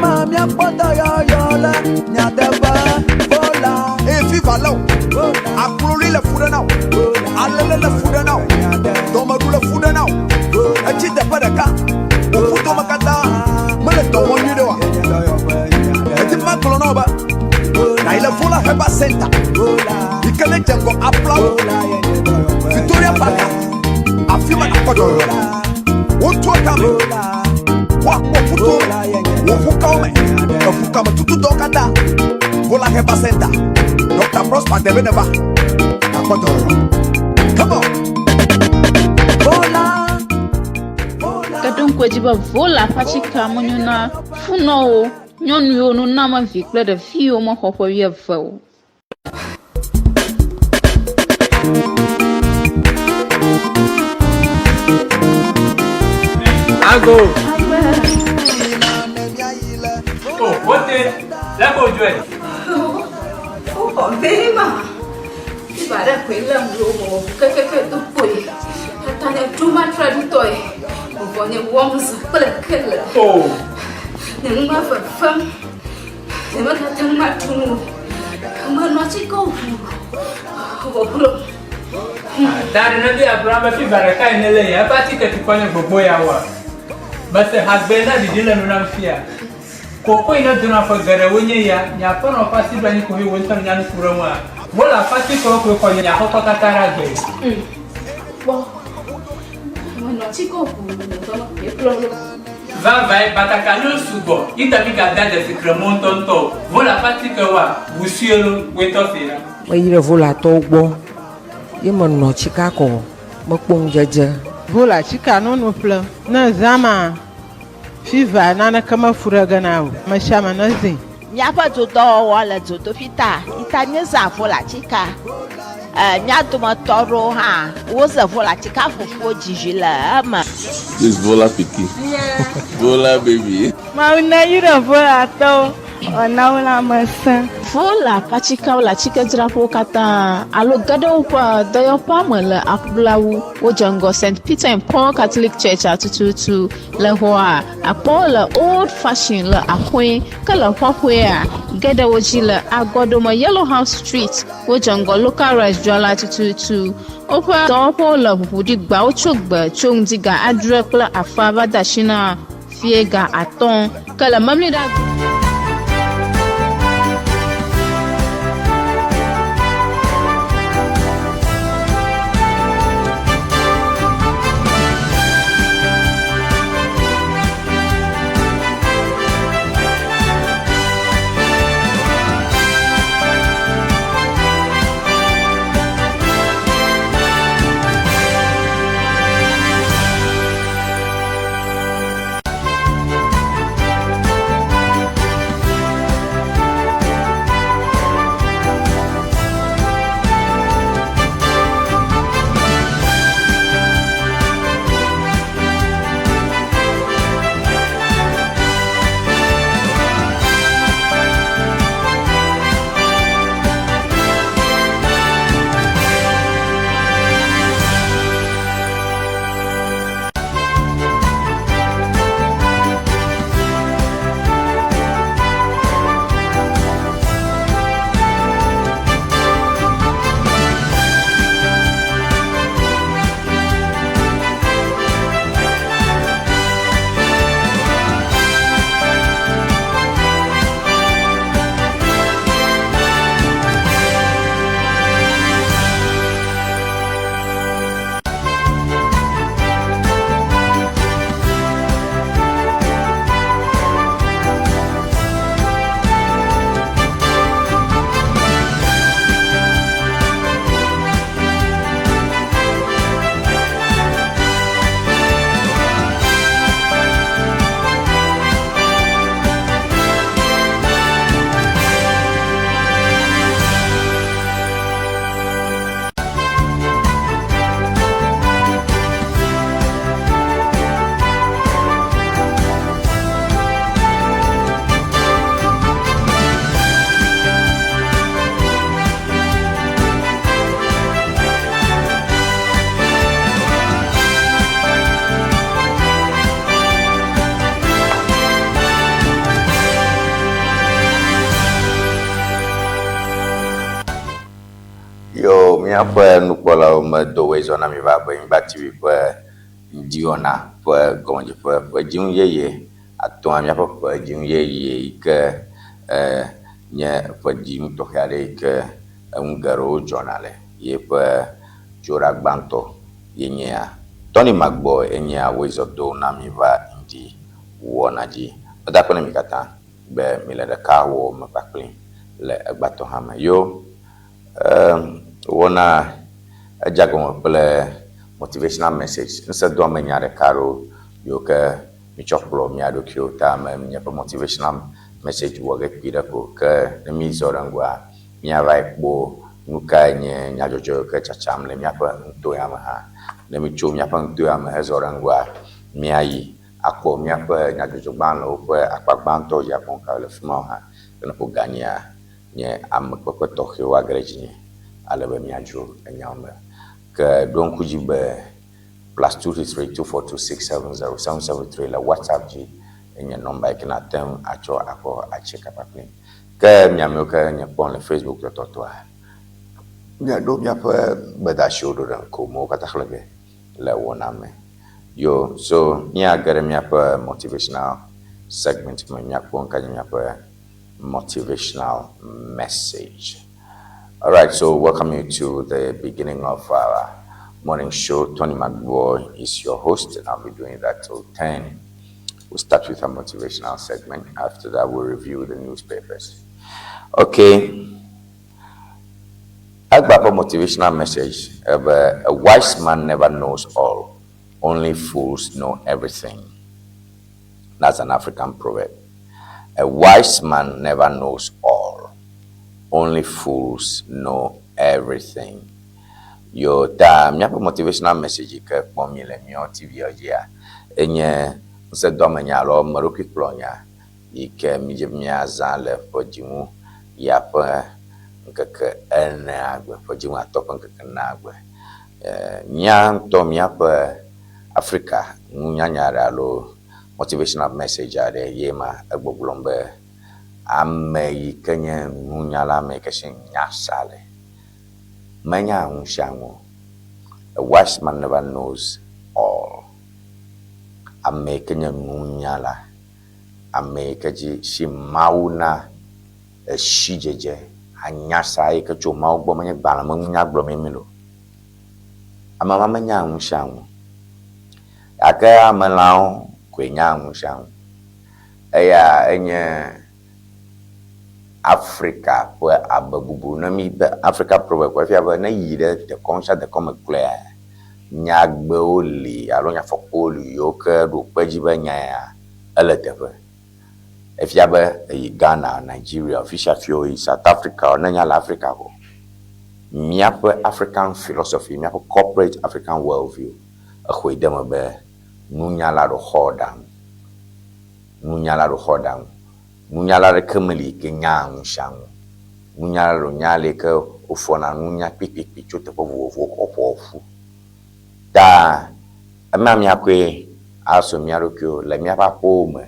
ma míakpɔ dɔyɔyɔ le mia teƒe Vola. Eye fiva lé wò, akloli le fu ɖe na wò, alele le fu ɖe na wò, dɔmeɖu le fu ɖe na wò, etsi teƒe ɖeka, wò ƒudome katã mele dɔ wɔm nyuie ɖe oa? Edi be magblɔ na wò be nàyi le Vola Herbal Center yi ke ne dze ŋgɔ Aflawo, Victoria Park, afi ma nàkpɔ dɔyɔyɔ le. Wotua tame, woakpɔ ƒuto me, wò ʋukawo me, eʋukame tutudɔwo katã. Vola Herbal Center, Dr. Prosper Debe neva, nàkpɔ dɔyɔyɔ. Come on! Vola. Vola. Ke ɖo ŋku edzi be Vola ƒe atikea menyo na funɔwo, nyɔnuwo, nunɔamevi kple ɖeviwo mexɔ ƒe wuieve o. Ago. Oh, wote. Lé ko dzɔe. Wokɔ bema. Fiva ɖe koe lém ɖo wɔ kekeke do kpoe. Tata nye ɖo matra ɖutɔe. Vɔvɔ nye wɔm zã kple kele. Oh. Nye nu ma fefem. Nye megate ŋu aɖu nu o. Menɔ atikewo ʋu vɔvɔ. Ta ɖe ne be agblɔ be fiva ɖeka yi ne lé ya eƒe atike tukɔ nye gbogbo ya wa. Mese hagbe na ɖiɖi le nu nam fia. Koko yi ne dona ƒe geɖewo nye ya, nye aƒenɔ ƒe asi ɖo anyi koe wò ŋutɔ nènya nu ku ɖe eŋua? Wole aƒe atikewo koe xɔ nye aƒekɔ katã ɖe agbe. Kpɔ, menɔ atikewo ʋu le dɔme koe kplɔ ɖo. Vavãe, batakaliwo sugbɔ, yi ta migade dzesi kremɔ ŋutɔŋutɔ o. Vole aƒe atikewoa, ʋu sue lo, wòe ŋutɔ see ɖa. Meyi ɖe Volatɔwo gbɔ ye menɔ tsika kɔ, mekpɔ ŋudzedze. Vola tsika nono ƒlem. Ne zã ma, Fiva naneke mefu ɖe ge na o. Amesiame nezĩ. Míaƒe dzodɔwɔwɔ le dzodoƒi ta, yi ta míezã volatika. E, mía dometɔ aɖewo hã woze volatika fufuwo dzizi le eme. This Vola pikin. Vola baby. Mawu neyra Volatɔwo wòana wo lãmesẽ. Vola ƒe atikeawo le atikedzraƒewo katã alo ge ɖe woƒe dɔyɔƒea me le Aƒulawu. Wodze ŋgɔ St. Peter and Paul Catholic Church tututu. Le xɔa, akpɔwo le Old Fashion le axɔe, ke le ƒuaƒoea, ge ɖe wo dzi le Agɔdome Yellow House Street. Wodze ŋgɔ Local Rice dzrala tututu. Woƒe dɔwɔƒewo le ʋuʋu ɖi gbawo tso gbe tso ŋdi ga adre kple afã va de asi na fiẽ ga atɔ̃. Ke le Memleɖa. Míaƒe nukpɔlawo medo woe zɔ na mi va Benyigba TV ƒe ŋdiwɔna ƒe gɔmedzeƒe ƒe dzinu yeye atɔ̃a míaƒe ƒe dzinu yeye yi ke e nye ƒe dzinu tɔxɛ aɖe yi ke enu geɖewo dzɔna le ye ƒe dzoɖa gbãtɔ ye nye ya. Tony Magbɔ enye ya woe zɔ do na mi va ŋdi wɔna dzi. Meda akpe na mi katã be mile ɖeka wɔwɔ me kpakpli le egbãtɔ hã me. Yo e wɔna edze agɔme kple motivational message, ŋusẽdoamenya ɖeka aɖewo yiwo ke mitsɔ kplɔ mia ɖokuiwo ta me míaƒe motivational message wɔ ge kpui ɖe ko ke ne mízɔ ɖe ŋgɔa míavae kpɔ nu kae nye nyadzɔdzɔ yiwo ke tsatsam le míaƒe nuto ya me hã. Ne mítso míaƒe nuto ya me hezɔ ɖe ŋgɔa, míayi akpɔ míaƒe nyadzɔdzɔgbalẽwo ƒe akpa gbãtɔ dzi akpɔ nu kawo le fi ma hã. Ke ne ƒo ganyia, nye amekpekpe tɔxɛwo age ɖe dzinye ale be míadzro enyawo me. Ke ɖo ŋku dzi be +233 242 670 773 le WhatsApp dzi enye nɔmba yi ke nàte ŋu atsɔ akɔ atsi kapa kplim. Ke mi amewo ke nye kpɔm le Facebook tɔtɔtɔa, miaɖo miaƒe gbedeasiwo ɖo ɖe ŋkumewo katã xlẽ ge le wɔna me. Yo, so míage ɖe míaƒe motivational segment me, míakpɔ nu ka nye míaƒe motivational message. All right, so welcome you to the beginning of our morning show. Tony McBoy is your host, and I'll be doing that till 10. We'll start with a motivational segment. After that, we'll review the newspapers. Okay. Agbapa motivational message. A wise man never knows all. Only fools know everything. That's an African proverb. A wise man never knows all. Only fools know everything. Yo ta míaƒe motivational message yi ke kpɔm mi le míawo TV dzia enye ŋusẽdoamenya alo ameɖokuikplɔnya yi ke mídze be míazã le ƒe dziŋu ya ƒe ŋkeke enea gbe, ƒe dziŋu atɔ̃ ƒe ŋkeke enea gbe. Mía ŋutɔ míaƒe Afrika nunyanya aɖe alo motivational message aɖe ye ma egbɔgblɔm be ame yi ke nye nunyala, ame yi ke si nya sa le, menya nu sia nu o. A wise man never knows all. Ame yi ke nye nunyala, ame yi ke dzi si Mawu na esidzedze, anya sa yi ke tso Mawu gbɔ menye gbalẽ me nunya gblɔmee mi le o. Ame ma menya nu sia nu o. Gake amelãwo koe nya nu sia nu. Eya enye Afrika ƒe abebubu. Ne mi be Africa proverb ko efia be ne yi ɖe dekɔnu sia dekɔnu me kloea, nyagbewo li alo nyafɔkpowo li yiwo ke ɖo kpe edzi be nya ya ele teƒe. Efia be eyi Ghana, Nigeria, fi sia fi yi South Africa, ne nya le Afrika vɔ. Míaƒe African philosophy, míaƒe corporate African worldview exɔe de eme be nunyala ɖo xɔ ɖaŋu. Nunyala ɖo xɔ ɖaŋu. Nunyala aɖeke meli yi ke nyaa nu sia nu. Nunyala ɖo nya li ke wofɔna nunya kpikpikpi tso teƒe vovovowo kɔ ƒoa ƒu. Ta ema míakɔe asɔ mía ɖokuiwo le míaƒe aƒewo me,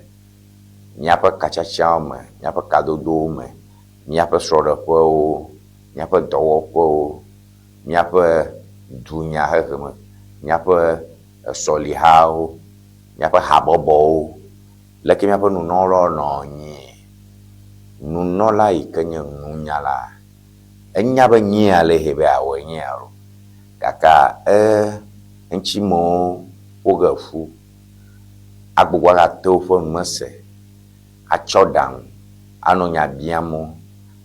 míaƒe katsatsawo me, míaƒe kadodowo me, míaƒe srɔ̃ɖeƒewo, míaƒe dɔwɔƒewo, míaƒe dunyahehe me, míaƒe sɔlihawo, míaƒe habɔbɔwo. Leke míaƒe nunɔlawo nɔ anyie? Nunɔla yi ke nye nunyala, enya be nyia le he be yeawɔe nye ya o. Gake e ŋutimewo ƒo ge ƒu agbugbɔ agate woƒe nu me se, atsɔ ɖaŋu anɔ nya biam wo,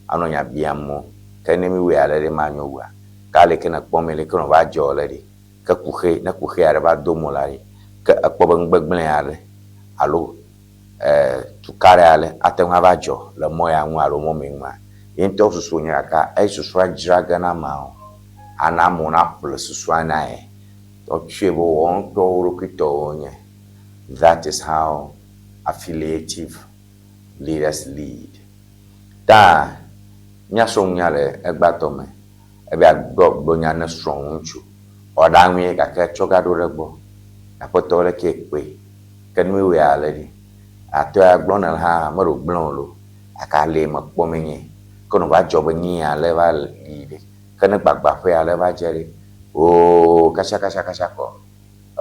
anɔ nya biam wo. Ke ne míwɔe ale ɖe manyo wua? Ke aleke nèkpɔ mee? Leke wòva dzɔ le ɖi? Ke kuxi, ne kuxi aɖe va do mo la ɖi, ke èkpɔ be nugbegblẽ aɖe alo e tukaɖa aɖe ate ŋu ava dzɔ le mɔ ya ŋu alo mɔ mɛ ŋua? Ye ŋutɔ susu wònye gake eyi susua dzra ge na ameawo, ana amewo naƒle susua na ye. Wotsɔe be woawo ŋutɔ wo ɖokui tɔwo wonye. That is how affiliative leaders lead. Ta míasrɔ̃ nunya le egbãtɔ me. Ebe yeagblɔ gblɔ nya ne srɔ̃ŋutsu. Ɔɖaŋue gake etsɔ ga ɖo ɖe egbɔ. Aƒetɔ ɖekee kpɔe. Ke nue wɔe ale ɖi. Atɔ ya gblɔ ne hã meɖo gblẽ o loo. Gake alee mekpɔ menye. Ke nɔ va dzɔ be nyee ale va li ɖe. Ke ne gbagbãƒe ale va dze ɖe, oo kasia kasia kasia kɔ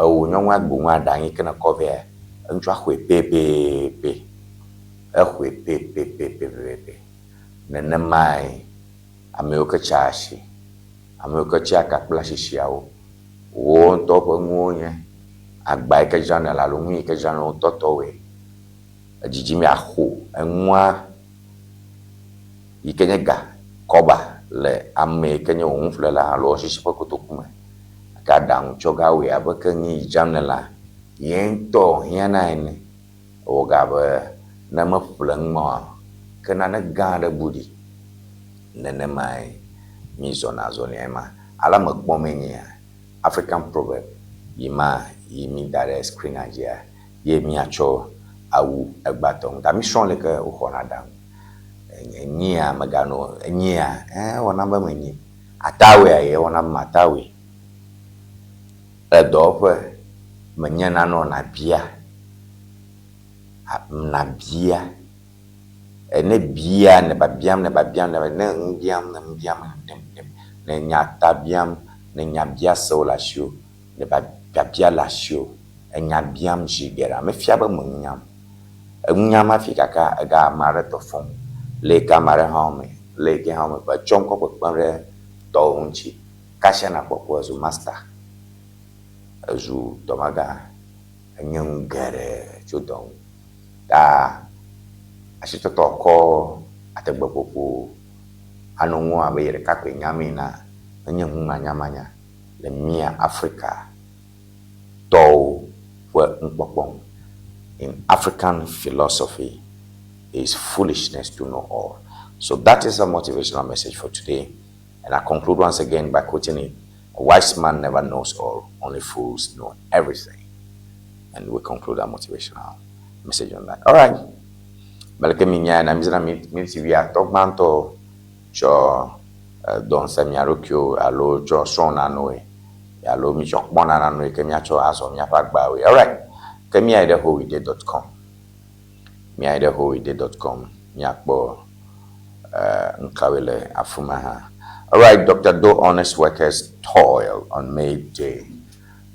ewò nyɔnua gbonua ɖe anyi ke nekɔ vɛa, ŋutsua xɔe pɛpɛpɛ. Exɔe pɛpɛpɛpɛpɛ. Nenemae ame yiwo ke tsa asi, ame yiwo ke tsia ka kple asisiawo, woawo ŋutɔ ƒe nuwo nye agba yi ke dzram nèle alo nu yi ke dzram nèle wo ŋutɔ tɔwoe. Edzidzi yeaxo enua yi ke nye ga kɔba le ame yi ke nye wò nuƒlela alo asisi ƒe kotoku me. Gake aɖaŋu tsɔ gawɔe abe ke nu yi dzram nèlea, ye ŋutɔ hiã na ene. Ewɔ ga be ne meƒle nu ma oa, ke nane gã aɖe bu ɖi. Nenemae mízɔna azɔlia ema. Ale ame kpɔmee nye ya. African proverb yi ma yi mída ɖe screen-a dzia ye míatsɔ awu egbãtɔ ŋu. Ta mísrɔ̃ leke woxɔna aɖaŋu. Enyia meganɔ enyia ẽ ewɔ nam be menyi. Atawea ye ewɔ nam be matawui. Le dɔwɔƒe menye nane o nabia, nabia. Ne ebia ne biabiam ne biabiam ne nu biam ne nu biam ne nya ta biam ne nyabiasewo le asiwò ne biabia le asiwò enya biam zi geɖea mefia be menunyam. Enunyam hafi gake ega ame aɖe tɔ fɔm le yi ke ame aɖe hã me le yi ke hã me etsɔm kɔ kpekpem ɖe tɔwò ŋuti. Kasia nakpɔ ko ezu master, ezu dɔmegã, enye nu geɖe tso dɔ ŋu. Ta asitɔtɔ kɔ adegbeƒoƒo anɔ ŋu abe ye ɖeka koe nyamee na enye nu manyamanya le mía Afrika tɔwo ƒe nukpɔkpɔ ŋu. In African philosophy is foolishness to know all. So that is a motivational message for today. And I conclude once again by quoting it A wise man never knows all, only fools know everything. And we conclude our motivational message on that. All right. Meleke mi nya na mi zra mi mi si via tɔ gbãtɔ tsɔ dɔ ŋusẽ mia ɖokuiwo alo tsɔ srɔ̃ nanoe alo mi tsɔ kpɔna nanoe ke miatsɔ azɔ miaƒe agbawoe. All right. Ke miayi ɖe howide.com. Miayi ɖe howide.com miakpɔ nukawoe le afi ma hã. All right, Dr. Doe honest workers toil on May Day.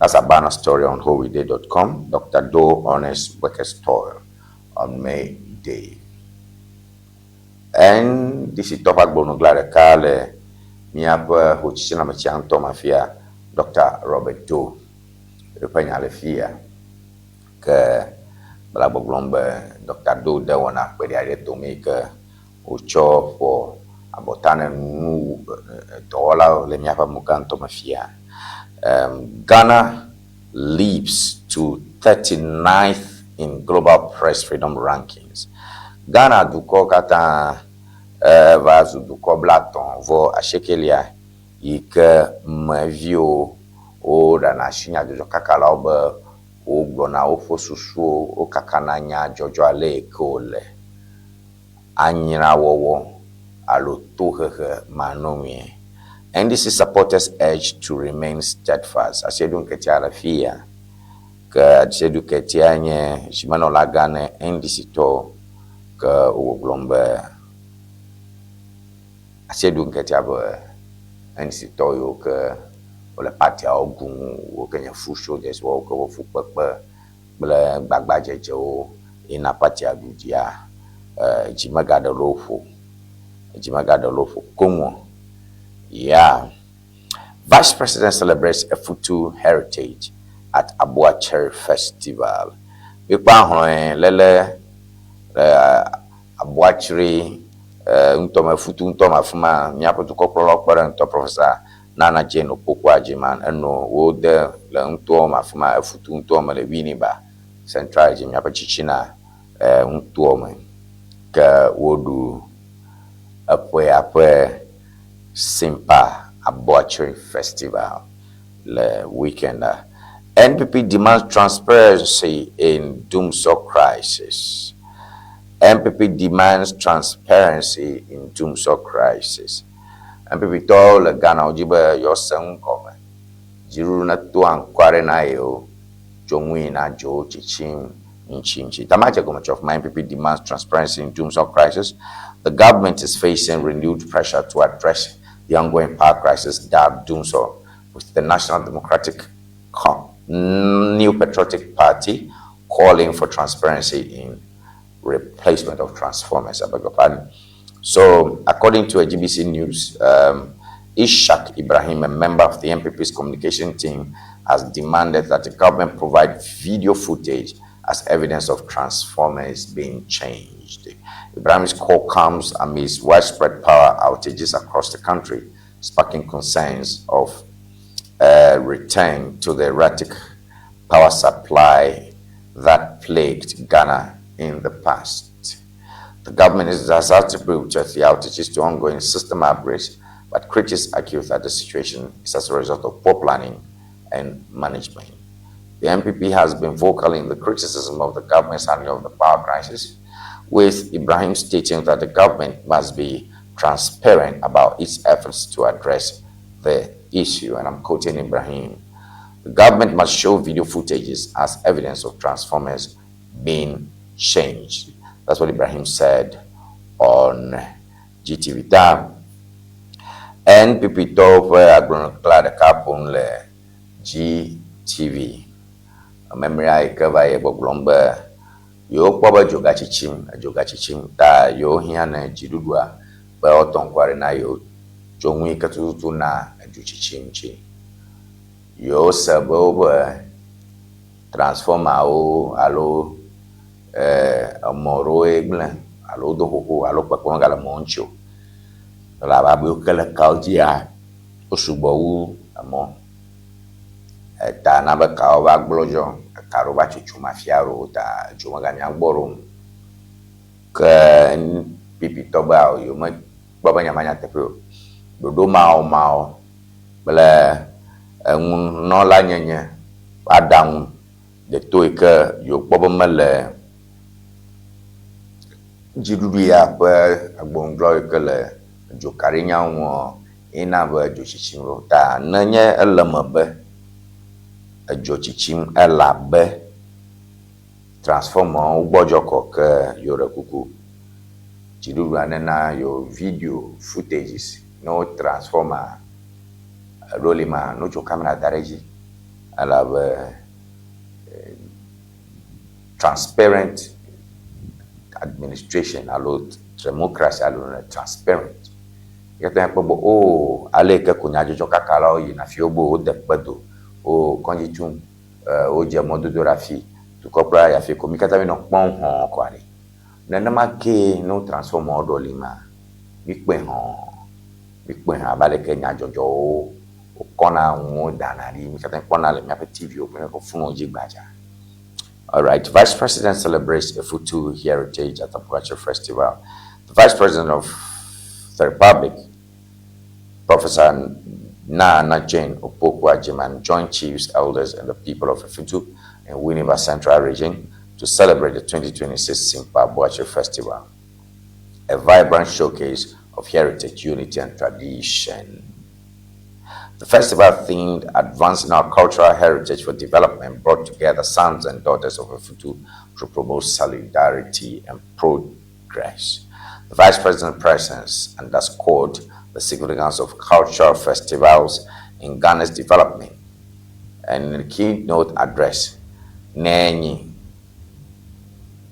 That's a banner story on howide.com. Dr. Doe honest workers toil on May Day. NDC tɔ ƒe agbonugla ɖeka le míaƒe hotsitsinɔametsia ŋutɔ me afia, Dr. Robert Doe eƒe nya le fia. Ke mele gbɔgblɔm be Dr. Doe de wɔna kpeɖi aɖe dome yi ke wotsɔ ƒo abɔta ne nu dɔwɔlawo le míaƒe amegã ŋutɔ me fia. Um, Ghana leaps to 39th in global press freedom rankings. Ghana dukɔ katã eva zu dukɔ blatɔ̃ vɔ asiekelia yi ke me viwo woɖana asi nyadzɔdzɔkakalawo be wogblɔna woƒe susuwo, wokakana nyadzɔdzɔ ale yi ke wòle anyrawɔwɔ alo tohehe manɔmee. NDC supporters urged to remain steadfast. Asiedu Nketia le fia. Ke Asiedu Nketia nye zimenɔla gã ne NDC tɔwo ke wogblɔm be Asiedu Nketia be NDC tɔ yiwo ke wole partiawo gum wo ke nye foot soldiers wo ke wo fukpekpe kple gbagbadzedzewo yina partia ɖu dzia dzi megaɖe le wo ƒo. Dzi megaɖe le wo ƒo koŋ o. Yeah. Vice President celebrates Efutu heritage at Aboakyer Festival. Míkpɔ ahlɔ̃e léle le Aboakyere ŋutɔ me, Efutu ŋutɔ me afi ma. Míaƒe dukɔkplɔlawo kpe ɖe ŋutɔ Professor Nana Jane Opoku Agyemang eno wode le ŋutoa me afi ma, Efutu ŋutoa me le Winneba Central dzi, míaƒe tsitsina ŋutoa me ke woɖu eƒea ƒe Simpa Aboakyer Festival le weekend-a. NPP demands transparency in Dumsor crisis. NPP demands transparency in Dumsor crisis. NPP tɔwo le Ghana wodzi be yewoase nu gɔme. Dziɖuɖu neto anukware na yewo tso nu yi na dzowo tsitsim ŋuti ŋuti. Tamadze gɔme of my NPP demands transparency in Dumsor crisis. The government is facing renewed pressure to address the ongoing power crisis dubbed Dumsor, with the National Democratic New Patriotic Party calling for transparency in replacement of transformers. I beg your pardon. So, according to a GBC News, Ishak Ibrahim, a member of the NPP's communication team, has demanded that the government provide video footage as evidence of transformers being changed. Ibrahim's call comes amidst widespread power outages across the country, sparking concerns of a return to the erratic power supply that plagued Ghana in the past. The government has attributed the outages to ongoing system upgrades, but critics argue that the situation is as a result of poor planning and management. The NPP has been vocal in the criticism of the government's handling of the power crisis, with Ibrahim stating that the government must be transparent about its efforts to address the issue. And I'm quoting Ibrahim. The government must show video footages as evidence of transformers being changed. That's what Ibrahim said on GTV. Ta NPP tɔwo ƒe agblɔnukla ɖeka ƒo nu le GTV. Memlea yi ke va yi gbɔgblɔm be yewokpɔ be dzo gatsitsim, edzo gatsitsim ta yewo hiã ne dziɖuɖua be woatɔ ŋku aɖe na yewo tso nu yi ke tututu na edzotsitsi ŋuti. Yewo se be wobe transformerwo alo emɔ ɖewoe gblẽ alo wodo xoxo alo kpekpe megale mɔ ŋuti o. Elabe abe yiwo ke le kawo dzia, wo sugbɔ wu emɔ. Eta na be kawo va gblɔdzɔ, eka ɖewo va tsotsom afi aɖewo ta edzo megamia gbɔ ɖo o. Ke NPP tɔ be ao yewo mekpɔ be nya ma nyateƒe o. Ɖoɖo mawo mawo kple enunɔlanyenye ƒe aɖaŋu deto yi ke yewokpɔ be mele dziɖuɖu ya ƒe agbɔnugblɔ yi ke le dzokaɖinyawo ŋua, ye na be edzotsitsim ɖo. Ta nenye ele eme be edzotsitsim elabe transformerwo gbɔdzɔ kɔ ke yewo ɖe kuku. Dziɖuɖua nena yewo video footages ne wo transformer eɖo li ma, ne wotso kamera da ɖe edzi elabe transparent administration alo democracy alo transparent. Míate ŋu akpɔ be o ale yi ke ko nyadzɔdzɔkakalawo yina afi wobe wode kpe do, o kɔdzi tum, wodze mɔdodo ɖe afi, dukɔkplɔla yi afi ko mí katã míenɔ kpɔm hɔ̃ kɔa ɖi. Nenema kee ne wo transformerwo ɖɔ li ma, míkpɔe hɔ̃, míkpɔe hã abe ale ke nyadzɔdzɔwo wokɔna nuwo dana ɖi, mí katã míekpɔna le míaƒe TV-wo kple míaƒe foniwo dzi gbadza. All right, Vice President celebrates Efutu heritage at Aboakyer Festival. The Vice President of the Republic, Professor Nana Jane Opoku-Agyemang, joined chiefs, elders, and the people of Efutu in Winneba Central Region to celebrate the 2026 Simpa Aboakyer Festival, a vibrant showcase of heritage, unity, and tradition. The festival themed Advancing Our Cultural Heritage for Development brought together sons and daughters of Efutu to promote solidarity and progress. The Vice President's presence underscored the significance of cultural festivals in Ghana's development. And in the keynote address, Nenyi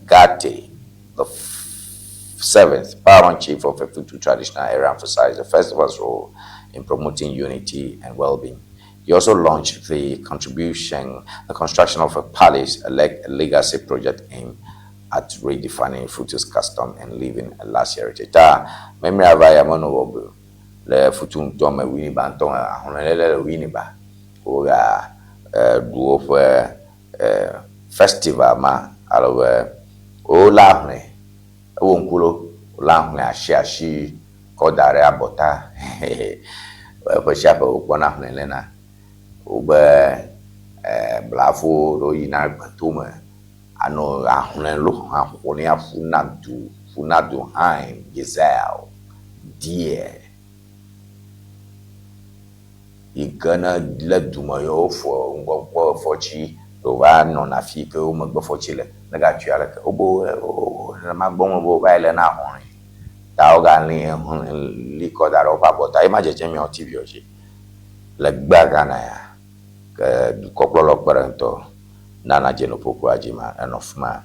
Gate, the seventh Paramount Chief of Efutu Traditional Area, emphasized the festival's role in promoting unity and well-being. He also launched the construction of a palace, a legacy project aimed at redefining Efutu's custom and leaving a lasting heritage. Ta memre ava ya mɔnu wɔ be le Efutu ŋutɔ me Winneba ŋutɔ me ahlɔ̃lélé le Winneba woga ɖu woƒe festival ma alo be wolé ahlɔ̃e ewɔ ŋku lo wolé ahlɔ̃e asi asi kɔ da ɖe abɔta ƒe sia ƒe wokpɔna ahlɔ̃e léna wobe blafo ɖewo yina gbetome anɔ ahlɔ̃e lo ahlɔ̃ea ƒuna du ƒuna du hind gazelle deer yi ke ne le dume ye wofɔ ŋgɔgbe fɔtsi wova nɔna afi yi ke wo megbe fɔtsi le ne gatui aleke wobe nenema gbɔ be wova yi léna ahlɔ̃e ta. Ta wogalĩ li kɔ da ɖe woƒe abɔta. Ye ma dzedzem miawo TV-wo dzi le gbea Ghana ya. Ke dukɔkplɔlawo kpe ɖe ŋutɔ nana dzenuƒoƒoa dzi ma enɔ fima.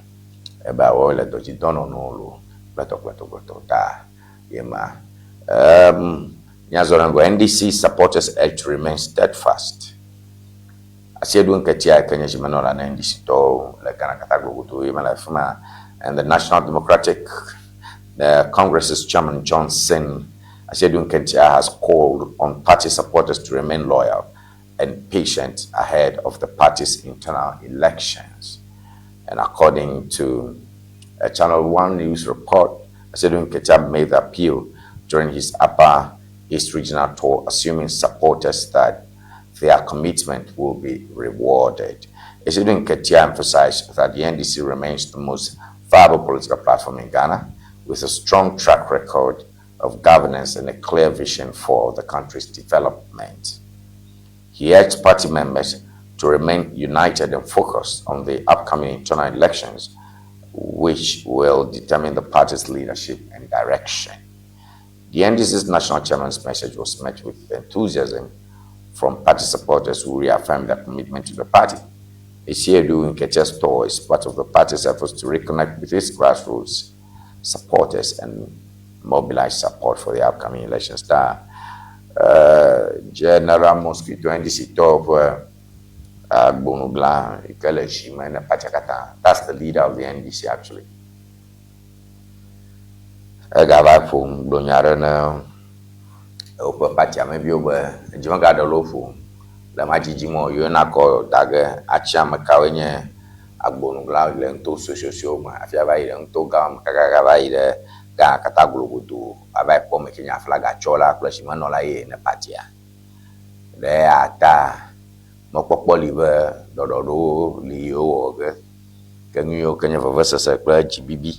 Ebe awɔ le dɔ dzi dɔnɔnɔwo loo kple kple kple ta ye ma. Um, míazɔ ɖe ŋgɔ. NDC supporters urged to remain steadfast. Asiedu Nketia yi ke nye zimenɔla na NDC tɔwo le Ghana katã glogodo ye mele afi ma. And the National Democratic Congress's chairman Johnson Asiedu Nketia has called on party supporters to remain loyal and patient ahead of the party's internal elections. And according to a Channel One News report, Asiedu Nketia made the appeal during his Upper East Regional tour, assuming supporters that their commitment will be rewarded. Asiedu Nketia emphasized that the NDC remains the most viable political platform in Ghana, with a strong track record of governance and a clear vision for the country's development. He urged party members to remain united and focused on the upcoming internal elections, which will determine the party's leadership and direction. The NDC's national chairman's message was met with enthusiasm from party supporters who reaffirmed their commitment to the party. Asiedu Nketia's tour is part of the party's efforts to reconnect with its grassroots supporters and mobilize support for the upcoming elections. Ta General Mosquito NDC tɔwo ƒe agbonugla yi ke le zi me ne partia katã. That's the leader of the NDC actually. Egava ƒo nu gblɔ nya aɖe ne woƒe partia me viwo be edzi megaɖe le wo ƒo le ma dzidzi me o. Yewo nakɔ da ge atsi ame kawoe nye agbonuglawo le nuto suesuesuewo me hafi ava yi ɖe nuto gãwo me kakaka va yi ɖe Ghana katã globodo ava yi kpɔ ame ke nye aflagatsɔla kple zimenɔla ye ne partia. Ɖe eya ta mɔkpɔkpɔ li be ɖɔɖɔɖowo li yewowɔ ge ke nu yiwo ke nye vevesese kple dzibibi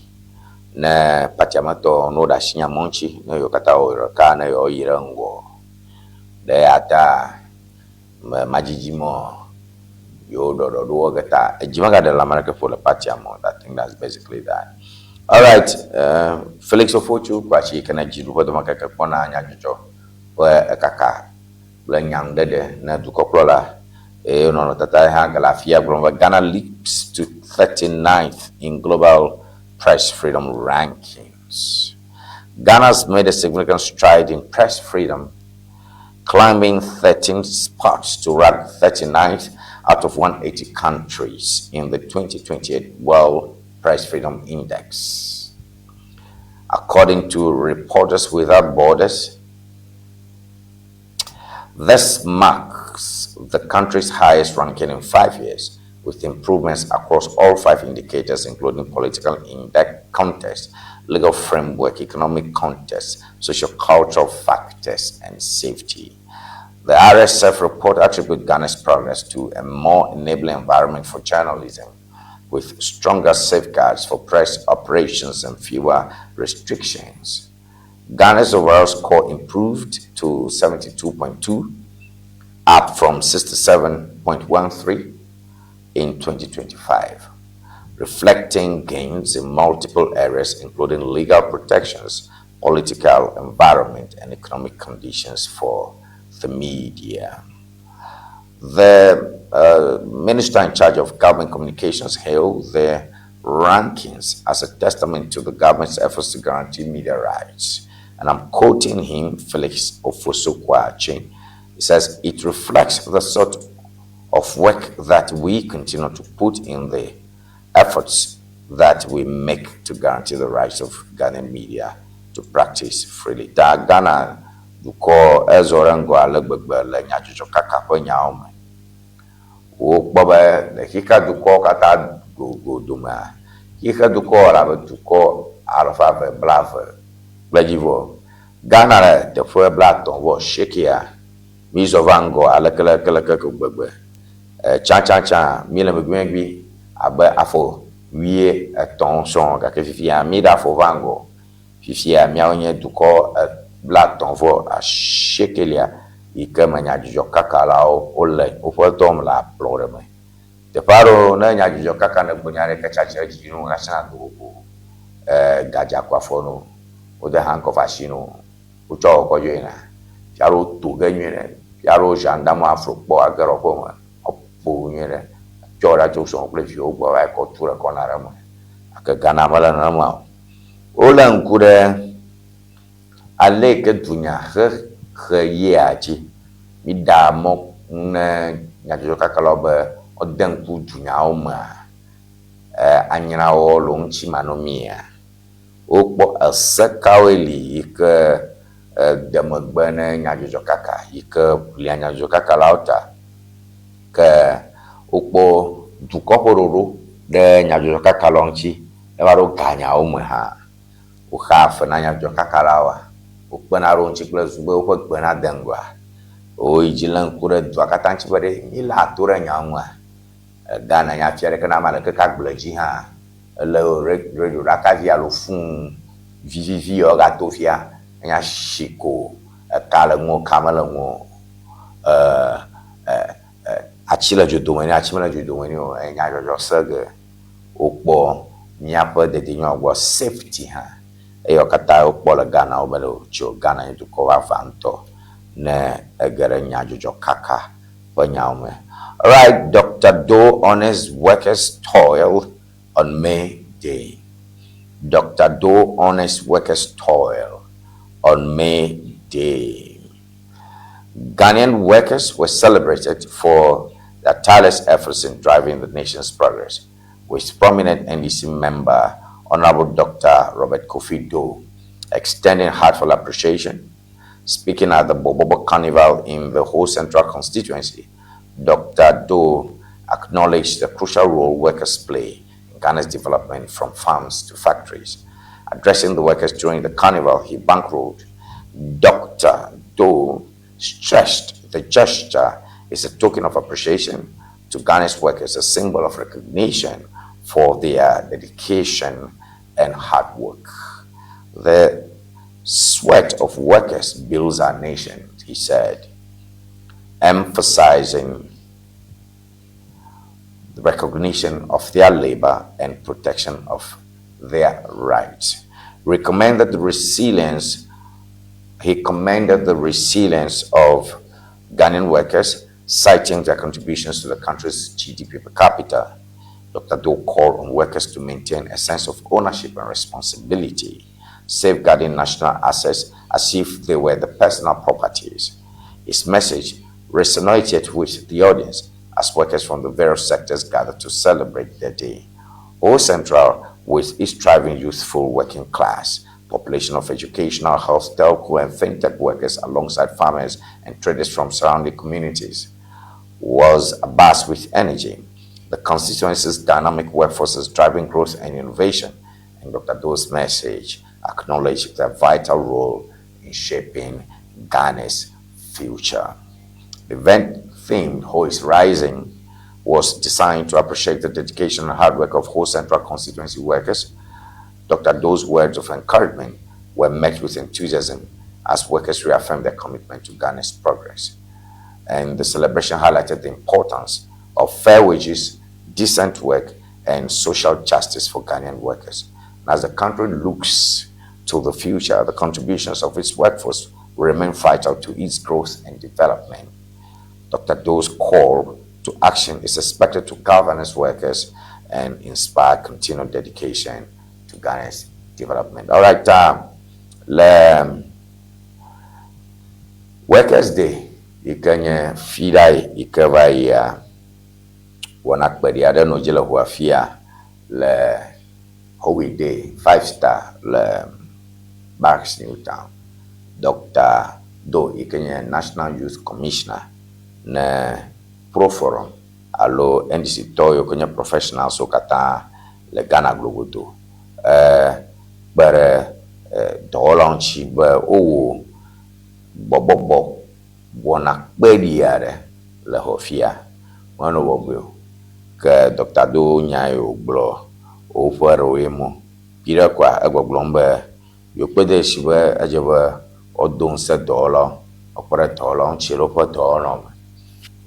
ne partia me tɔ ne woɖe asi nya mɔ ŋuti ne yewo katã wɔ ɖeka ne yewoayi ɖe ŋgɔ. Ɖe eya ta me madzidzi mɔ yewo ɖɔɖɔɖo wɔ ge ta edzi megaɖe le ame aɖeke ƒo le partia me o. I think that's basically that. All right, Felix Ofosu Kwakye yi ke ne dziɖuƒe dɔmekeke kpɔna nyadzɔdzɔ ƒe ekaka kple nyanuɖeɖe ne dukɔkplɔla eye nɔnɔmetata hã gale afia gblɔm be Ghana leaps to 39th in global press freedom rankings. Ghana's made a significant stride in press freedom, climbing 13 spots to rank 39th out of 180 countries in the 2028 World Press Freedom Index. According to Reporters Without Borders, this marks the country's highest ranking in 5 years, with improvements across all five indicators, including political index context, legal framework, economic context, social-cultural factors, and safety. The RSF report attributes Ghana's progress to a more enabling environment for journalism, with stronger safeguards for press operations and fewer restrictions. Ghana's overall score improved to 72.2, up from 67.13 in 2025, reflecting gains in multiple areas, including legal protections, political environment, and economic conditions for the media. The minister in charge of government communications hailed the rankings as a testament to the government's efforts to guarantee media rights. And I'm quoting him, Felix Ofosu Kwakye. He says, "It reflects the sort of work that we continue to put in, the efforts that we make to guarantee the rights of Ghanaian media to practice freely." Ta Ghana dukɔ ezɔ ɖe ŋgɔ ale gbegbe le nyadzɔdzɔ kaka ƒe nyawo me. Wokpɔ be le xixea dukɔwo katã go domea, xixe dukɔ le abe dukɔ alafa eve blaeve kple dzivɔ. Ghana le teƒe 38. Mi zɔ va ŋgɔ aleke leke leke ke gbegbe. Tsãtsãtsã mi le megbemegbi abe afɔ 80 sɔŋ gake fifia mi ɖe afɔ va ŋgɔ. Fifia míawo nye dukɔ 39 yi ke me nyadzɔdzɔ kakalawo wole woƒe dɔm le ablɔɖe me. Teƒe aɖewo ne nyadzɔdzɔ kaka ne gblɔ nya ɖe ke tsi atsitre dzi nu gatsina do gogo gadza kɔ afɔ no. Wode handcuff asi na wo. Wotsɔ wo kɔ dzo yina. Fia ɖewo to ge nyuie ɖe. Fia ɖewo gendarme afro kpɔ age ɖe woƒe me. Woƒo wo nyuie ɖe. Tsɔ wo ɖa tso srɔ̃wò kple viwòwo gbɔ va yi kɔ tu ɖe kɔna ɖe me. Gake Ghana mele nenema o. Wolé ŋku ɖe ale yi ke dunyahehe yea dzi. Míɖea mɔ ne nyadzɔdzɔkakalawo be woade ŋku dunyawo mea, anyrawɔwɔ le wo ŋuti manɔmeea? Wokpɔ ese kawoe li yi ke de megbe ne nyadzɔdzɔkaka yi ke ʋlia nyadzɔdzɔkakalawo ta? Ke wokpɔ dukɔ ƒe ɖoɖo ɖe nyadzɔdzɔkakalawo ŋuti eva ɖo ganyawo me hã. Woxea fe na nyadzɔdzɔkakalawoa? Wokpena ɖe wo ŋuti kple zu be woƒe gbe nade ŋgɔa? Woyi dzi lé ŋku ɖe dua katã ŋuti be ɖe míléa to ɖe nyawo ŋua? Ghana nya fia ɖeke na ame aɖeke ke agble dzi hã ele radio ɖakavi alo fon vivivi yawo gato fia enya si ko eka le ŋuwò ka mele ŋuwò o. E, e, e, atsi le dzodome nɛ atsi mele dzodome nɛ o enya dzɔdzɔ se ge wokpɔ míaƒe dedienɔnɔ gbɔ safety hã eyawo katã wokpɔ le Ghana wobe ɖe tso Ghana nye dukɔ vavã ŋutɔ ne ege ɖe nyadzɔdzɔ kaka ƒe nyawo me. Alright, Doctor Doe honors workers toil on May Day. Doctor Doe honors workers toil on May Day. Ghanaian workers were celebrated for their tireless efforts in driving the nation's progress, with prominent NDC member Honorable Dr. Robert Kofi Doe extending heartfelt appreciation. Speaking at the Borborbor Carnival in the Ho Central constituency, Dr. Doe acknowledged the crucial role workers play in Ghana's development from farms to factories. Addressing the workers during the carnival he bankrolled, Dr. Doe stressed the gesture is a token of appreciation to Ghana's workers, a symbol of recognition for their dedication and hard work. The sweat of workers builds our nation, he said, emphasizing the recognition of their labor and protection of their rights. Recommended the resilience, he commended the resilience of Ghanaian workers, citing their contributions to the country's GDP per capita. Dr. Doe called on workers to maintain a sense of ownership and responsibility, safeguarding national assets as if they were the personal properties. His message resonated with the audience as workers from the various sectors gathered to celebrate their day. Ho Central, with its thriving youthful working class, population of educational, health, telco, and fintech workers alongside farmers and traders from surrounding communities, was abuzz with energy. The constituency's dynamic workforce is driving growth and innovation, and Dr. Doe's message acknowledged their vital role in shaping Ghana's future. The event themed Ho is Rising was designed to appreciate the dedication and hard work of Ho Central constituency workers. Dr. Doe's words of encouragement were met with enthusiasm as workers reaffirmed their commitment to Ghana's progress. And the celebration highlighted the importance of fair wages, decent work, and social justice for Ghanaian workers. And as the country looks to the future, the contributions of its workforce will remain vital to its growth and development. Dr. Doe's call to action is expected to galvanize workers and inspire continued dedication to Ghana's development. All right, le Workers' Day yi ke nye Fiɖa yi ke va yia, wɔna kpeɖi aɖe nɔ dzi le ʋua fia le Holy Day Five Star le Barracks New Town. Dr. Doe yi ke nye National Youth Commissioner ne Pro Forum alo NDC tɔwo yiwo ke nye professionals wo katã le Ghana globodo e kpe ɖe dɔwɔlawo ŋuti be wowɔ gbɔbɔbɔ wɔna kpeɖi aɖe le xɔfia. Menɔ bɔbɔe o. Ke Dr. Doe nya yi wògblɔ woƒe ɖewoe mɔ. Pi ɖe koa egbɔgblɔm be yewo de dzesi be edze be woado ŋusẽ dɔwɔlawo, woakpe ɖe dɔwɔlawo ŋuti le woƒe dɔwɔwɔnawo me.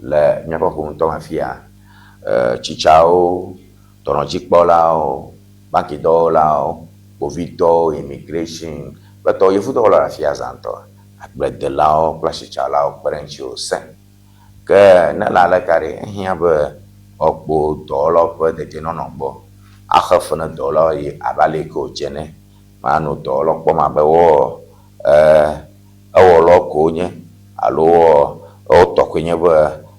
Le míaƒe ƒometɔ me fia, tsitsawo, dɔnɔdzikpɔlawo, bankidɔwɔlawo, kpovitɔwo, immigration, Kple tɔwo yevudɔwɔlawo le afia zã ŋutɔ. Agbledelawo kple asitsalawo kpe ɖe eŋuti wòsẽ. Ke ne ele aleka ɖe, ehiã be woakpɔ dɔwɔlawo ƒe dedienɔnɔ gbɔ, axe fe ne dɔwɔlawo eye abe ale yi ke wòdze ene. Manɔ dɔwɔlawo kpɔm abe wo ewɔlawo ko wonye alo wo tɔ koe nye be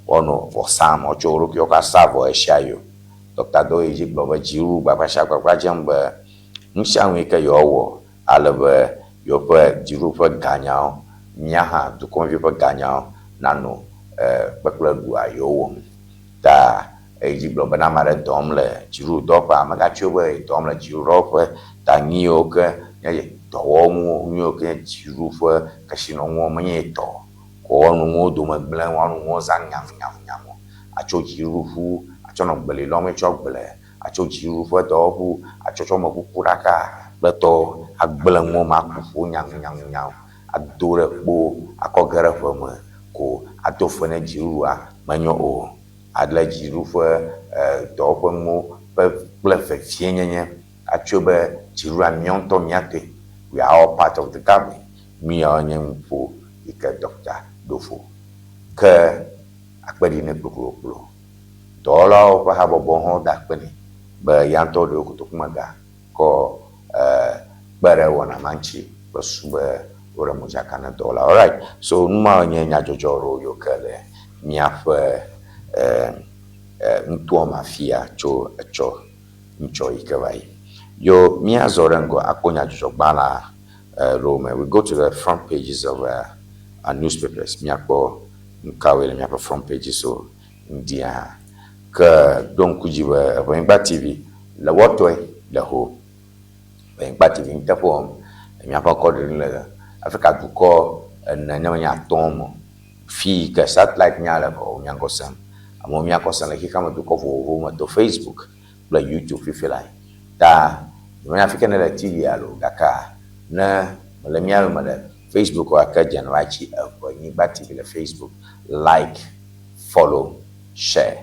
woanɔ vɔ sam, woatsɔ wo ɖokuiwo kɔ asa vɔ ɣesiaɣi o. Ɖɔkta Doe yi edzi gblɔ be dziɖuɖu gbagba sia gbagba dzem be nu sia nu yi ke yewoawɔ ale be yewoƒe dziɖuɖu ƒe ganyawo, mía hã dukɔmeviwo ƒe ganyawo nanɔ kpekple ɖua yewo wɔm. Ta eyi dzi gblɔ be ne ame aɖe dɔ wɔm le dziɖuɖudɔwɔƒea, megatsɔe be yedɔ wɔm le dziɖuɖudɔwɔƒe ta nu yiwo ke nye dɔwɔnuwo, nu yiwo ke nye dziɖuɖu ƒe kesinɔnuwo menye ye tɔ o. Ko woanɔ nuwo dome gblẽm, woanɔ nuwo zãm nyamunyamunyamu atso dziɖuɖu atsɔ nɔ gbeli lɔm etsɔ gble atso dziɖuɖu ƒe dɔwɔƒu atsɔtsɔ me kuku ɖaka kple tɔwo agblẽ nuwo me aku ƒu nyamunyamunyamu ado ɖe kpo akɔ ge ɖe ʋe me ko ado fe ne dziɖuɖua menyo o. Ale dziɖuɖu ƒe dɔwɔƒe nuwo ƒe kple vevienyenye atsɔe be dziɖuɖua míawo ŋutɔ mía tɔe. We are all part of the government. Nuyawo nye nuƒo yi ke ɖɔkta ɖo ƒo. Ke akpe ɖi nɛ kplokplokplo. Dɔwɔlawo ƒe habɔbɔ hã woda akpe nɛ be ya ŋutɔ ɖe wo kotokumega kɔ kpe ɖe wɔna ma ŋuti kple susu be woɖe modzaka na dɔwɔlawo. Alright, so nu mawo nye nyadzɔdzɔ ɖewo yiwo ke le míaƒe nutoa me afia tso etsɔ ŋtsɔ yi ke va yi. Yo míazɔ ɖe ŋgɔ akpɔ nyadzɔdzɔgbalẽa ɖewo me. We go to the front pages of our newspapers. Míakpɔ nukawoe le míaƒe front pages o ŋdia hã. Ke ɖo ŋku dzi be Eʋenyigba TV le wɔtɔe le ho. Eʋenyigba TV nuteƒe wɔm le míaƒe ŋkɔ ɖim le Afrika dukɔ ene ne menye atɔ̃ me o. Fi yi ke satellite nya le vɔ mía ŋkɔ sem. Amewo mía ŋkɔ sem le xexeame dukɔ vovovowo me to Facebook kple YouTube fifi lae. Ta nyemenya afi ke nèle TV alo gakea ne mele mía yome le Facebook oa ke dze va tsi Eʋenyigba TV le Facebook. Like, follow, share.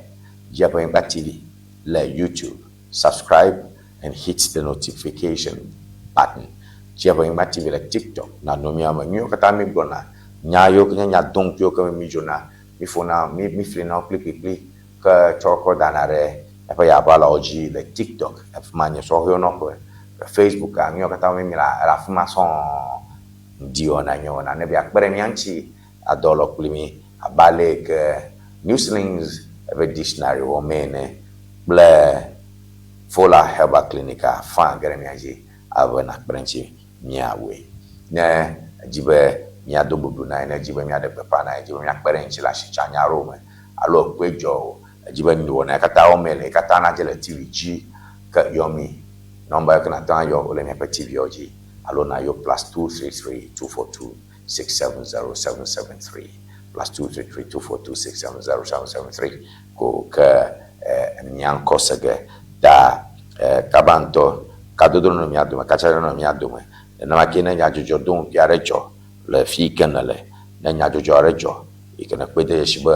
Dze Eʋenyigba TV le YouTube. Subscribe and hit the notification button. Dze Eʋenyigba TV le TikTok. Nànɔ mía me. Nuyiwo katã mígblɔna, nya yiwo ke nye nya doŋkuiwo ke mídzona, míƒona, míflina wo kplikplikpli ke tsɔ kɔ dana ɖe míaƒe yaʋalawo dzi le TikTok, afi ma nye sɔhɛwo nɔƒe. Le Facebooka, nuyiwo katã mímla ele afi ma sɔŋ. Ŋdi wɔna nye wɔna ne be yeakpe ɖe mía ŋuti adɔ alɔ kpli mí abe ale yi ke Newslings eƒe dictionary wɔmee ene kple Fola Herbal Clinic-a faa ge ɖe mía dzi ale be nàkpe ɖe eŋuti míawɔe. Ne èdi be míado bubu na ye, ne èdi be míaɖe gbeƒã na ye, èdi be míakpe ɖe eŋuti le asitsanya aɖewo me alo ekpɔe dzɔ o, èdi be nuwɔna yi katã wɔm míele yi katã nadze le TV dzi, ke yɔ mí. Nɔmba yi ke nàte ŋu ayɔ wole míaƒe TV-awo dzi alo nàyɔ +233 242 670773 +233 242 670773 ko ke mía ŋkɔ se ge ta kaba ŋutɔ. Kadodo nenɔ mía dome, katsatsa nenɔ mía dome. Nenema kee ne nyadzɔdzɔ doŋkui aɖe dzɔ le fi yi ke nèle, ne nyadzɔdzɔ aɖe dzɔ yi ke nèkpɔe de dzesi be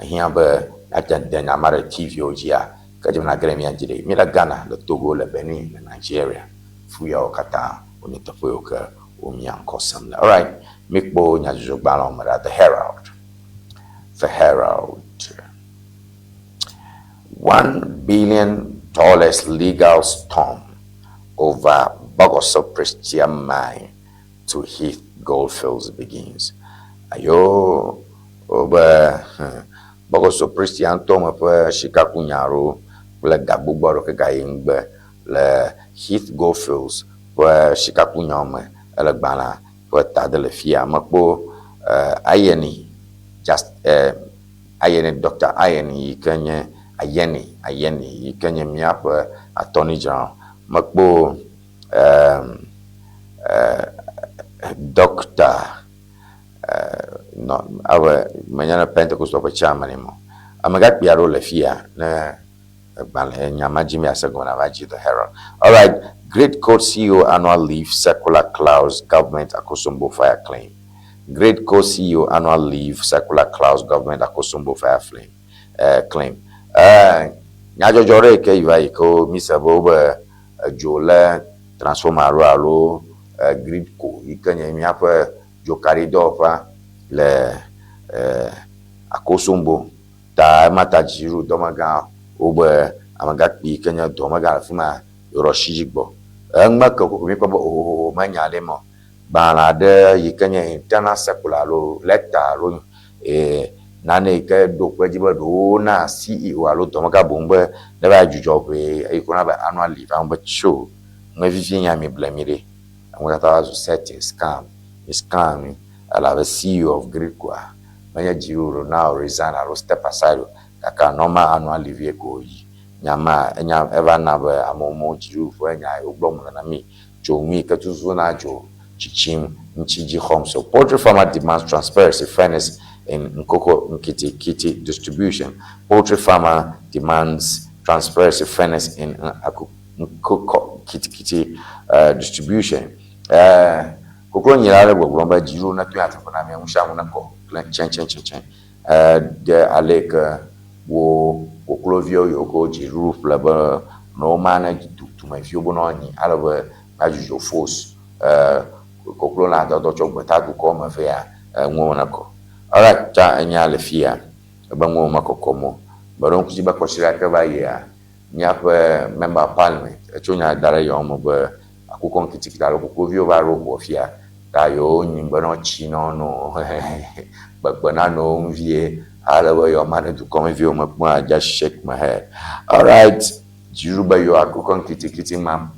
ehiã be míate de nya ma ɖe TV-wo dzia, ke edze be nàge ɖe mía dzi ɖe. Míele Ghana, le Togo, le Benin, le Nigeria. Fuyawo katã wonye teƒe yiwo ke wo mía ŋkɔ sem le. Alright, míkpɔ nyadzɔdzɔgbalẽwo me ɖa. The Herald. The Herald. $1 billion legal storm over Bogoso Prestea mine to Heath Goldfields begins. Ayo, wobe Bogoso Prestea ŋutɔ me ƒe sikakunya aɖewo kple ga gbogbo aɖewo ke gayi ŋugbe le Heath Goldfields ƒe sikakunyawo me ele gbalẽa ƒe ta de le fia. Mekpɔ Ayeni just Ayeni Dr. Ayeni yi ke nye Ayeni Ayeni yi ke nye míaƒe attorney general. Mekpɔ Dr. no abe menye ne Pentecostal ƒe chairman mo. Amegãkpui aɖewo le fia ne egbalẽ nya ma dzi míase gɔme nava dzi The Herald. Alright, GRIDCo CEO annual leave circular clouds government Akosombo fire claim. GRIDCo CEO annual leave circular clouds government Akosombo fire flame claim. Nyadzɔdzɔ ɖe yi ke yi va yi ke wo mi se be wobe edzo lé transformer alo alo Gridco yi ke nye míaƒe dzokaɖidɔwɔƒea le Akosombo. Ta ema ta dziɖuɖudɔmegã wobe amegãkpui yi ke nye dɔmegã le afi ma yewoɖo asi dzi gbɔ. Eŋme ke kokoko míekpɔ be ohohoho menya ɖe eme o. Gbalẽ aɖe yi ke nye internal circular alo lɛta alo nane yi ke ɖo kpe edzi be ɖewo na CEO alo dɔmegã boŋ be neva yi dzudzɔ ʋee eye ko na be annual leave ame be tso ŋme vivie nya mi ble mi ɖe. Ame katã va zu setting scam mi scam mi elabe CEO of Gridcoa menye dziɖuɖu na wò resign alo step aside o gake normal annual leave ye ko wòyi. Nya ma enya eva na be amewo mo dziɖuɖu ƒe nya yi wogblɔm wole na mi tso nu yi ke tututu na dzo tsitsim ŋuti dzi xɔm. So poultry farmer demands transparency, fairness in Nkoko Nkitikiti distribution. Poultry farmer demands transparency, fairness in Nkoko Nkitikiti distribution. Koklo nyila aɖe gbɔgblɔm be dziɖuɖu neto nyateƒe na mía, nusianu nekɔ klẽ tsɛtsɛtsɛtsɛ. Ɖe ale yi ke wo kokloviwo yiwo ke wo dziɖuɖu ƒle be ne woma ne dumeviwo be ne woanyi ale be míadzudzɔ fos koklo lã dɔdɔ tso gbetadukɔ me vɛa, enuwo nekɔ. Alright, tsa enya le fiya ebe nuwo mekɔkɔm o. Meɖo ŋku dzi be kɔsiɖa ke va yia, míaƒe member of parliament etso nya da ɖe yewo me be akukɔ ŋkitikiti alo kokloviwo va ɖo ʋua fia ta yewo nyi be ne wotsi ne wono gbegbe nanɔ wo ŋu vie ale be yewoa ma ɖe dukɔmeviwo me kpɔa just shake my head. Alright, dziɖuɖu be yewo akukɔ ŋkitikiti ma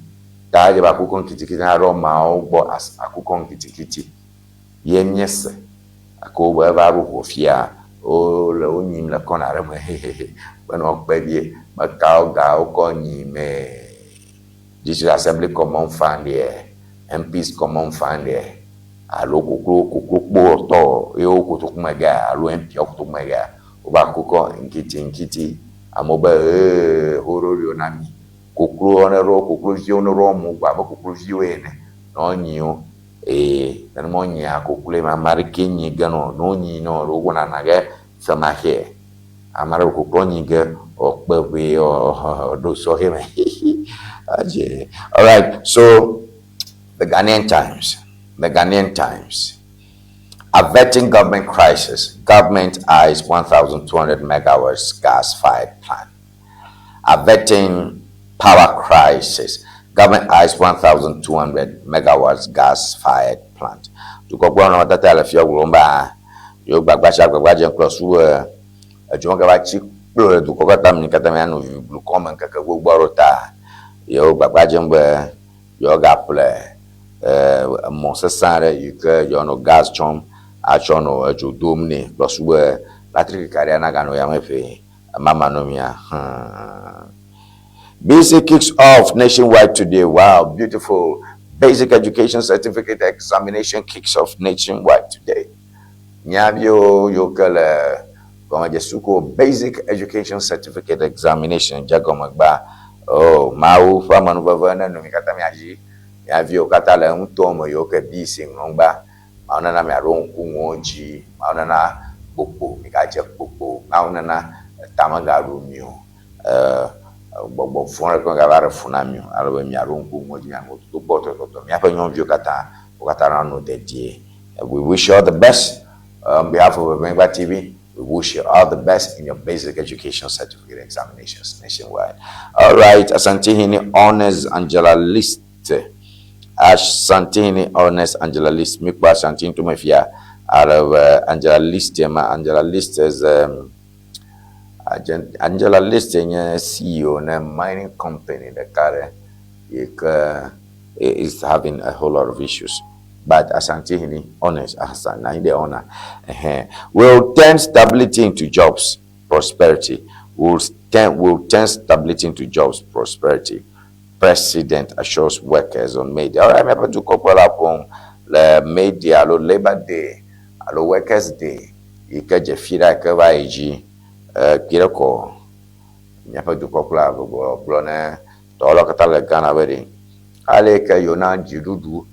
ta edze be akukɔ ŋkitikiti naɖo ameawo gbɔ as akukɔ ŋkitikiti ye míese gake wobe eva ɖo ʋua fia wole wo nyim le kɔna ɖe me hehehe be ne woakpɔe vie mekawo ga wokɔ nyimee. District Assembly Common Fund yɛ, MPs Common Fund yɛ, alo koklo koklokpo tɔ ye wo kotoku me gea alo MP wo kotoku me gea, wova kokɔ ŋkiti ŋkiti. Amewo be ee hoɖoɖoe na mi. Koklo ne ɖo kokloviwo ne ɖo mo gbɔ abe kokloviwo ene ne wonyi wo. Ee nenema wonyia kokloe ma. Ame aɖeke nyi ge nɔ ne wonyi nɔ ɖe wogbɔ nana ge femaxee. Ame aɖe koklo nyi ge wòkpe ʋee ɖo sɔhɛ me. Adze. All right, so the Ghanaian Times, the Ghanaian Times, averting government crisis, government eyes 1,200 megawatts gas-fired plant. Averting power crisis, government eyes 1,200 megawatts gas-fired plant. Dukɔkplɔla nɔnɔmetata le fia gblɔm be yewo gbagba tsi agbagba dze ŋklɔ su be edzo megava tsi kplo le dukɔ katã me katã mianɔ vivi blukɔ me ŋkeke gbogbo aɖewo ta. Yewo gbagba dzem be yewoagaƒle emɔ sesẽ aɖe yi ke yewoanɔ gas tsɔm atsɔ nɔ edzo dom nɛ kplɔ su be latriki kaɖia naganɔ yame ƒee. Mama no mia. BC kicks off nationwide today. Wow, beautiful. Basic Education Certificate Examination kicks off nationwide today. Míaviwo yiwo ke le gɔmedzesuku Basic Education Certificate Examination dze gɔme gbea. Oh, Mawu ƒe amenuveve nenɔ mi katã mia dzi. Mía viwo katã le nutoa me yiwo ke BECE ŋlɔm gbea. Mawu nana miaɖo ŋku nuwo dzi. Mawu nana kpokpo migadze kpokpo. Mawu nana eta megaɖu mi o. Gbɔgbɔ vɔ̃ ɖeke megava ɖe fu na mi o. Ale be miaɖo ŋku nuwo dzi, mianɔ dodokpɔ tɔtɔtɔ. Míaƒe nyɔnuviwo katã, wo katã nanɔ dedie. We wish you all the best. On behalf of Ebenyigba TV, we wish you all the best in your basic education certificate examinations nationwide. All right, Asantehene honors Angela List. Asantehene honors Angela List. Mikpɔ Asante ŋutɔ fia. Ale be Angela List ma Angela List is Angela List nye CEO na mining company ɖeka ɖe yi ke is having a whole lot of issues. But Asantehene honors Asan na the honor. Will turn stability into jobs, prosperity. Will turn stability into jobs, prosperity. President assures workers on May Day. All right, míaƒe dukɔkplɔla ƒom le May Day alo Labour Day alo Workers Day yi ke dze fi ɖa ke va yi dzi kpi ɖe kɔ míaƒe dukɔkplɔla gblɔ ne dɔwɔlawo katã le Ghana be ɖe ale yi ke yewo na dziɖuɖu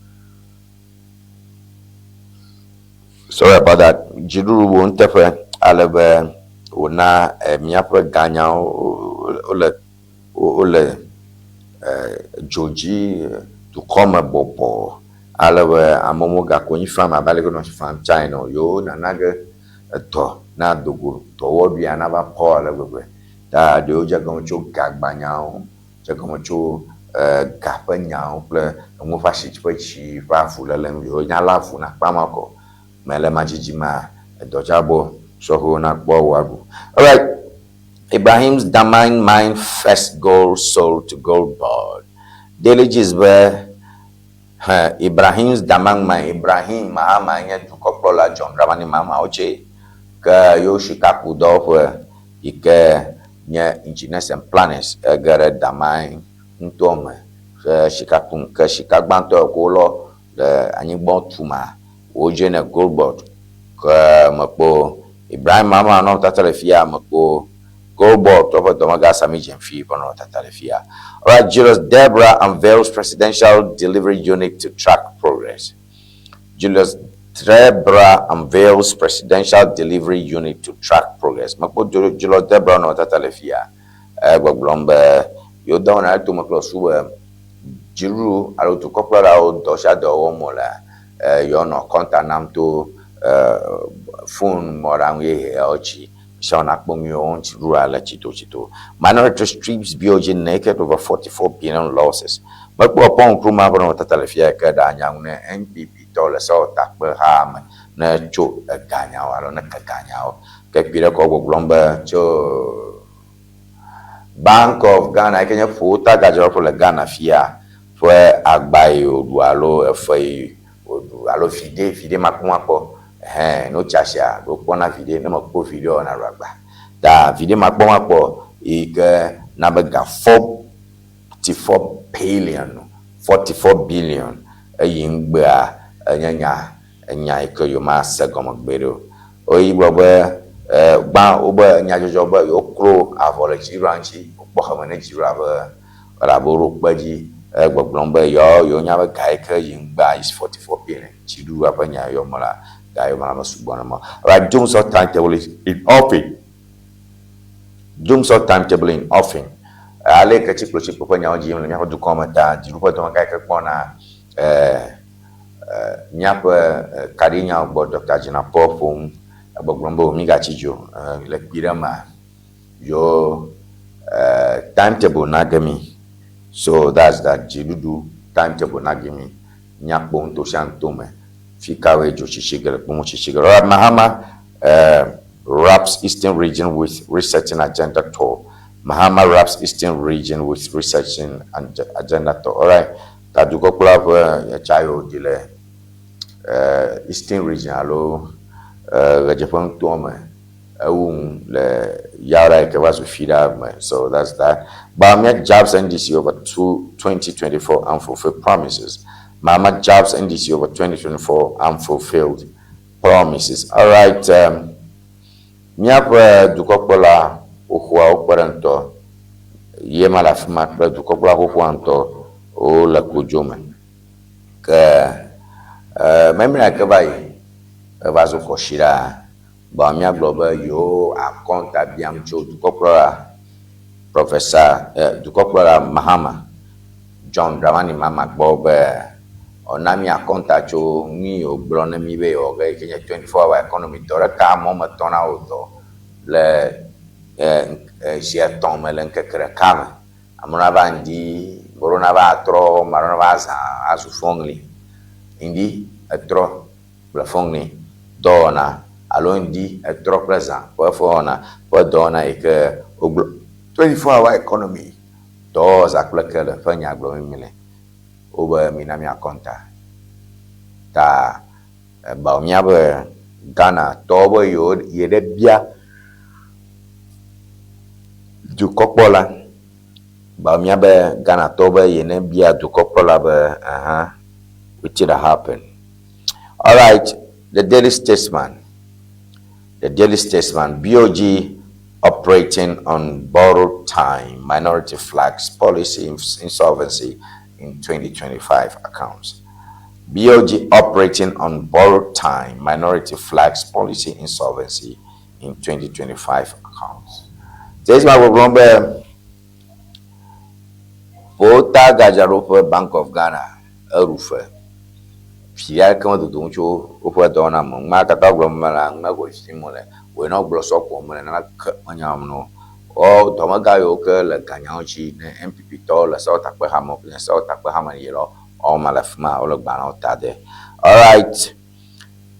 sorry about that dziɖuɖu wo nuteƒe ale be wòna míaƒe ganyawo wole dzo dzi dukɔme bɔbɔ. Ale be amewo mega konyi fam abe aleke wonɔ fam tsã ene o. Yewo nana ge edɔ nado go, dɔwɔɖuia nava pɔ ale gbegbe. Ta ɖewo dze egɔme tso gagbanyawo, dze egɔme tso ga ƒe nyawo kple enuwo ƒe asi ƒe tsi ƒe avuléle ŋu. Yewo nya lé avu na akpa ma kɔ. Mele ma dzidzi ma edɔ dza bɔ sɔhɛwo nakpɔ woaɖu. Alright, Ibrahim's Damang Mine first gold sold to Gold Board. Daily Gist be, He, Ibrahim's Damang Mine, Ibrahim Mahama nye dukɔkplɔla John Dramani Mahama wotse ke yewo sikakudɔwɔƒe yi ke nye Engineers and Planners ege ɖe Damang nutoa me he sika kum ke sika gbãtɔ yi ke wolɔ le anyigba tuma wodze ne Gold Board ke mekpɔ Ibrahim Mahama nɔnɔmetata le fia mekpɔ Gold Board tɔ ƒe dɔmegã Sami Gyamfi ƒe nɔnɔmetata le fia. Alright, Julius Debra unveils presidential delivery unit to track progress. Julius Debra unveils presidential delivery unit to track progress. Mekpɔ Julius Debra nɔnɔmetata le fia. Egbɔgblɔm be yewo dɔwɔna ɖe tome kple su be dziɖuɖu alo dukɔkplɔlawo dɔ sia dɔ wɔm wole yewoanɔ kɔnta nam to fon mɔɖaŋu yeyeawo dzi. Sia nakpɔ nyuiwo ŋuti ɖua le tsitotsito. Minority strips BOG naked over 44 billion losses. Mekpɔ Paul Nkrumah ƒe nɔnɔmetata le fia yi ke ɖea nya ŋu ne NPP tɔwo le sewɔtakpeha me ne tso eganyawo alo ne ke ganyawo. Ke kpui ɖe kɔ gbɔgblɔm be tso Bank of Ghana yi ke nye ƒowota gadzraɖoƒe le Ghana fia ƒe agba yi wòɖu alo efe yi wòɖu alo viɖe, viɖe makpɔmakpɔ ɛhɛn ne wotsi asia ɖe wokpɔna viɖe, ne mekpɔ viɖe o naɖu agba. Ta viɖe makpɔmakpɔ yi ke na be ga 44 billion, 44 billion eyi ŋgbea enye nya enya yi ke yewomase gɔme gbeɖe o. Woyi gblɔ be gbã wobe nyadzɔdzɔ be yewoklo avɔ le dziɖuɖua ŋuti, wokpɔ xeme ne dziɖuɖua be elabe woɖo kpe edzi gbɔgblɔm be yewo yewonya be ga yi ke yi ŋgbea is 44 billion. Dziɖuɖua ƒe nya yɔm mele ga yɔ mele ame sugbɔ nenema o. Alright, Dumsor timetable is in office. Dumsor timetable in offing. Ale yi ke tsikplotsikpo ƒe nyawo dzi yim le míaƒe dukɔ me ta dziɖuƒe dɔmegã yi ke kpɔna Míaƒe kaɖinyawo gbɔ Ɖɔkta Jinapor ƒom egbɔgblɔm be mígatsi dzi o le kpui ɖe mea, yewo timetable nage mí. So that's that dziɖuɖu timetable nage mí. Míakpɔ nuto sia nuto me fi kawoe dzotsitsi ge le kple motsitsi ge le. Alright, Mahama wraps Eastern region with resetting agenda tour. Mahama wraps Eastern region with resetting agenda tour. Alright. Ta dukɔkplɔla ƒe tsa yi wòɖi le Eastern Region alo ɣedzeƒe nutoa me ewu nu le Yaoundé yi ke va zu Fiɖa me. So that's that. Bawumia jabs NDC over 2024 unfulfilled promises. Mahama jabs NDC over 2024 unfulfilled promises. All right. Um, Míaƒe dukɔkplɔla xoxoawo kpe ɖe ŋutɔ ye ma le afi ma kple dukɔkplɔla xoxoa ŋutɔ wole kodzo me. Ke memlɛa ke va yi eva zu kɔsiɖa gbã míagblɔ be yewo akɔnta biam tso dukɔkplɔla Professor dukɔkplɔla Mahama John Dramani Mahama gbɔ be Ɔna mí akɔnta tso nu yi wògblɔ ne mí be yewɔ ge yi ke nye 24 hour economy dɔ ɖeka ame woame etɔ̃ na wɔ dɔ le zi etɔ̃ me le ŋkeke ɖeka me. Ame ɖewo nava ŋdi, ame ɖewo nava atrɔ, ame ɖewo nava zã azu fɔŋli. Ŋdi, etrɔ kple fɔŋli dɔwɔna alo ŋdi, etrɔ kple zã ƒe fɔwɔna ƒe dɔwɔna yi ke wogblɔ 24 hour economy dɔwɔwɔ zã kple kele ƒe nya gblɔm mí le. Wobe mina mía kɔnta ta eba mía be Ghana tɔwo be yewo ye ɖe bia dukɔkpɔla. Ba mía be Ghana tɔwo be ye ne bia dukɔkplɔla be aha wetin da happen. Alright, the Daily Statesman. The Daily Statesman, BOG operating on borrowed time, minority flags policy insolvency in 2025 accounts. BOG operating on borrowed time, minority flags policy insolvency in 2025 accounts. Statesman gbɔgblɔm be Volta gadzraɖoƒe Bank of Ghana eɖu fe. Vi aɖeke medodo ŋu tso woƒe dɔwɔna me o. Nua katã wogblɔm mele ŋme ko fim wole. Wòe ne wogblɔ sɔ ko mele naneke menya wɔm na wo. Woawo dɔmegã yiwo ke le ganyawo dzi ne NPP tɔwo le sewɔtakpehame kple sewɔtakpehame yi la, woawo ma le afi ma wole gbalẽwo ta de. Alright.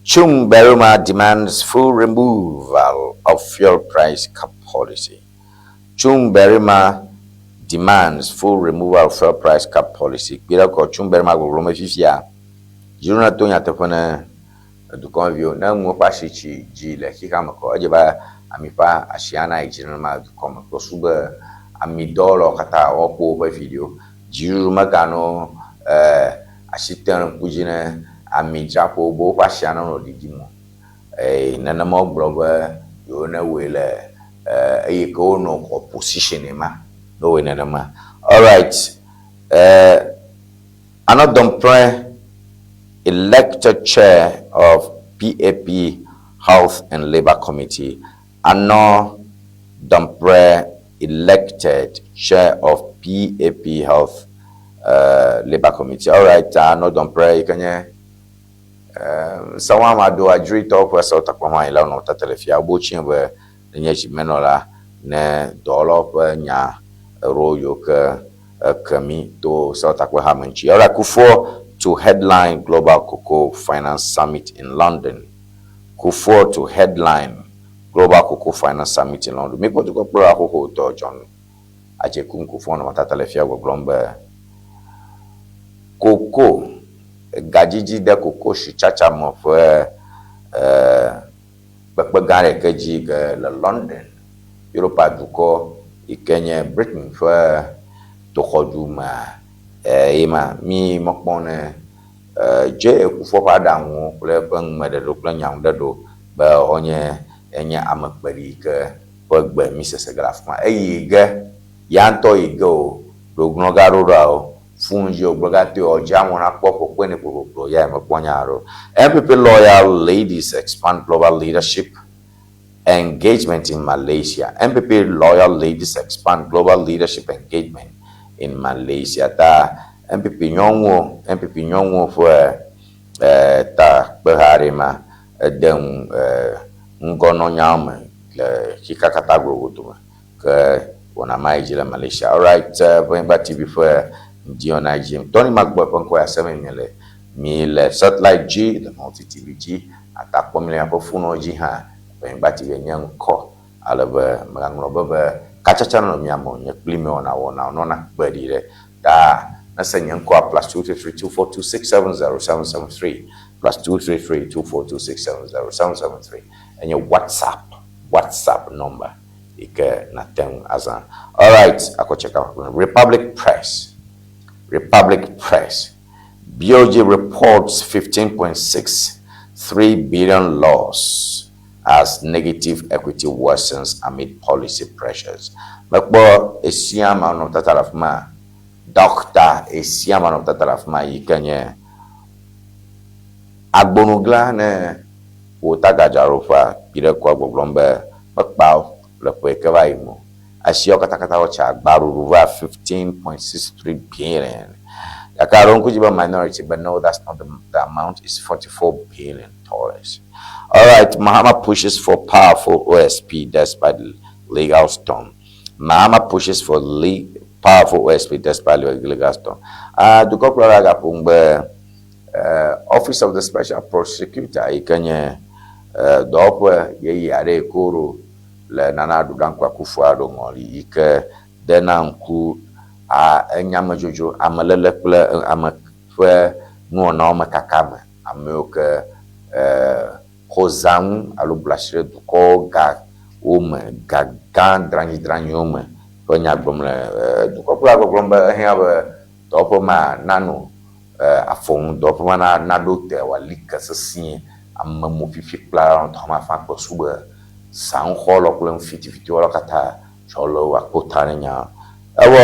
Chum Beruma demands full removal of fuel price cap policy. Chum Berima demands full removal of fuel price cap policy. Kpi ɖe kɔ Chum Berima gbɔgblɔ me fifia. Dziɖuna to nyateƒe ne dukɔmeviwo ne nuwo ƒe asi tsi dzi le xexea me kɔ edze be ami ƒe asi ana yi dzi nenema le dukɔ me. Kpɔ su be amidɔwɔlawo katã woakpɔ woƒe video. Dziɖuɖu meganɔ eh, asi tem ɖe ŋku dzi ne amidzraƒewo be woƒe asia nenɔ ɖiɖim o. Eye nenema wogblɔ be yewo ne wɔe le eh, eye ke wonɔ opposition ma, ne wɔe nenema. Alright, eh, Anɔ Dompreh elected chair of PAP Health and Labour Committee. Anɔ Dompreh elected chair of PAP Health uh, Labour Committee. Alright, Anɔ Dompreh yi ke nye Ŋsẽwɔame aɖo adzroetɔwo ƒe sewɔtakpɔxɔ anyi la wonɔ tata le fia wobe wotsiẽ be nenye zimenɔla ne dɔwɔlawo ƒe nya eɖewo yiwo ke eke mí to sewɔtakpeha me ŋuti. Alright, Kufuor to headline Global Cocoa Finance Summit in London. Kufuor to headline Global Cocoa Finance Summit in London. Míkpɔ dukɔkplɔla xoxotɔ John Agyekum Kufuor nɔ tata le fia gbɔgblɔm be koko Gadzidzi de kokositsatsa me ƒe kpekpe gã aɖe ke dzi ke le London, Europa dukɔ yi ke nye Britain ƒe toxɔdu mea, eye ma mi mɔkpɔm ne J. Kufuor ƒe aɖaŋuwo kple eƒe numeɖeɖewo kple nyaŋuɖeɖewo be wonye enye ame kpeɖi yi ke ƒe gbe mi sese ge le afi ma. Eyi ge ya ŋutɔ yi ge o, ɖoglɔ̃ ga ɖo ɖa o, fun dzi o, gblɔ ga toe o, dze amewo nakpɔ ƒo kpe nɛ kplokplokplo ya mekpɔ nya aɖe o. NPP Loyal Ladies Expand Global Leadership Engagement in Malaysia. NPP Loyal Ladies Expand Global Leadership Engagement in Malaysia. Ta NPP nyɔnuwo, NPP nyɔnuwo ƒe eh, ta kpeha aɖe ma ede ŋu eh, ŋgɔnɔnyawo me le xexea katã globo dome. Ke wɔna ma yi dzi le Malaysia. Alright, Ʋenyigba TV ƒe ŋdi wɔna yi dzi. Tony Magbɔe ƒe ŋkɔ ya sem mi le. Mi le satellite dzi, le Multi TV dzi, ata kpɔ mi le miaƒe fonuwo dzi hã. Ʋenyigba TV nye ŋkɔ ale be megaŋlɔ be be katsatsa nɔ mia me o. Nye kpli mi wɔna wɔna nɔna kpe ɖi ɖe. Ta nese nye ŋkɔa +233 242 670 773 +233 242 670 773 enye WhatsApp WhatsApp number. yi ke nàte ŋu azã. Alright, akɔ check out Republic Press. Republic Press. BOJ reports 15.63 billion loss as negative equity worsens amid policy pressures. Mekpɔ esia ma nɔ tata le afi ma. Dɔkta esia ma nɔ tata le afi ma yi ke nye agbonugla ne wò tagadzraɖoƒea kpi ɖe kɔa gbɔgblɔm be mekpa wo le ƒe yi ke va yi me o. Asiawo katakata wotsa agbaɖuɖu va 15.63 billion. Gake aɖo ŋku dzi be minority be no that's not the, the amount is 44 billion dollars. Alright, Mahama pushes for powerful OSP despite legal storm. Mahama pushes for le powerful OSP despite legal storm. Ah, dukɔkplɔla gaƒo ŋugbe eh, Office of the Special Prosecutor yi ke nye eh, dɔwɔƒe yeye aɖe yi ke woɖo le Nana Addo Dankwa Akufo-Addo ŋɔli yi ke dena ŋku a enyamedzodzro, ameléle kple ame ƒe nuwɔnawo me kaka me. Amewo ke eh, xɔ zãnu alo bla asi ɖe dukɔwo ga wo me, ga gã dranyidranyiwo me ƒe nya gblɔm le. Eh, dukɔkplɔla gbɔgblɔm be ehiã be dɔwɔƒe ma nano afɔ ŋu dɔ ƒe ma naɖo te wòali ke sesĩe. Ame mo fifi kpla nɔ dɔ ma fã kpe su be zãŋuxɔ lɔ kple nu fitifitiwɔlawo katã tsɔ le woakpɔ ta ne nya. Evɔ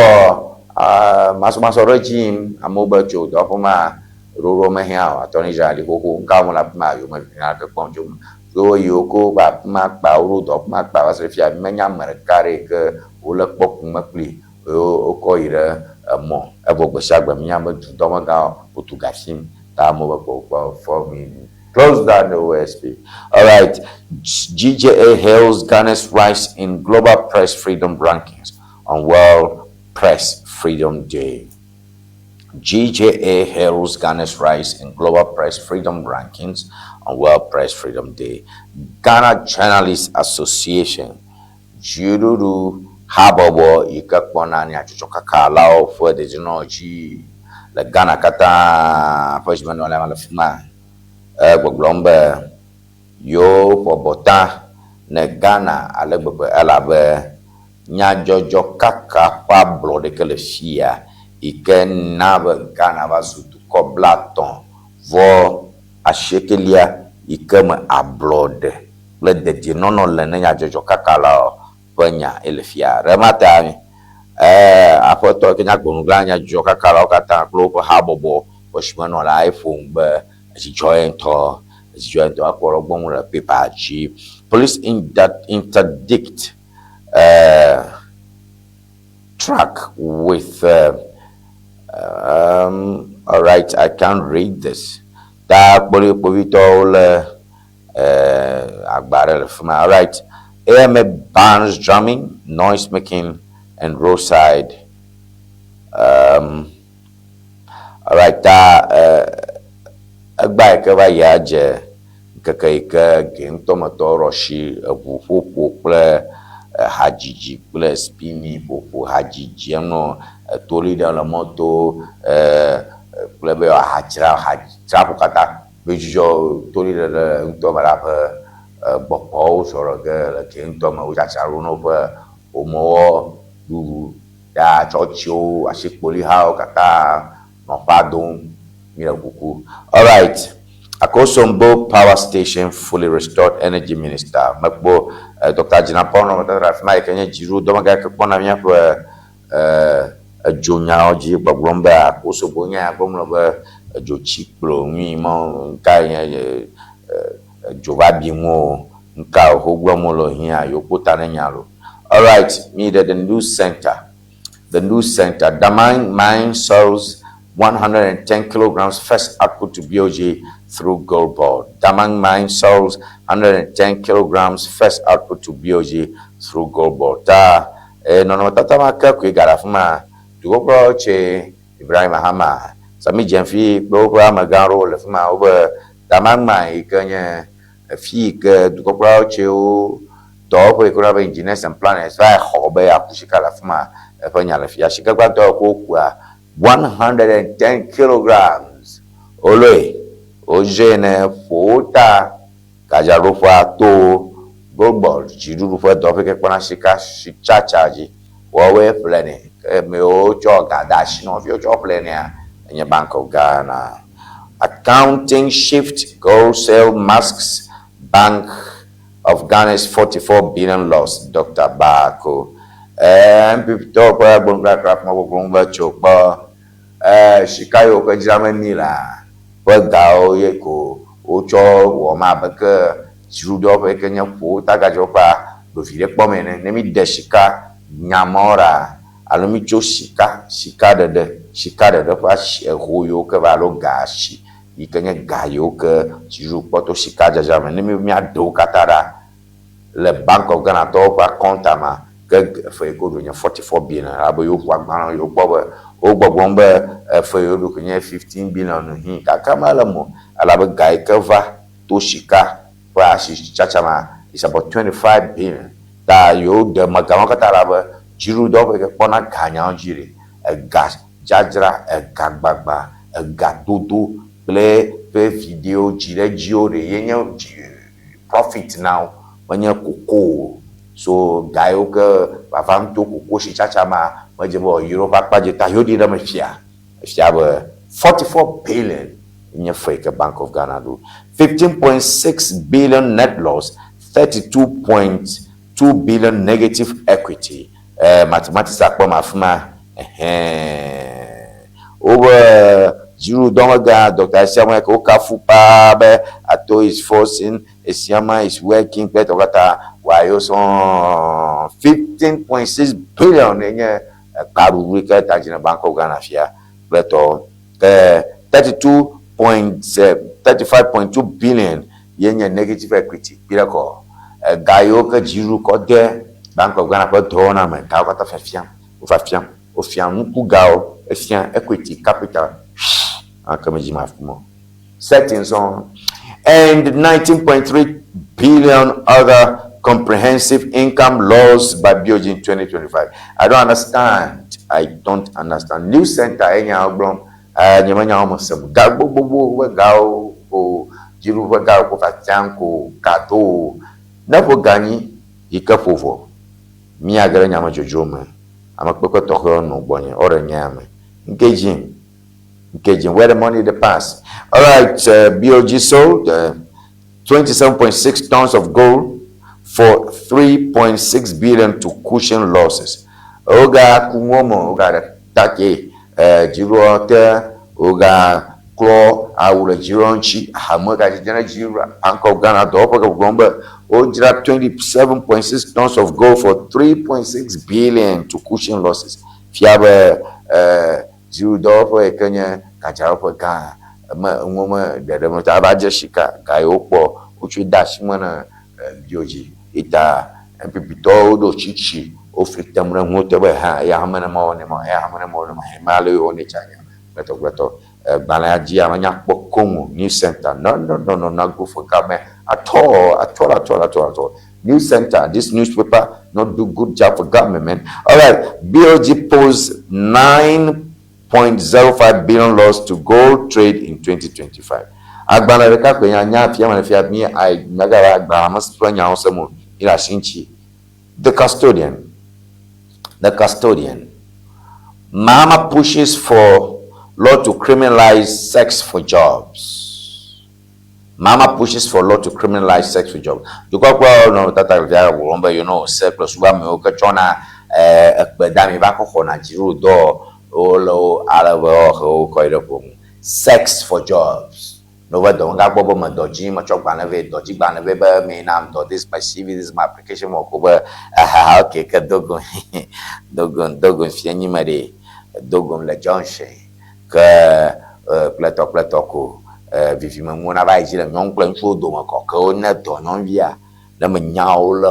masɔmasɔ ɖe edzi yim amewo be tso dɔ ƒe ma ɖoɖoa mehiã o. Attorney General li xoxo. Ŋka wɔm le afi ma yome nya ɖeke kpɔm tso eme. Tso eyi woko va afi ma kpa woɖo dɔ ƒe ma kpa va se ɖe fia menya ame ɖeka ɖe yi ke wole kpɔ kume kpli Wokɔ yi ɖe emɔ evɔ gbe sia gbe míenya be dudɔmegãwo wotu ga sim. Ta amewo be kpɔkpɔ for me. Close down the OSP. All right. GJA hails Ghana's rise in global press freedom rankings on World Press Freedom Day. GJA hails Ghana's rise in global press freedom rankings on World Press Freedom Day. Ghana Journalists Association, dziɖuɖu habɔbɔ yi ke kpɔna nyadzɔdzɔkakalawo ƒe dedienɔnɔ dzi le Ghana katã ƒe zimenɔla le fi ma egbɔgblɔm be yewo ƒo abɔta ne Ghana ale gbegbe elabe nyadzɔdzɔkaka ƒe ablɔɖe ke le fia yi ke na be Ghana va zu dukɔ 38 yi ke me ablɔɖe kple dedienɔnɔ le ne nyadzɔdzɔkakalawo ƒe nya ele fia. Ɖe ma ta aƒetɔ ke nye agbonugla nyadzɔdzɔkakalawo katã kple woƒe habɔbɔ ƒe zimenɔla eƒo be dzidzɔ ye ŋutɔ dzidzɔ ye ŋutɔ ekpɔ ɖe gbɔ ŋu le pepa dzi. Police interdict truck with all right, I can't read this. Ta kpɔɖi kpovitɔwo le agba ɖe le fi ma. All right. AMA bans drumming, noise making, and roadside. All right, ta egba yi ke va yia dze ŋkeke yi ke ge ŋutɔmetɔwo ɖo asi eʋu ƒoƒo kple hadzidzi kple spini ƒoƒo hadzidzi enɔ etoli ɖe le mɔto kple be hadzra hadzraƒo katã be dzudzɔ toli ɖe le ŋutɔ me la ƒe gbɔkpɔwo sɔ ɖe ge le ge ŋutɔ me wodzadzra ɖo na woƒe ƒomewɔ ɖuɖu ya tsɔtsiwo asikpolihawo katã nɔ ƒa dom mi le kuku. All right. Akosombo Power Station fully restored Energy Minister mekpɔ Dr. Jinapor nɔ metata ɖe afi ma yi ke nye dziɖuɖu dɔmegã yi ke kpɔna míaƒe edzonyawo dzi gbɔgblɔm be Akosombo nye ya gblɔm le be edzotsikplo nui mɔ ŋka nye edzo va bi ŋu o ŋka wo gblɔm wole hiã yewo kpo ta ne nya lo. All right, mi ɖe the news center. The news center. Damang Mine sells 110 kilograms first output to BOG through Gold Board. Damang Mine sells 110 kilograms first output to BOG through Gold Board. Ta nɔnɔmetata ma ke koe ga ɖe afi ma. Dukɔkplɔlawo tse Ibrahim Mahama, Sami Gyamfi kple woƒe amegã aɖewo le fi ma wobe Damang Mine yi ke nye fi yi ke dukɔkplɔlawo tsewo dɔwɔƒe yi ke woyɔna be Engineers and Planners va xɔ be yeaku sika le afi ma eƒe nya le fia. Sika gbãtɔ yi ke wokua 110 kilograms woloe wozɔe ne ƒo wo ta gadzraɖoƒea to Gold Board dziɖuɖu ƒe dɔwɔƒe yi ke kpɔna sika sitsatsa dzi. Woawoe ƒlenɛ. Ke amewo tsɔ ga de asi na nɔviwo tsɔ ƒlenɛa enye Bank of Ghana. Accounting shift gold sale masks Bank of Ghana's 44 billion loss, Dr. Baako. NPP tɔwo ƒe agbonukplakpla fima gbɔgblɔm be tso kpɔ sika yiwo ke dzram mi la ƒe gawo ye ko wotsɔ wɔ ma abe ke dziɖuɖuawo ƒe ke nye ƒo tagadzɔƒea ɖo vi ɖe kpɔm ene. Ne mi ɖe sika nyamɔ ɖa alo mi tso sika sika ɖeɖe sika ɖeɖe ƒe asi eho yiwo ke va alo ga asi yi ke nye ga yiwo ke dziɖuɖu kpɔ to sika dzadzra me ne mi míaɖe wo katã ɖa le Bank of Ghana tɔwo ƒe akɔnta ma ke efe yi ke woɖo nye 44 billion elabe yewo ʋu agbalẽ yewo kpɔ be wo gbɔgblɔm be efe yi woɖo ke nye 15 billion hi gake mele eme o elabe ga yi ke va to sika ƒe asitsatsa ma is about 25 billion ta yewo ɖe eme ga mawo katã elabe dziɖuɖudɔwɔƒe yi ke kpɔna ganyawo dzi ɖe ega dzadzra, ega gbagba, ega dodo kple ƒe viɖewo dzi ɖe edziwo ɖe ye nye profit na wo menye koko o. So ga yiwo ke vavam to koko sitsatsa ma medze be wòayi ɖe woƒe akpa dzi ta yewo ɖi ɖe eme fia. Efia be 44 billion nye fe yi ke Bank of Ghana ɖo. 15.6 billion net loss, 32.2 billion negative equity. Mathematics akpɔ ma afi ma. Ɛhɛn. Wobe dziɖuɖudɔmegã Dr. Asiamah yi ke wokafu paa be Ato is forcing, Asiamah is working kple etɔwo katã wayo sɔŋ. 15.6 billion ye nye ekpaɖuɖu yi ke ta dzi na Bank of Ghana fia kple etɔwo. Ke 32. point 35.2 billion ye nye negative equity kpi ɖe kɔ. Ega yiwo ke dziɖuɖu kɔ de Bank of Ghana ƒe dɔwɔna me, gawo katã fiafiam, wofiafiam, wofia nuku gawo, efia equity capital, ake me dzi ma fi mo. Settings on and 19.3 billion other comprehensive income loss by BOG in 2025. I don't understand. I don't understand. News Center enya gblɔm nye menya wo me sem. Ga gbogbogbò ƒe gawo ko dziɖuɖu ƒe gawo ko fiafiam ko ga do. Ne ƒo ga nyi yi ke ƒo vɔ. Míage ɖe nyamedzodzro me. Ame kpekpe tɔxɛwo nɔ gbɔnye. Woɖe nye ya me. Ŋke Engaging where the money dey pass. All right, BOG sold 27.6 tons of gold for 3.6 billion to cushion losses. Oga kunwomo, oga take, dziɖuɖua te, oga klɔ awu le dziɖuɖua ŋuti, hame gadzedze ɖe dziɖuɖua. Bank of Ghana dɔwɔƒe ke gblɔm be wodzra 27.6 tons of gold for 3.6 billion to cushion losses. Fia be dziɖuɖudɔwɔƒe yi ke nye gadzraɖoƒe gã me enuwo me ɖeɖe me ta ava dze sika ga yi wokpɔ wotsɔe de asi me na BOG yi ta NPP tɔwo ɖo tsitsi wofli tem ɖe ŋuwo te be hã eya hã mene mɔ ne mɔ eya hã mene mɔ ne mɔ hɛn ale wɔ ne tsa nya gbletɔ gbletɔ gbalẽa dzi ame nya kpɔ koŋ o. News Center, no, no, no, no, not good for government at all, at all, at all, at all, at all. News Center, this newspaper not do good job for government, man. All right, BOG posts 9.05 billion loss to gold trade in 2025. Agbalẽ ɖeka koe nya nya fia me fia mi ai megava agbalẽ me ƒe nyawo sem o. Mi le asi ŋuti. The Custodian. The Custodian. Mahama pushes for law to criminalize sex for jobs. Mahama pushes for law to criminalize sex for jobs. Dukɔ kple nɔ tata fia wɔm be se kple suba amewo ke tsɔna ekpe dami va kɔ xɔna dziɖuɖu dɔ wole wo ale be woahe wo kɔ yi ɖe ʋɔnu. Sex for jobs. Ne wova dɔ ŋga gbɔ be me dɔ dzi metsɔ gbalẽ vɛ dɔ dzi gbalẽ vɛ be me nam dɔ, this my CV, this is my application wɔ ko be aha, okay, ke dogo dogo dogo fie nyi me ɖe dogo le junction ke kpletɔ kpletɔ ko vivime ŋuwo nava yi dzi le nyɔnu kple ŋutsuwo dome kɔ ke wo ne dɔ nyɔnuvia ne me nyawo le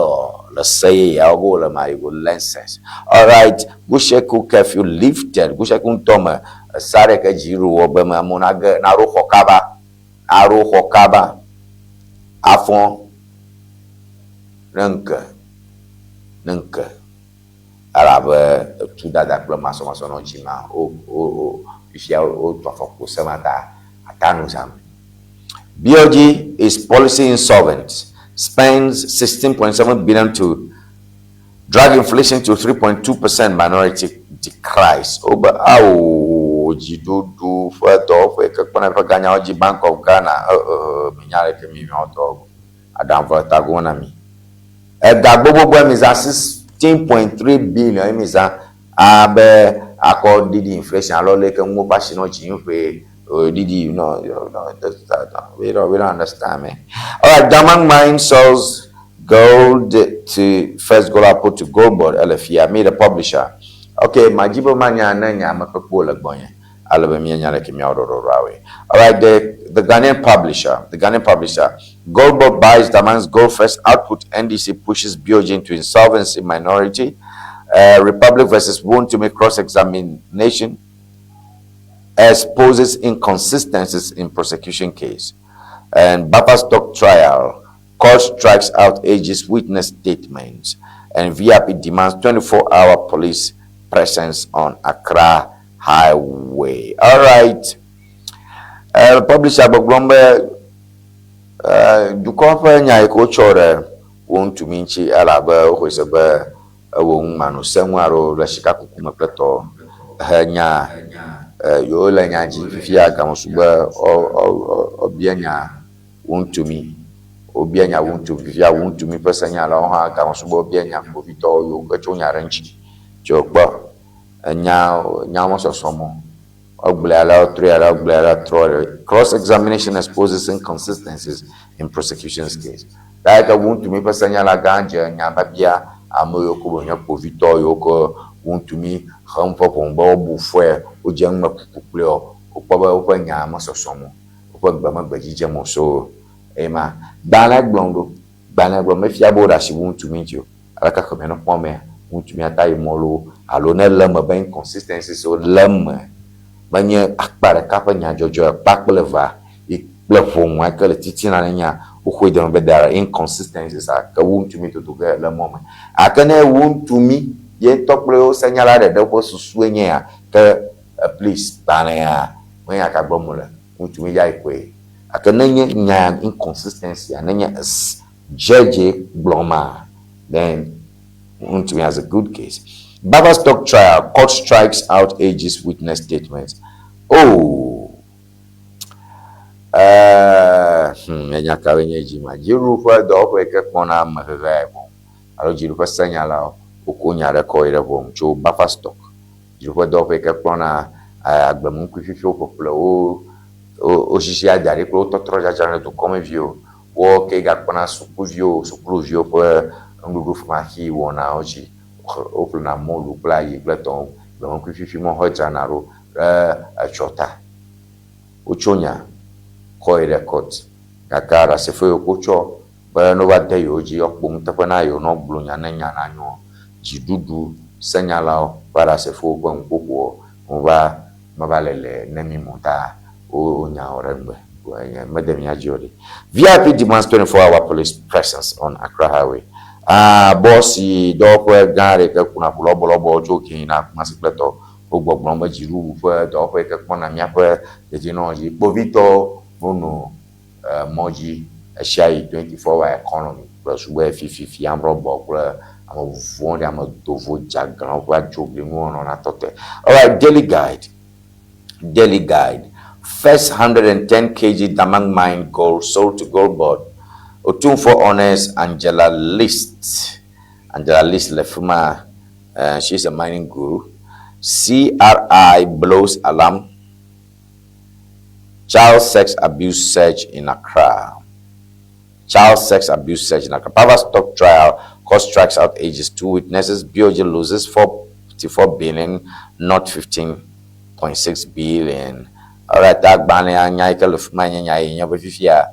le se yeyeawo go le ma you go learn sense. Alright, Gusheku curfew lifted. Gusheku ŋutɔ me esa ɖe ke dzi ɖo wɔ be me amewo nage naɖo xɔ kaba aɖo xɔ kaba afɔ ne ŋke ne ŋke elabe etu dada kple masɔmasɔ nɔ dzi ma wo wo wo fifia wotu afɔkpo sema ta atanu zam. BOG is policy insolvent, spends 16.7 billion to drag inflation to 3.2%, minority decries. Wobe awo dziɖuɖu ƒe dɔwɔƒe ke kpɔna eƒe ganyawo dzi, Bank of Ghana, minya ɖeke mi miawo tɔ aɖaŋu tago na mi. Ega gbogbogbɔ mi zã 16.3 billion ye mi zã abe akɔ ɖiɖi inflation alo leke nuwo ƒe asi nɔ dzi ƒe ɖiɖi. No, no, we don't understand, man. All right, Damang Mine sells gold to first gold output to Gold Board. Ele fia me the publisher. Okay, madzi be manya ne nya ame kpekpewo le gbɔnye ale be míanya leke míawo ɖɔɖɔɖɔawoe. All right, the Ghanaian publisher, the Ghanaian publisher. Gold Board buys Damang's gold first output. NDC pushes BOG into insolvency minority. Republic versus Wontumi cross-examination exposes inconsistencies in prosecution case. And Buffer stock trial, court strikes out AG's witness statements. And VIP demands 24-hour police presence on Accra Highway. All right. Publisher gbɔgblɔm be dukɔ ƒe nya yi ke wotsɔ ɖe Wontumi ŋuti elabe woxɔe se be ewɔ nu manɔsenu alo le sikakuku me kple tɔ he nya yewo le nya dzi fifia game su be wobia nya Wontumi wobia nya Wontumi fifia Wontumi ƒe senyalawo hã game su be wobia nya kpovitɔwo yiwo ke tso nya ɖe ŋuti tso kpɔ enya nyawo mesɔsɔm o. Wogblɔe ale wotrɔe ale wogblɔe ale trɔ. Cross examination exposes inconsistencies in prosecution's case. Ta ke Wontumi ƒe senyala gã dze nya biabia ame yiwo ke wonye kpovitɔ yiwo ke Wontumi hem ƒe ʋɔnu be wobu fɔe wodze numekuku kpli wo wokpɔ be woƒe nya mesɔsɔm o. Woƒe gbe megbe dzidzem o so eye ma. Gbalẽa gblɔm ɖo. Gbalẽa gblɔm mefia be woɖe asi ŋu ŋutsu mi ŋuti o. Aleke xemea ne kpɔ amea ŋutsu mia ta yi mɔ loo alo ne le eme be inconsistencies wo le eme menye akpa ɖeka ƒe nyadzɔdzɔ akpa kple evea yi kple ʋɔnua yi ke le titina ne nya woxɔe de eme be there are inconsistencies ake wu ŋutsu mi dodo ge le mɔ me. Gake ne wu ŋutsu mi ye ŋutɔ kple wo senyala ɖeɖe woƒe susue nye ya ke please gbalẽa menya ka gblɔm wole ŋutsu mi dza yi koe. Gake ne nye nya inconsistency a ne nye judge gblɔ ma then ŋutsu has a good case. Baverstock trial, court strikes out AG's witness statements. Oh, enya kawoe nye dzi ma? Dziɖuɖu ƒe dɔwɔƒe yi ke kpɔna amehehe ya boŋ alo dziɖuɖu ƒe senyalawo woko nya ɖe kɔ yi ɖe ʋɔnu tso Baverstock. Dziɖuɖu ƒe dɔwɔƒe yi ke kplɔna agblemenuku fifiwo ƒeƒle wo wozizia da ɖi kple wo tɔtrɔ dzadzra na dukɔmeviwo. Woawo ke gakpɔna sukuviwo, sukuluviwo ƒe nuɖuɖu femaxee wɔnawo dzi. Woƒlena mɔlu kple ayi kple etɔwo, gbemeŋkui fifi mɔ hedzrana ɖo ɖe etsɔ ta. Wotso nya kɔ yi ɖe kɔti gake Ɖasefo yiwo ke wotsɔ be ne wova de yewo dzi woakpɔ nuteƒe na yewo ne woagblɔ nya ne nya nanyoa, dziɖuɖu senyalawo ƒe Ɖasefowo ƒe nuƒoƒoa wova meva le le ne mi mo ta wonya wɔ ɖe ŋgbe mede mía dzi o ɖe. VIP demands 24 hour police presence on Accra highway. Ah, bɔs yi dɔwɔƒe gã aɖe ke kuna ʋu lɔbɔlɔbɔ tso Kin yina Kumasi kple tɔ wogbɔgblɔm be dziɖuɖu ƒe dɔwɔƒe yi ke kpɔna míaƒe dedienɔnɔ dzi. Kpovitɔwo nono mɔ dzi ɣesiaɣi 24 hour economy kple sugbɔe fififi amrɔbɔ kple ame vɔ̃ɖi ame dovo dzeaglãwo ƒe adzoglinuwo nɔna tɔtɔe. Alright, Daily Guide. Daily Guide. First 110 kg Damang mine gold sold to Gold Board. Otumfuo honors Angela List. Angela List le fi ma. She's a mining guru. CRI blows alarm. Child sex abuse surge in Accra. Child sex abuse surge in Accra. Power stock trial, court strikes out ages two witnesses. BOG loses 44 billion, not 15.6 billion. Alright, agbalẽa nya yi ke le fi ma nye nya yi nye be fifia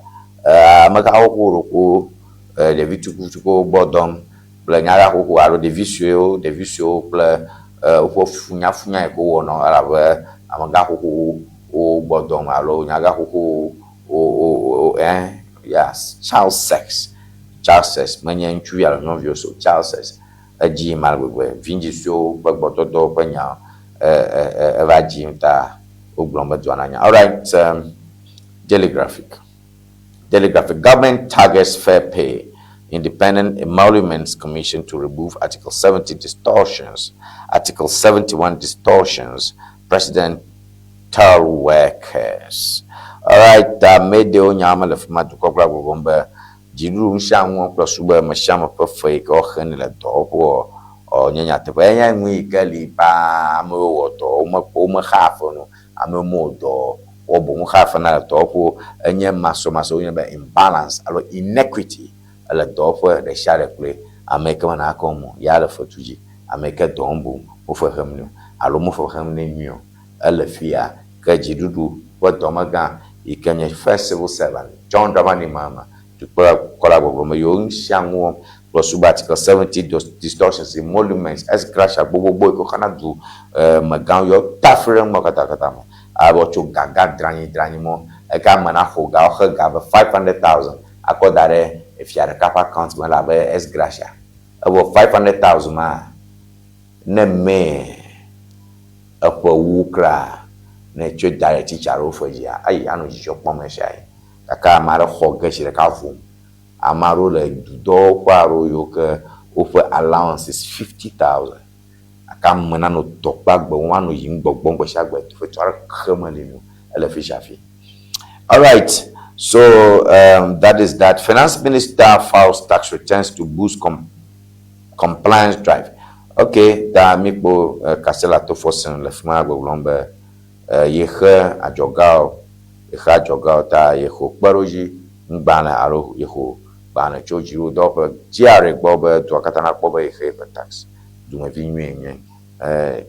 amegãwo ko ɖo ɖevi tukutukuwo gbɔ dɔm kple nyagaxoxo alo ɖevi suewo, ɖevi suewo kple woƒe funyafunya yi ke wowɔnɔ elabe amegãxoxowo wo gbɔ dɔm alo nyagaxoxowo wo wo wo eh yes child sex child sex menye ŋutsuvi alo nyɔnuvi o so child sex edzi yim ale gbegbe vidzĩ suewo ƒe gbɔdɔdɔ ƒe nya eva dzi ta wogblɔ be dua nanya. Alright, Daily Graphic. Daily Graphic. Government targets fair pay. Independent Emoluments Commission to remove Article 70 distortions. Article 71 distortions. President tell workers. Alright, medewo nya me le fi ma dukɔ kple gbɔgbɔm be dziɖuɖu ŋusiaŋu kple sube ame sia ame ƒe fe yi ke woxe nɛ le dɔwɔƒe ɔ nye nyateƒe. Enye nu yi ke li paa amewo wɔ dɔ womekpɔ womexa fe no amewo mewɔ dɔ wɔ boŋ xa fe na le dɔwɔƒewo enye masɔmasɔ wonye be imbalance alo inequity ele dɔwɔƒe ɖe sia ɖe kloe. Ame yi ke mena akɔ mo ya le fetu dzi, ame yi ke dɔ wɔm boŋ wofe xem nɛ o alo mefe xem nɛ nyuie o ele fiya ke dziɖuɖu ƒe dɔmegã yi ke nye first civil servant John Dramani Mahama dukplɔla gbɔgblɔ me yiwo ŋusia ŋu wɔm kple sub article 70 distortions emoluments ex gratia gbogbogbo yi ke woxana du megãwo yɔ ta fi ɖe ŋmɔ katakata me abe tso gaga dranyi dranyi mɔ eke ame na xɔ ga woxe ga be 500,000 akɔ da ɖe efia ɖeka ƒe account me le abe ex gratia evɔ 500,000 ma ne mee eƒe wu kra ne tsɔe da ɖe titsa ɖewo fe dzia ayi anɔ dzidzɔ kpɔm ɣesiaɣi. Gake ame aɖe xɔ ge zi ɖeka vom. Ame aɖewo le dudɔwɔƒe aɖewo yiwo ke woƒe allowance is 50,000. Gake ame nanɔ dɔ kple agbe wɔm anɔ yiyim gbɔgbɔm gbe sia gbe fetu aɖeke meli nɛ o. Ele fi sia fi. Alright, so that is that. Finance Minister files tax returns to boost com compliance drive. Okay, ta míkpɔ Kasela Tofosen le fi ma gbɔgblɔm be yexe adzɔgawo, yexe adzɔgawo ta yexo kpeɖodzi ŋgbalẽ alo yexo gbalẽ tso dziɖuɖudɔwɔƒe GRA gbɔ be dua katã nakpɔ be yexe yeƒe tax. Dumevi nyuie nye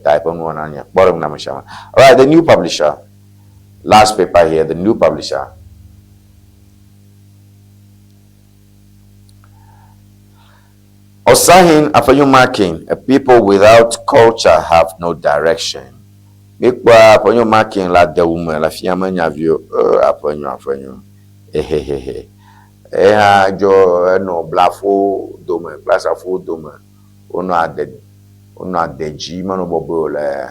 ta eƒe nuwɔna nye kpɔɖeŋu na ame sia ame. Alright, the new publisher, last paper here, the new publisher. Osahin Afenyo-Markin, a people without culture have no direction. Míkpɔa Afenyo-Markin le adewu me le afia me nyaviwo. E Afenyo Afenyo. Ehehehe. Eya dzɔ enɔ blafowo dome kple asrafowo dome. Wonɔ ade wonɔ ade dzi menɔ bɔbɔe o le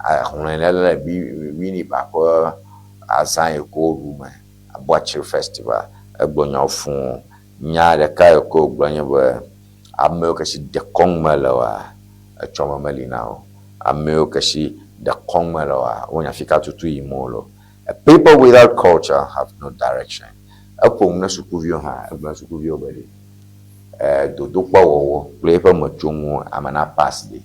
ahlɔ̃elele le Winneba ƒe azã yi ke woɖu me. Aboakyir festival. Egblɔ nyawo fũu. Nya ɖeka yi ke wògblɔ nye be, ame yiwo ke si dekɔnu mele oa, etsɔme meli na wo. Ame yiwo ke si dekɔnu mele oa, womenya fi ka tutu yim wole o. A people without culture have no direction. Eƒo nu na sukuviwo hã, egblɔ na sukuviwo be ɖe, e, dodokpɔwɔwɔ kple eƒe metsonuwo ame na pass ɖe,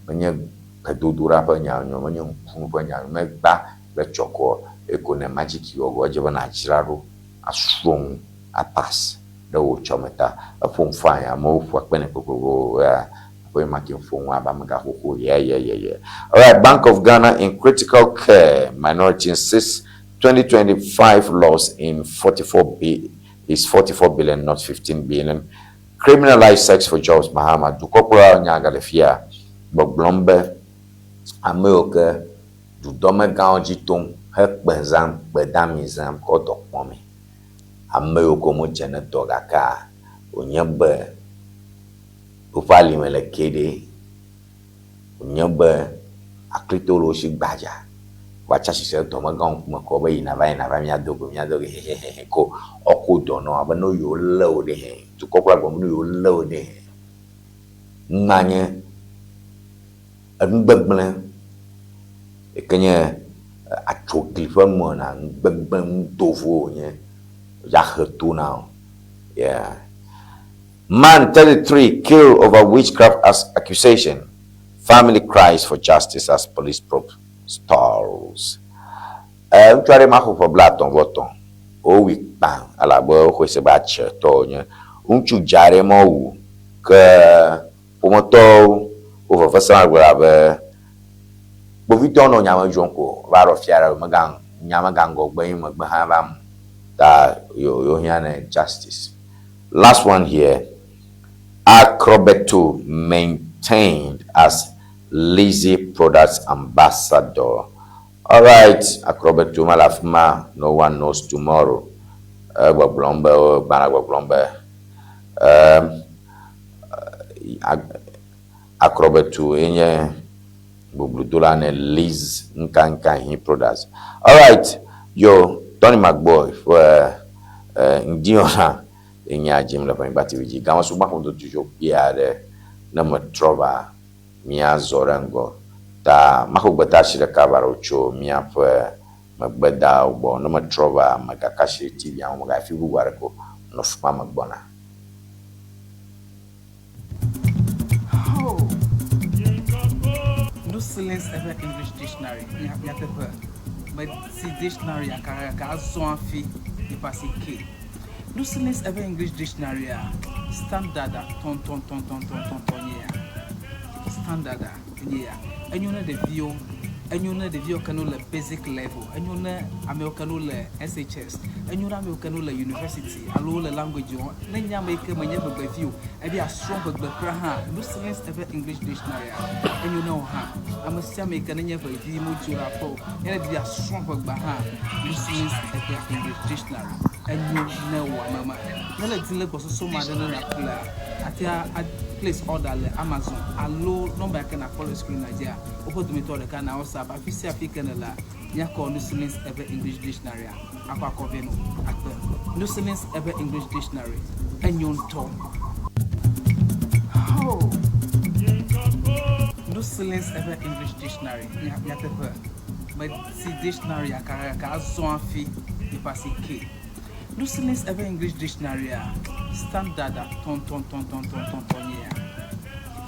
menye gbedodoɖa ƒe nya wònye o, menye ŋkunu ƒe nya wònye o, megba kple tsɔkɔ eko ne majiki wɔwɔ edze be nàdzra ɖo asrɔ̃ nu apass ɖe wò tsɔme ta. Eƒom fine, amewo ƒoa kpe nɛ kpokpokpo ya aƒe ma ke ƒo nu abe amegã xoxo yeyeyeye. Alright, Bank of Ghana in critical care, minority insists 2025 loss in 44 b is 44 billion, not 15 billion. Criminalize sex for jobs, Mahama. Dukɔkplɔla nya gale fia gbɔgblɔm be ame yiwo ke dudɔmegãwo dzi tom hekpe zãm, kpedami zãm kɔ dɔ kpɔmee. Ame yiwo ke womedze ne dɔ gakea, wònye be woƒe alime le ke ɖe, wònye be aklito le wo si gbadza. Woatsi atsitre ɖe dɔmegãwo ŋkume ko be yina va yina va míado go míado go hehehehe ko woako dɔ nɔ abe ne yewolé wo ɖe he. Dukɔ kple agbe be ne yewolé wo ɖe he. Numa nye enugbegblẽ yi ke nye atsogli ƒe nuwɔna, nugbegblẽ, nudovo wònye woahe to na wò. Yeah. Man 33 killed over witchcraft as accusation. Family cries for justice as police probe stalls. Eh, ŋutsu aɖe ma xɔ ƒe 35 vɔ wowui kpã elabe woxɔe se be atsetɔ wònye. Ŋutsu dza aɖe ma wowu ke ƒometɔwo wo veve sem agbe abe kpovitɔwo nɔ nyame dzrom ko va ɖɔ fia ɖe mega nya mega ŋgɔgbe yi megbe hã va mu ta yewo hiã ne justice. Last one here. Akrobeto maintained as Lizzy Products Ambassador. All right, Akrobeto ma le afi ma, no one knows tomorrow. Egbɔgblɔm be, gbãna gbɔgblɔm be, um, Akrobeto ye nye boblodola ne Liz Nkankanhi Products. All right, yo, Tony McBoy ƒe ŋdiyɔna ye nye dzim le Ƒenyigba TV dzi. Game sugbɔ ƒo dodo kpui aɖe ne metrɔ va míazɔ ɖe ŋgɔ. Ta maxɔ gbedeasi ɖeka va ɖo tso míaƒe megbedawo gbɔ. Ne metrɔ va megaka asi ɖe TV ŋu, megayi fi bubu aɖeke o. Nɔ fi ma megbɔna. Oh. No Silence Ewe English Dictionary. Nyateƒe. Meti dictionary aka azɔ hafi nipa si ke. No Silence Ewe English Dictionary a standard a tɔntɔntɔntɔntɔntɔn nye ya. Standard a nye ya. Enyo ne ɖeviwo, enyo ne ɖeviwo ke no le basic level, enyo ne amewo ke no le SHS, enyo ne amewo ke no le university alo le language wɔm. Ne nye ame yi ke menye ʋegbevi o, ebi asrɔ̃ ʋegbe kura hã, No Silence Ewe English Dictionary a enyo ne wò hã. Ame sia ame yi ke nenye ʋevi modzo ɖe aƒe o, ye ne di asrɔ̃ ʋegbea hã, No Silence Ewe English Dictionary enyo ne wò ame ma. Ne le di le gbɔsɔsɔ ma ɖe ne nàƒlea, ate a place order le Amazon alo nɔmba yi ke nàkpɔ le screen dzia, woƒe dometɔ ɖeka na WhatsApp. Afi sia afi ke nèlea, míakɔ No Silence Ewe English Dictionary a akɔ akɔ vɛ nɔ akpe. No Silence Ewe English Dictionary enyo ŋutɔ. Oh. No Silence Ewe English Dictionary nyateƒe. Meti dictionary aka azɔ hafi nipa si ke. No Silence Ewe English Dictionary a standard a tɔntɔntɔntɔntɔntɔn nye ya.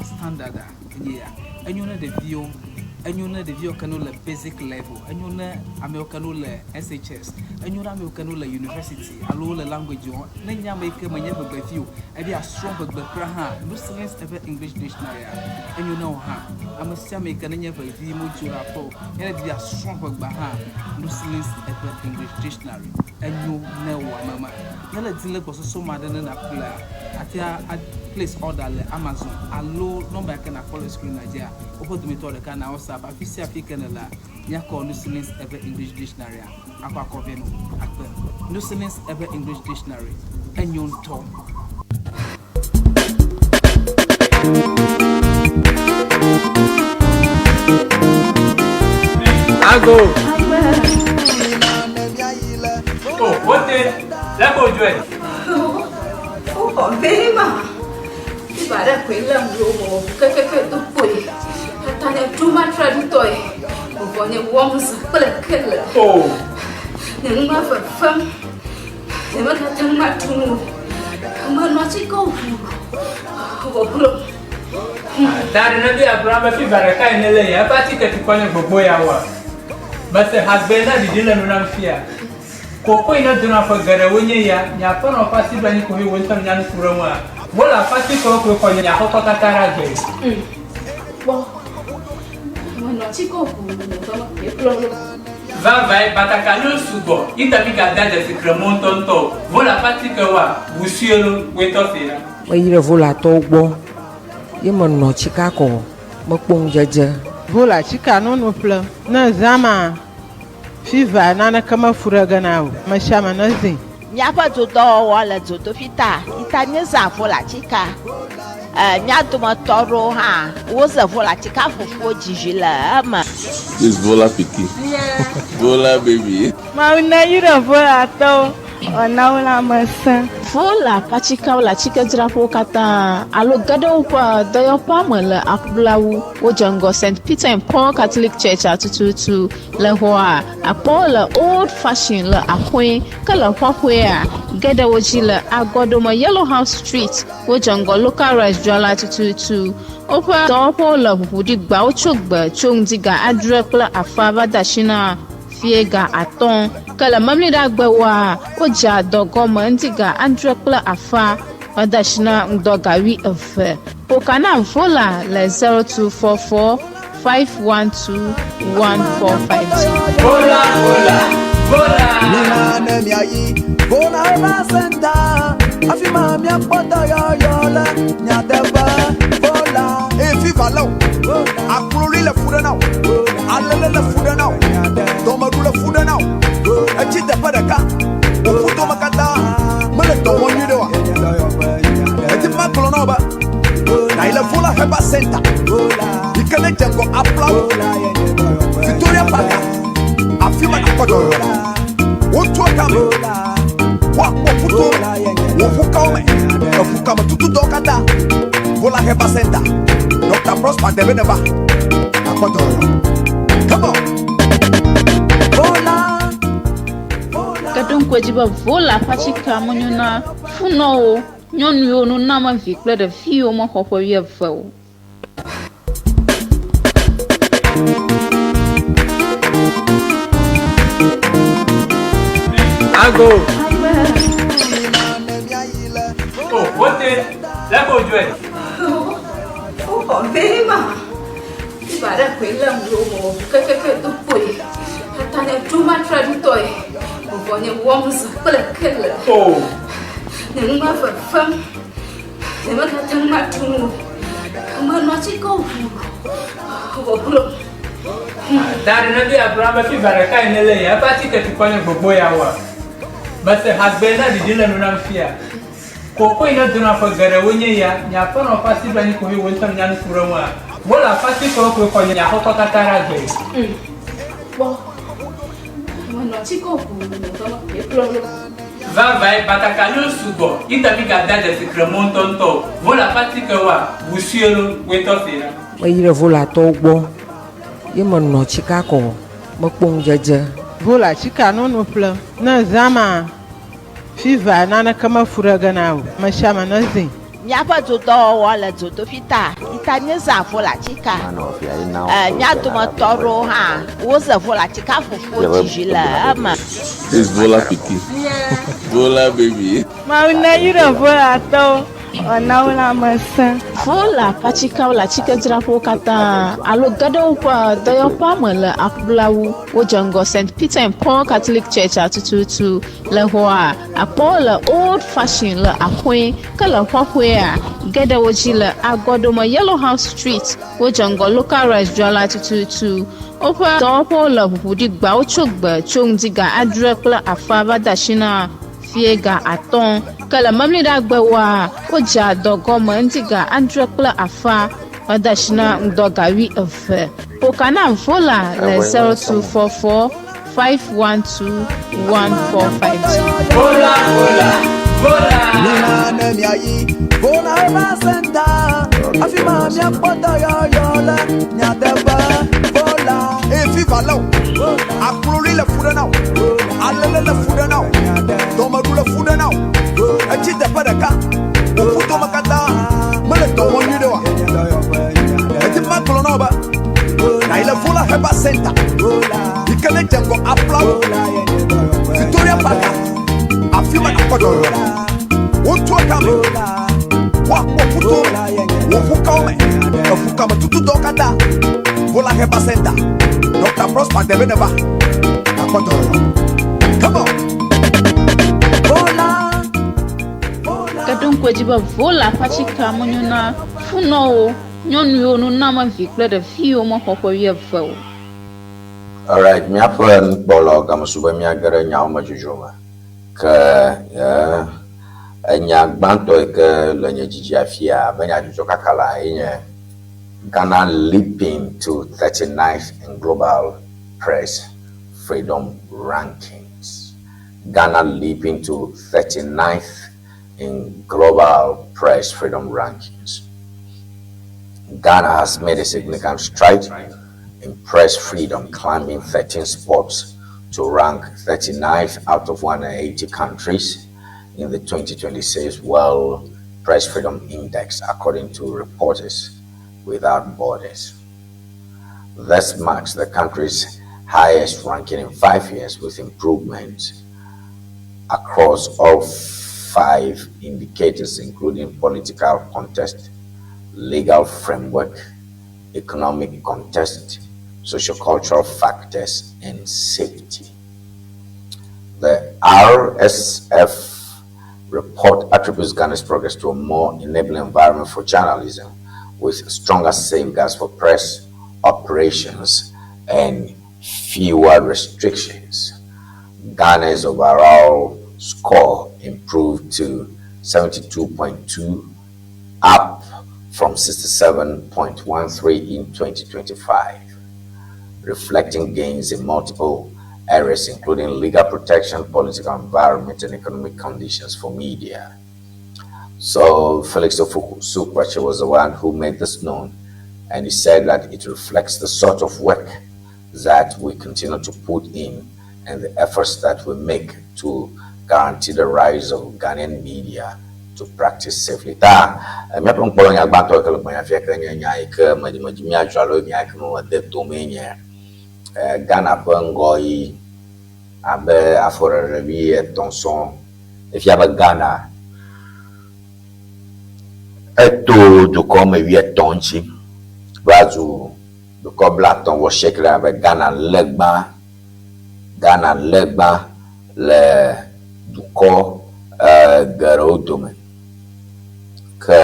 Standard a nye ya. Enyo ne ɖeviwo, enyo ne ɖeviwo ke no le basic level, enyo ne amewo ke no le SHS, enyo ne amewo ke no le university alo le language wɔm. Ne nye ame yi ke menye ʋegbevi o, ebi asrɔ̃ ʋegbe kura hã, No Silence Ewe English Dictionary a enyo ne wò hã. Ame sia ame yi ke nenye ʋevi modzo ɖe aƒe o, ye ne di asrɔ̃ ʋegbea hã, No Silence Ewe English Dictionary enyo ne wò ame ma. Ne le dim le gbɔsɔsɔ me aɖe ne nàƒlea, àte a place order le Amazon alo nɔmba yi ke nàkpɔ le screen dzia, woƒe dometɔ ɖeka na WhatsApp. Afi sia afi ke nèlea, míakɔ Nusilis eƒe English Dictionary akɔ akɔ vɛ nɔ akpe. Nusilis eƒe English Dictionary, enyo ŋutɔ. Ago. Oh, wote, lɛ ko dzɔe. Woxɔ vɛ ma. Fiva ɖe koe lém ɖo mewɔ kekeke do kpoe. Tata nye ɖo matra ɖutɔe. Vɔvɔ nye wɔm zã kple kele. Oh. Nye nu ma fefem. Nye megate ŋu aɖu nu o. Menɔ atikewo ʋu vɔvɔ. Ta ɖe ne be agblɔ be fiva ɖeka yi ne le ya eƒe atike tukɔ nye gbogbo ya wa. Mese hagbe na ɖiɖi le nu nam fia. Koko yi ne dona ƒe geɖewo nye ya, nye aƒenɔ ƒe asi ɖo anyi koe wò ŋutɔ nya nu ku ɖe ŋua. Wole aƒe atikewo koe xɔ nye axɔxɔ katã ɖe agbe. Kpɔ. Menɔ atikewo ʋu nye dɔme koe kplɔ ɖo. Vavae, batakaliwo sugbɔ, yi ta mi gada dzesi kremo ŋutɔŋutɔ o. Wole aƒe atikewoa, ʋu sue lo, woe tɔ se la. Meyi ɖe Volatɔwo gbɔ ye menɔ tsika kɔ mekpɔ ŋudzedze. Vola tsika nono ƒle ne zã ma fiva naneke mefu ɖe ge na o. Ame sia ame nezĩ. Míaƒe dodɔwɔwɔ le dzodoƒi ta yi ta míezã volatika. E, mía dometɔ aɖewo hã woze volatika fufuwo dzi vi le eme. This Vola pikin. Vola baby. Mawu neyra Volatɔwo wòana wo lãmesẽ. Vola ƒe atikewo le atikedzraƒewo katã alo ge ɖe woƒe dɔyɔƒea me le Aƒulawu. Wodze ŋgɔ St. Peter and Paul Catholic Church tututu le xɔa akpɔ le Old Fashion le Axɔe ke le Ƒaƒoea ge ɖe wo dzi le Agɔdome Yellow House Street. Wodze ŋgɔ Local Rice dzrala tututu. Woƒe dɔwɔƒewo le ʋuʋuɖigbawo tso gbe tso ŋdi ga adre kple afã va de asi na fie ga atɔ̃. Ke le Memleɖagbewoa, wodzea dɔ gɔme ŋdi ga adre kple afã va de asi na ŋdɔ ga wuieve. Ƒo na Vola le 0244 512 1452. Vola, vola, vola. Mina ne miayi Vola Herbal Center. Afi ma miakpɔ dɔyɔyɔ le nyateƒe. Vola. Eye fiva lé o. Akloli le fu ɖe na o. Alele le fu ɖe na o. Dɔmeɖu le fu ɖe na o. Etsi teƒe ɖeka. Wò ƒutome katã mele dɔ wɔm nyuie ɖe oa. Edi be magblɔ na wò be nàyi le Vola Herbal Center yi ke ne dze ŋgɔ Aplawu Victoria Park afi ma nàkpɔ dɔyɔyɔ le. Wotu kame woakpɔ ƒuto wò ƒukawo me eƒukame tutudɔwo katã. Vola Herbal Center Dr. Prosper Debe neva nàkpɔ dɔyɔyɔ. Come on. Vola. Ke ɖo ŋku edzi be Vola ƒe atikea menyo na funɔwo, nyɔnuwo, nunɔamevi kple ɖeviwo mexɔ ƒe wuieve o. Ago. Oh, wote, lɛ ko dzɔe. Woxɔ vɛ ma. Fiva ɖe koe lém ɖo mewɔ kekeke do kpoe. Tata nye ɖo matra ɖutɔe. Vɔvɔ nye wɔm zã kple kele. Oh. Nye nu ma fefem. Nye megate ŋu aɖu nu o. Menɔ atikewo ʋu vɔvɔ. Ta ɖe ne be agblɔ be fiva ɖeka yi ne le ya eƒe atike tukɔ nye gbogbo ya wa. Mese hagbe na ɖiɖi le nu nam fia. Koko yi ne dona ƒe geɖewo nye ya, nye aƒenɔ ƒe asi ɖo anyi koe wò ŋutɔ nya nu ku ɖe ŋua. Wole aƒe atikewo koe xɔ nye axɔxɔ katã ɖe agbe. Kpɔ. Menɔ atikewo ʋu nye dɔme koe kplɔ ɖo. Vavae, batakaliwo sugbɔ yi ta mi gada dzesi kremo ŋutɔŋutɔ o. Wole aƒe atikewoa, ʋu sue lo, woe tɔ se la. Meyi ɖe Volatɔwo gbɔ ye menɔ tsika kɔ mekpɔ ŋudzedze. Vola tsika nono ƒle ne zã ma fiva naneke mefu ɖe ge na o. Ame sia ame nezĩ. Míaƒe dodɔwɔwɔ le dzodoƒi ta yi ta míezã volatika. E, mía dometɔ aɖewo hã woze volatika fufuwo dzi vi le eme. This Vola pikin. Vola baby. Mawu neyra Volatɔwo. Wòna wò lãmesẽ. Vola ƒe atikewo le atikedzraƒewo katã alo ge ɖe woƒe dɔyɔƒea me le Aƒulawu. Wodze ŋgɔ St. Peter and Paul Catholic Church-a tututu. Le xɔa, àkpɔ wo le Old Fashion le Axoe, ke le Ƒaƒoea, ge ɖe wo dzi le Agɔɖome Yellow House Street. Wodze ŋgɔ Local Rice dzrala tututu. Woƒe dɔwɔƒewo le ʋuʋu ɖi gbawo tso gbe tso ŋdi ga adre kple afã va de asi na fiẽ ga atɔ̃. Ke le Memleɖagbewoa, wodzea dɔ gɔme ŋdi ga adre kple afã va de asi na ŋdɔ ga wuieve. Ƒo ka na Vola le 0244 512 145 dzi. Vola, vola, vola. Mina ne miayi Vola Herbal Center, afi ma miakpɔ dɔyɔyɔ le nyateƒe. Vola. Eye fiva lé wò, akloli le fu ɖe na wò, alele le fu ɖe na wò, dɔmeɖu le fu ɖe na wò, etsi teƒe ɖeka, wò ƒudome katã mele dɔ wɔm nyuiɖe oa? Edi be magblɔ na wò be nàyi le Vola Herbal Center yi ke nedze ŋgɔ Aflawo, Victoria Park, afi ma nàkpɔ dɔyɔyɔ le. Wotua kame, woakpɔ ƒuto me, wò ʋukawo me, eʋukame tutudɔwo katã. Vola Herbal Center, Dr. Prosper Debe neva, nàkpɔ dɔyɔyɔ. Come on! Vola. Ke ɖo ŋku edzi be Vola ƒe atikea menyo na funɔwo, nyɔnuwo, nunɔamevi kple ɖeviwo mexɔ ƒe wuieve o. Alright, míaƒe nukpɔlawo gamesu be míage ɖe nyawo me dzodzro me. Ke eh, enya gbãtɔ yi ke le nye dzidzi afia abe nyadzɔdzɔ kaka la ye nye Ghana leaping to 39th in global press freedom rankings. Ghana leaping to 39th in global press freedom rankings. Ghana has made a significant stride in press freedom, climbing 13 spots to rank 39th out of 180 countries in the 2026 World Press Freedom Index, according to Reporters Without Borders. This marks the country's highest ranking in 5 years, with improvements across all five indicators, including political context, legal framework, economic context, sociocultural factors, and safety. The RSF report attributes Ghana's progress to a more enabling environment for journalism, with stronger safeguards for press operations and fewer restrictions. Ghana's overall score improved to 72.2, up from 67.13 in 2025, reflecting gains in multiple areas, including legal protection, political environment, and economic conditions for media. So Felix Ofosu was the one who made this known, and he said that it reflects the sort of work that we continue to put in and the efforts that we make to guarantee the rights of Ghanaian media to practice safely. Ta míaƒe ŋkpɔlɔ nya gbãtɔ ke le gbɔnya fia ke nye nya yi ke medzi míadzro alo nya yi ke me mede tomee nye Ghana ƒe ŋgɔyi abe afɔɖeɖe wuietɔ̃ sɔŋ. Efia be Ghana eto dukɔ me wuietɔ̃ ŋuti va zu dukɔ blaatɔ̃ vɔ asieke ɖe abe Ghana lé gbã Ghana lé gbã le dukɔ geɖewo dome. Ke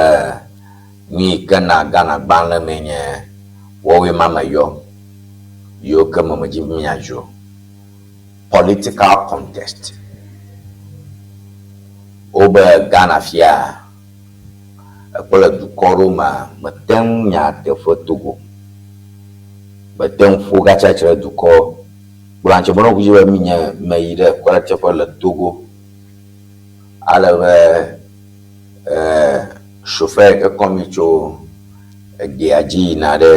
nu yi ke na Ghana gbã le emee nye woawoe ma meyɔ yiwo ke me medzi be míadzro. Political contest. Wobe Ghana fia ekpɔ le dukɔ ɖewo mea, mete ŋu nya teƒe Togo. Mete ŋu ƒo gatsa ɖe dukɔ kple antse be ne be minye meyi ɖe kɔɖe le Togo. Ale be chauffeur yi ke kɔ mi tso edea dzi yina ɖe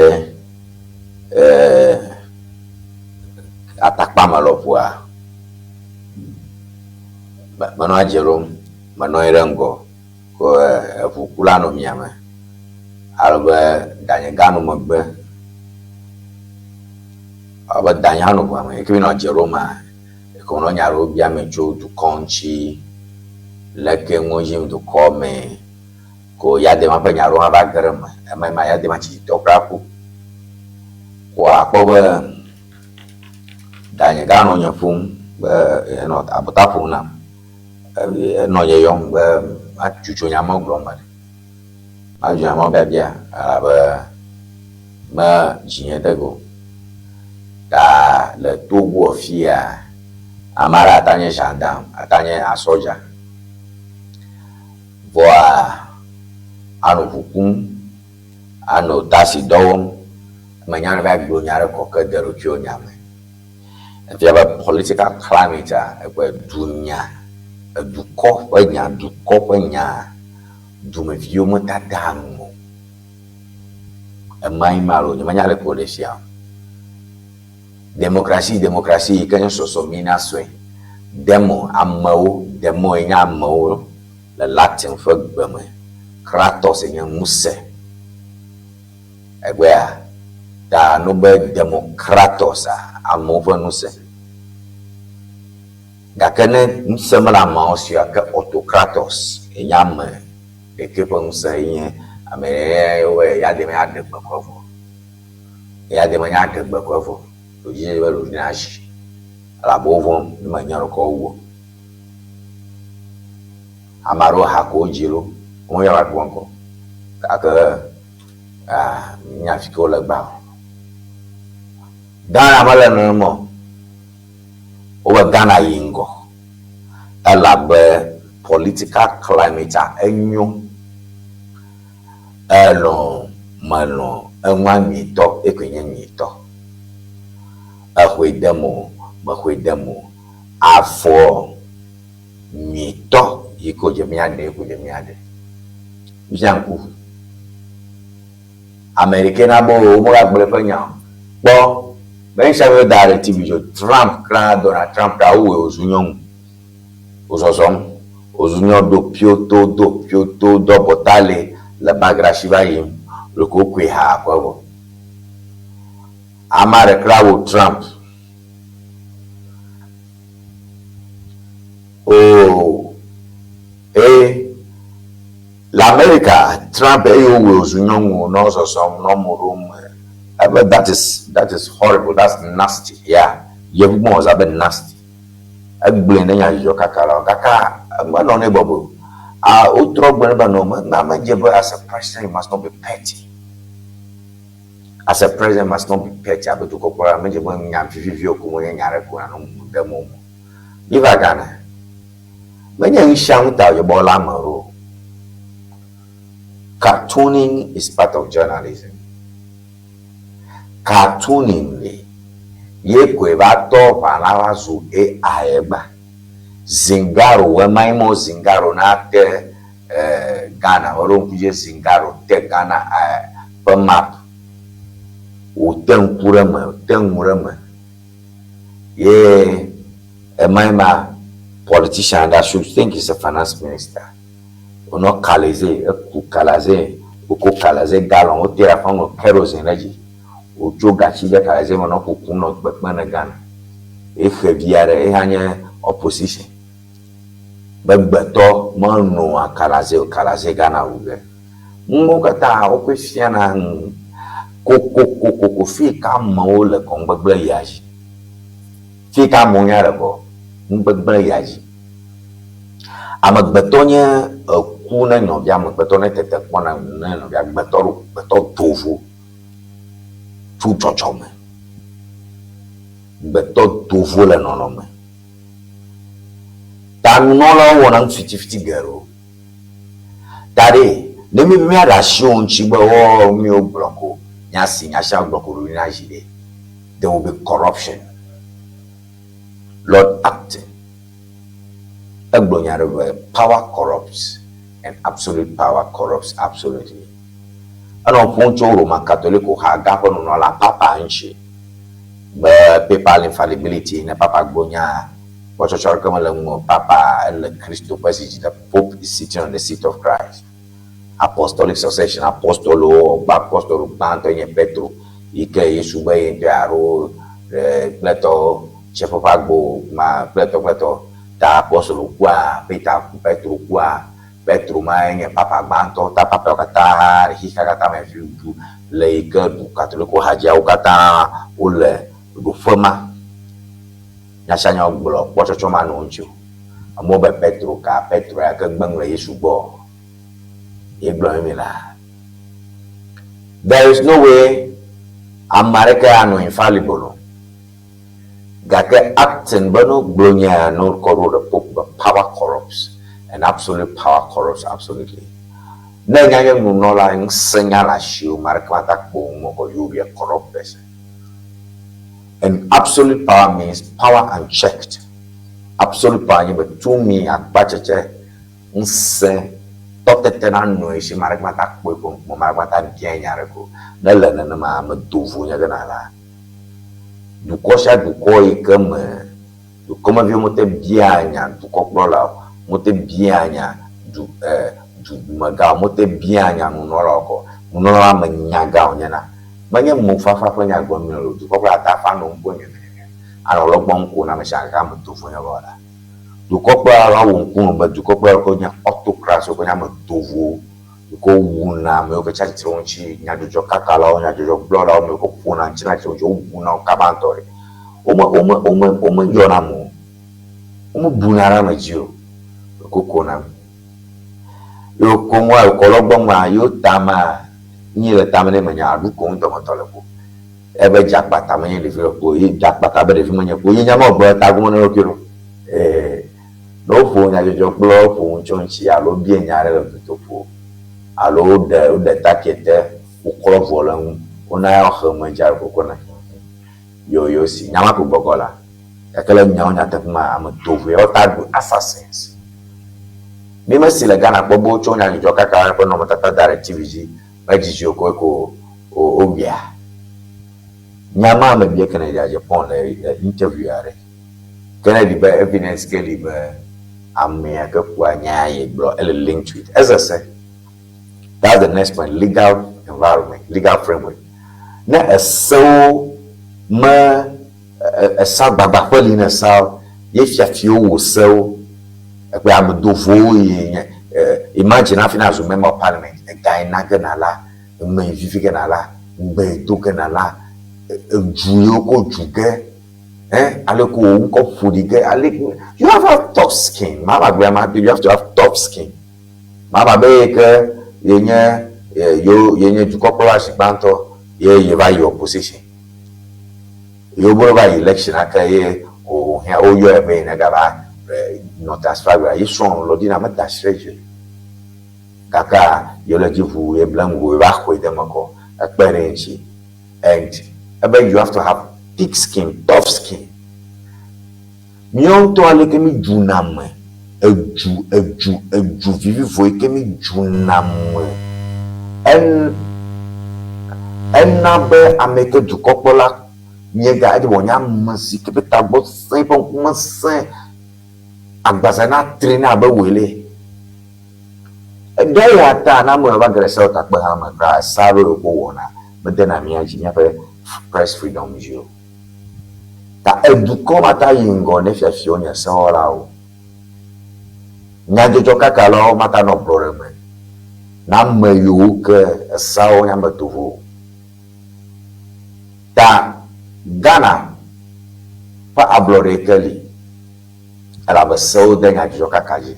atakpame lɔƒoa, menɔ adze ɖom, menɔ anyi ɖe ŋgɔ ko eʋukula nɔ miame ale be danye gã nɔ megbe. Abe danye hã nɔ ʋua me. Eke minɔ dze ɖom maa, eke wònɔ nya ɖewo biame tso dukɔ ŋuti, leke ŋuwo yim dukɔ me. Ko Eyadema ƒe nya aɖewo hã va ge ɖe eme. Ema ma Eyadema tsitsitɔ kura ku. Ko akpɔ be danye ganɔ nye ƒom be enɔ abɔta ƒom nam. Enɔ nye yɔm be matsutsɔ nya ma gblɔm mele. Madzu nya ma biabia elabe me dzinye de go. Ta le Togoa fia, ame aɖe ate nye gendarme, ate nye asɔdza. Vɔa anɔ ʋu kum, anɔ taxi dɔ wɔm, menya ne va gblɔ nya ɖe kɔ ke de ɖokuiwò nya me. Efia be political climate-a ekpɔe dunya, edukɔ ƒe nya, dukɔ ƒe nya, dumeviwo metata ŋu o. Emae ma alo nyemenya leke wòle fia o. Demokrasi, demokrasi yi ke nye sɔsɔ mina sɔe. Demo, amewo, demo ye nye amewo le Latin ƒe gbe me. Kratos ye nye ŋusẽ. Egbea, ta no be demokratos-a, amewo ƒe ŋusẽ. Gake ne ŋusẽ mele ameawo si oa, ke autokratos ye nye ame ɖekɛ ƒe ŋusẽ ye nye ame ye ya de me aɖe gbe kɔ vɔ. Eya de menye aɖe gbe kɔ evɔ. Ɖodzi be ɖodzi na zi. Elabe wovɔ̃m ne menye ɖekɔ wu o. Ame aɖewo ha ko wodzi ɖo. Womenya va kpɔ ŋkɔ. Gake ah, nya fi ke wole gbã o. Ghana mele nenema o. Wobe Ghana yi ŋgɔ elabe political climate-a enyo. Elɔ̃ melɔ̃ eŋua nyuitɔ ekoe nye nyuitɔ. Exɔe dem o, mexɔe dem o, afɔ nyuitɔ yi ke wòdze míaɖe ekoe dze míaɖe. Mía ŋku ʋu. Ame ɖekɛ na be womegagblɔ eƒe nya o. Kpɔ be ŋusẽ be da ɖe TV dzi o. Trump kura, Donald Trump kura wowɔe wòzu nyɔnu. Wòzɔzɔm, wòzu nyɔnu do pioto, do pioto, do abɔta li le bagi ɖe asi va yim. Ɖeko wokoe haa kɔ evɔ. Ame aɖe kura wɔ Trump. Oo, ee, le Amerika, Trump eye wowɔe wòzu nyɔnu wònɔ zɔzɔm nɔ mo ɖom. Ebe that is, that is horrible, that's nasty, yeah. Yevu gbɔ wòzã be nasty. Egblɔe ne nyadzɔdzɔ kaka la, gake menɔ nɛ bɔbɔe o. A wotrɔ gblɔ nɛ be no, me medze be as a president you must not be petty. As a president you must not be petty abe dukɔkplɔla medze be nya viviviwo ko menye nya ɖe ko nanɔ mumu dem wo me. Míva Ghana. Menye nusianu ta wòdze be woalé ame ɖo o. Cartooning is part of journalism. Cartooning li ye koe va tɔ ʋa la va zu AI egba. Zingaro ɣemaɣi mɔ Zingaro na te eh, Ghana meɖo ŋku dzi Zingaro te Ghana eh, ƒe map. Wòte ŋku ɖe eme, te ŋu ɖe eme. Ye emae ma politician aɖe, I should think he's a finance minister. Wonɔ kaleze, eku kalaze, woko kalaze galɔn, wote ɖe aƒe ŋlɔ kerosene ɖe edzi. Wotso gatsi ɖe kalaze me nɔ kukum nɔ kpekpem ɖe Ghana. Ye xevi aɖe, ye hã nye opposition. Be gbetɔ menoa kalaze o, kalaze Ghana wu ge. Nuwo katã wokoe fiana nu kokokokoko fi ka amewo le kɔ nugbegblẽ yia dzi. Fi ka amewo nya le kɔ nugbegblẽ yia dzi. Amegbetɔ nye eku ne nɔvia, amegbetɔ ne tetekpɔ na ne nɔvia, gbetɔ ɖo gbetɔ dovo tso dzɔdzɔme. Gbetɔ dovo le nɔnɔme. Ta nunɔlawo wɔna nu fitifiti geɖewo. Ta ɖe, ne míbe míaɖe asi wo ŋuti be wo míwo gblɔ ko nya si nya sia gblɔ ko ɖo na dzi ɖe, there will be corruption. Lord Acton egblɔ nya ɖe be power corrupts and absolute power corrupts absolutely. Enɔ ƒom tso Roma Katoliko ha gã ƒe nunɔla Papa ŋuti be papal infallibility ne Papa gblɔ nya kpɔtsɔtsɔ aɖeke mele eŋu o. Papa ele Kristo ƒe zi dzi, the Pope is sitting on the seat of Christ. Apostolic succession, apostolowo, gba apostolo gbãtɔ nye Petro yi ke Yesu be ye ŋutɔe aɖo kple tɔ tsiẽƒe ƒe agbo ma kple tɔ kple tɔ. Ta apostolo kua, Peter, Petro kua, Petro mae nye papa gbãtɔ ta papawo katã le xexea katã me fi du le yi ke du Katoliko hadziawo katã wole ɖoƒe ma. Nya sia nya wogblɔ kpɔtsɔtsɔ manɔ wo ŋuti o. Amewo be Petro ka Petro ya ke gbe nu le Yesu gbɔ. Ye gblɔ ne mi la. There is no way ame aɖeke anɔ infallible o. Gake Acton be no gblɔ nya ya no kɔ ɖo ɖe Pope be power corrupts and absolute power corrupts absolutely. Ne enya nye nunɔla ŋusẽ nya le asiwò ame aɖeke mate akpɔ wò ŋu o you will be a corrupt person. And absolute power means power unchecked. Absolute power nye be tumi akpatsetse ŋusẽ tɔtete na nɔe si ame aɖeke mate akpɔe ƒe ŋkume, ame aɖeke mate abiae nya aɖeke o. Ne ele nenema ame dovo nye ge nala. Dukɔ sia dukɔ yi ke me dukɔmeviwo mete biaa nya dukɔkplɔlawo, mete biaa nya du e dumegãwo, mete biaa nya nunɔlawo kɔ. Nunɔla ame nyagã wònyena. Menye mofafa ƒe nya gblɔm míele o. Dukɔkplɔla ate afa anɔ ŋku nyɛnyɛnyɛ, anɔ lɔgbɔ ŋku na ame sia ame gake ame tovo nye be wòala. Dukɔkplɔla la wɔ ŋku nu be dukɔkplɔla ke nye autocrats wo ke nye ame tovowo yi ke wuna ame yiwo ke tsi atsitre wo ŋuti, nyadzɔdzɔkakalawo, nyadzɔdzɔgblɔlawo, ame yiwo ke ƒona ŋuti na tsi wo ŋuti, wowuna wo kaba ŋutɔ ɖe. Wome, wome, wome, womeyɔna ame o. Womebuna ɖe ame dzi o. Wokokona ame. Ye wokɔ ŋua, wokɔ lɔgbɔ ŋua, ye wota amea, nyi le tame nɛ menya aɖu ko ŋutɔŋutɔ le ko. Ebe dzakpata menye ɖevi le ko, ye dzakpata be ɖevi menye ko, ye nya ma wògblɔ tagbɔ ne eɖokui ɖo. Ee, ne woƒo nyadzɔdzɔgblɔ, woƒo nu tso eŋuti alo wobia nya aɖe le dutoƒo alo woɖe woɖe take te, woklɔ ʋɔ le eŋu, wona ya woxe me dza koko na yo yo si. Nya ma ko gbɔgɔ la. Gake le nyawo nyateƒe mea, ame tovoe wota ɖu assassins. Mi mesi le Ghana kpɔ be wotsɔ nyadzɔdzɔ kaka ƒe nɔnɔmetata da ɖe TV dzi medzidzi o koe ko wowuia. Nya ma mebia Kennedy Agyapong le interview aɖe. Kennedy be evidence ke li be amea ke kua nya ye gblɔ ele link to it. Eze se. That's the next point, legal environment, legal framework. Ne esewo me esa gbagbaƒe li ne esawo ye fiafiwo wò sewo ekpe ame dovowo yi nye imagine hafi na zu member of parliament ega yi na ge na la eme yi vivi ge na la ŋgbe yi do ge na la edzu yi wokɔ dzu ge eh ale ko wò ŋkɔ ƒo ɖi ge ale you have to have tough skin mama gbe ama you have to have tough skin mama be ye ke ye nye yo ye nye dukɔkplɔla zi gbãtɔ ye ye va yi opposition Yewo be va yi election ake ye wòhiã woyɔe be ne gava nɔ transfer ye srɔ̃ Lordina meda asi ɖe edzi o. Gakea yewo le dzi ʋuu ye ble ŋgo ye va xɔe de eme kɔ ekpe ɖe eŋuti and ebe you have to have thick skin, tough skin. Míawo ŋutɔ aleke mi dzuna me, edzu, edzu, edzu vivivo yi ke mi dzuna me. En, ena be ame yi ke dukɔkplɔla nye ga edze be wònye ame si ke ƒe tagbɔ sẽ, eƒe ŋkume sẽ, agbaza natri nɛ abe wòe le. Eɖe ya ta ne ame va ge ɖe sewɔtakpeha me kura, ese aɖewo yiwo ke wowɔna medena mía dzi, míaƒe press freedom dzi o. Ta edukɔ mata yi ŋgɔ ne fiafiwo nye sewɔlawo. Nyadzɔdzɔkakalawo mata nɔ ablɔɖe me na ame yiwo ke eseawo nye ame tovo o. Ta Ghana ƒe ablɔɖe yi ke li elabe sewo de nyadzɔdzɔkaka dzi.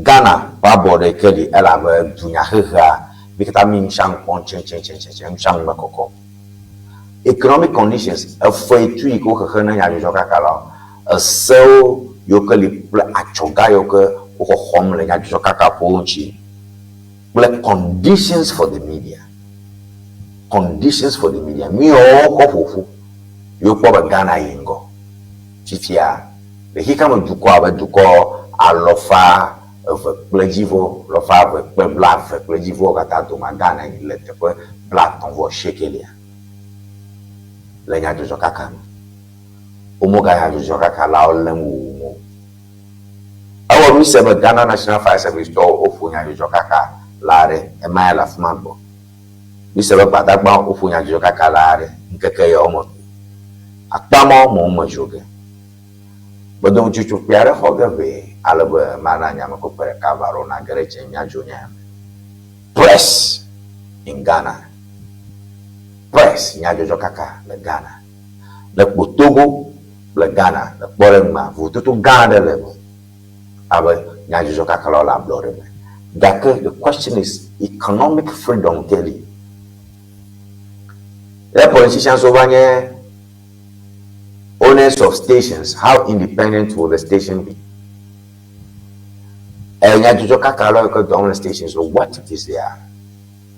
Ghana ƒe ablɔɖe yi ke li elabe dunyahehea mi katã mi nusianu kpɔm tsɛtsɛtsɛtsɛ, nusianu me kɔkɔm. Economic conditions, efe tu yi ke woxexe na nyadzɔdzɔkakalawo, esewo yiwo ke li kple adzɔga yiwo ke woxɔxɔm le nyadzɔdzɔkaka ƒe wo ŋuti kple conditions for the media. Conditions for the media. Míawo kɔ ƒoƒu yiwo kpɔ be Ghana yi ŋgɔ fifia le xexeame dukɔ abe dukɔ alɔfa eve kple dzivɔ, lɔfa eve kple blaeve kple dzivɔwo katã dome, Ghana le teƒe blaetɔ̃-vɔ-asiekelia le nyadzɔdzɔkaka me. Womega nyadzɔdzɔkakalawo lém wuwum o. Ewɔ mí se be Ghana National Fire Service tɔwo woƒo nyadzɔdzɔkaka la ɖe ema ya le afi ma gbɔ. Mí se be gbadagbawo woƒo nyadzɔdzɔkaka la ɖe ŋkeke yawo me ko. Akpa mawo me womedzro ge. Kpedoŋutsotso kpui aɖe xɔ ge ʋɛ. ale be mana nyamekpekpe ɖeka va ɖo nage ɖe dzi míadzo nya me. Press in Ghana. Press nyadzɔdzɔkaka le Ghana. Le kpo Togo kple Ghana le kpɔɖeŋu mea, vovototo gã aɖe le eme abe nyadzɔdzɔkakalawo le ablɔɖe me. Gake the question is economic freedom ke li. Le politicians wova nye owners of stations, how independent will the station be? Nyadzɔdzɔkakalawo yi ke dɔ wɔm le stations, what is their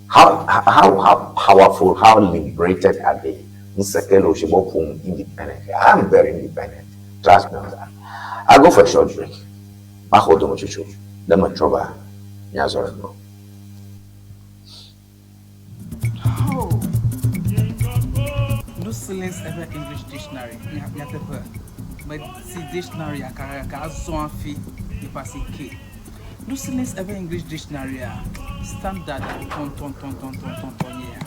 How how how powerful, how liberated are they? Ŋusẽ ke le wo si be woƒo nu independently. I am very independent. Trust me on that. I go for a short break. Maxɔ dometsotso ne metrɔ va míazɔ ɖe ŋgɔ. Oh. No silence ever English dictionary. Nyateƒe. Meti dictionary akakaka azɔ hafi yi ƒe asi ke. Lucilis eƒe English dictionary-a, standard tɔntɔntɔntɔntɔntɔntɔ nye ya.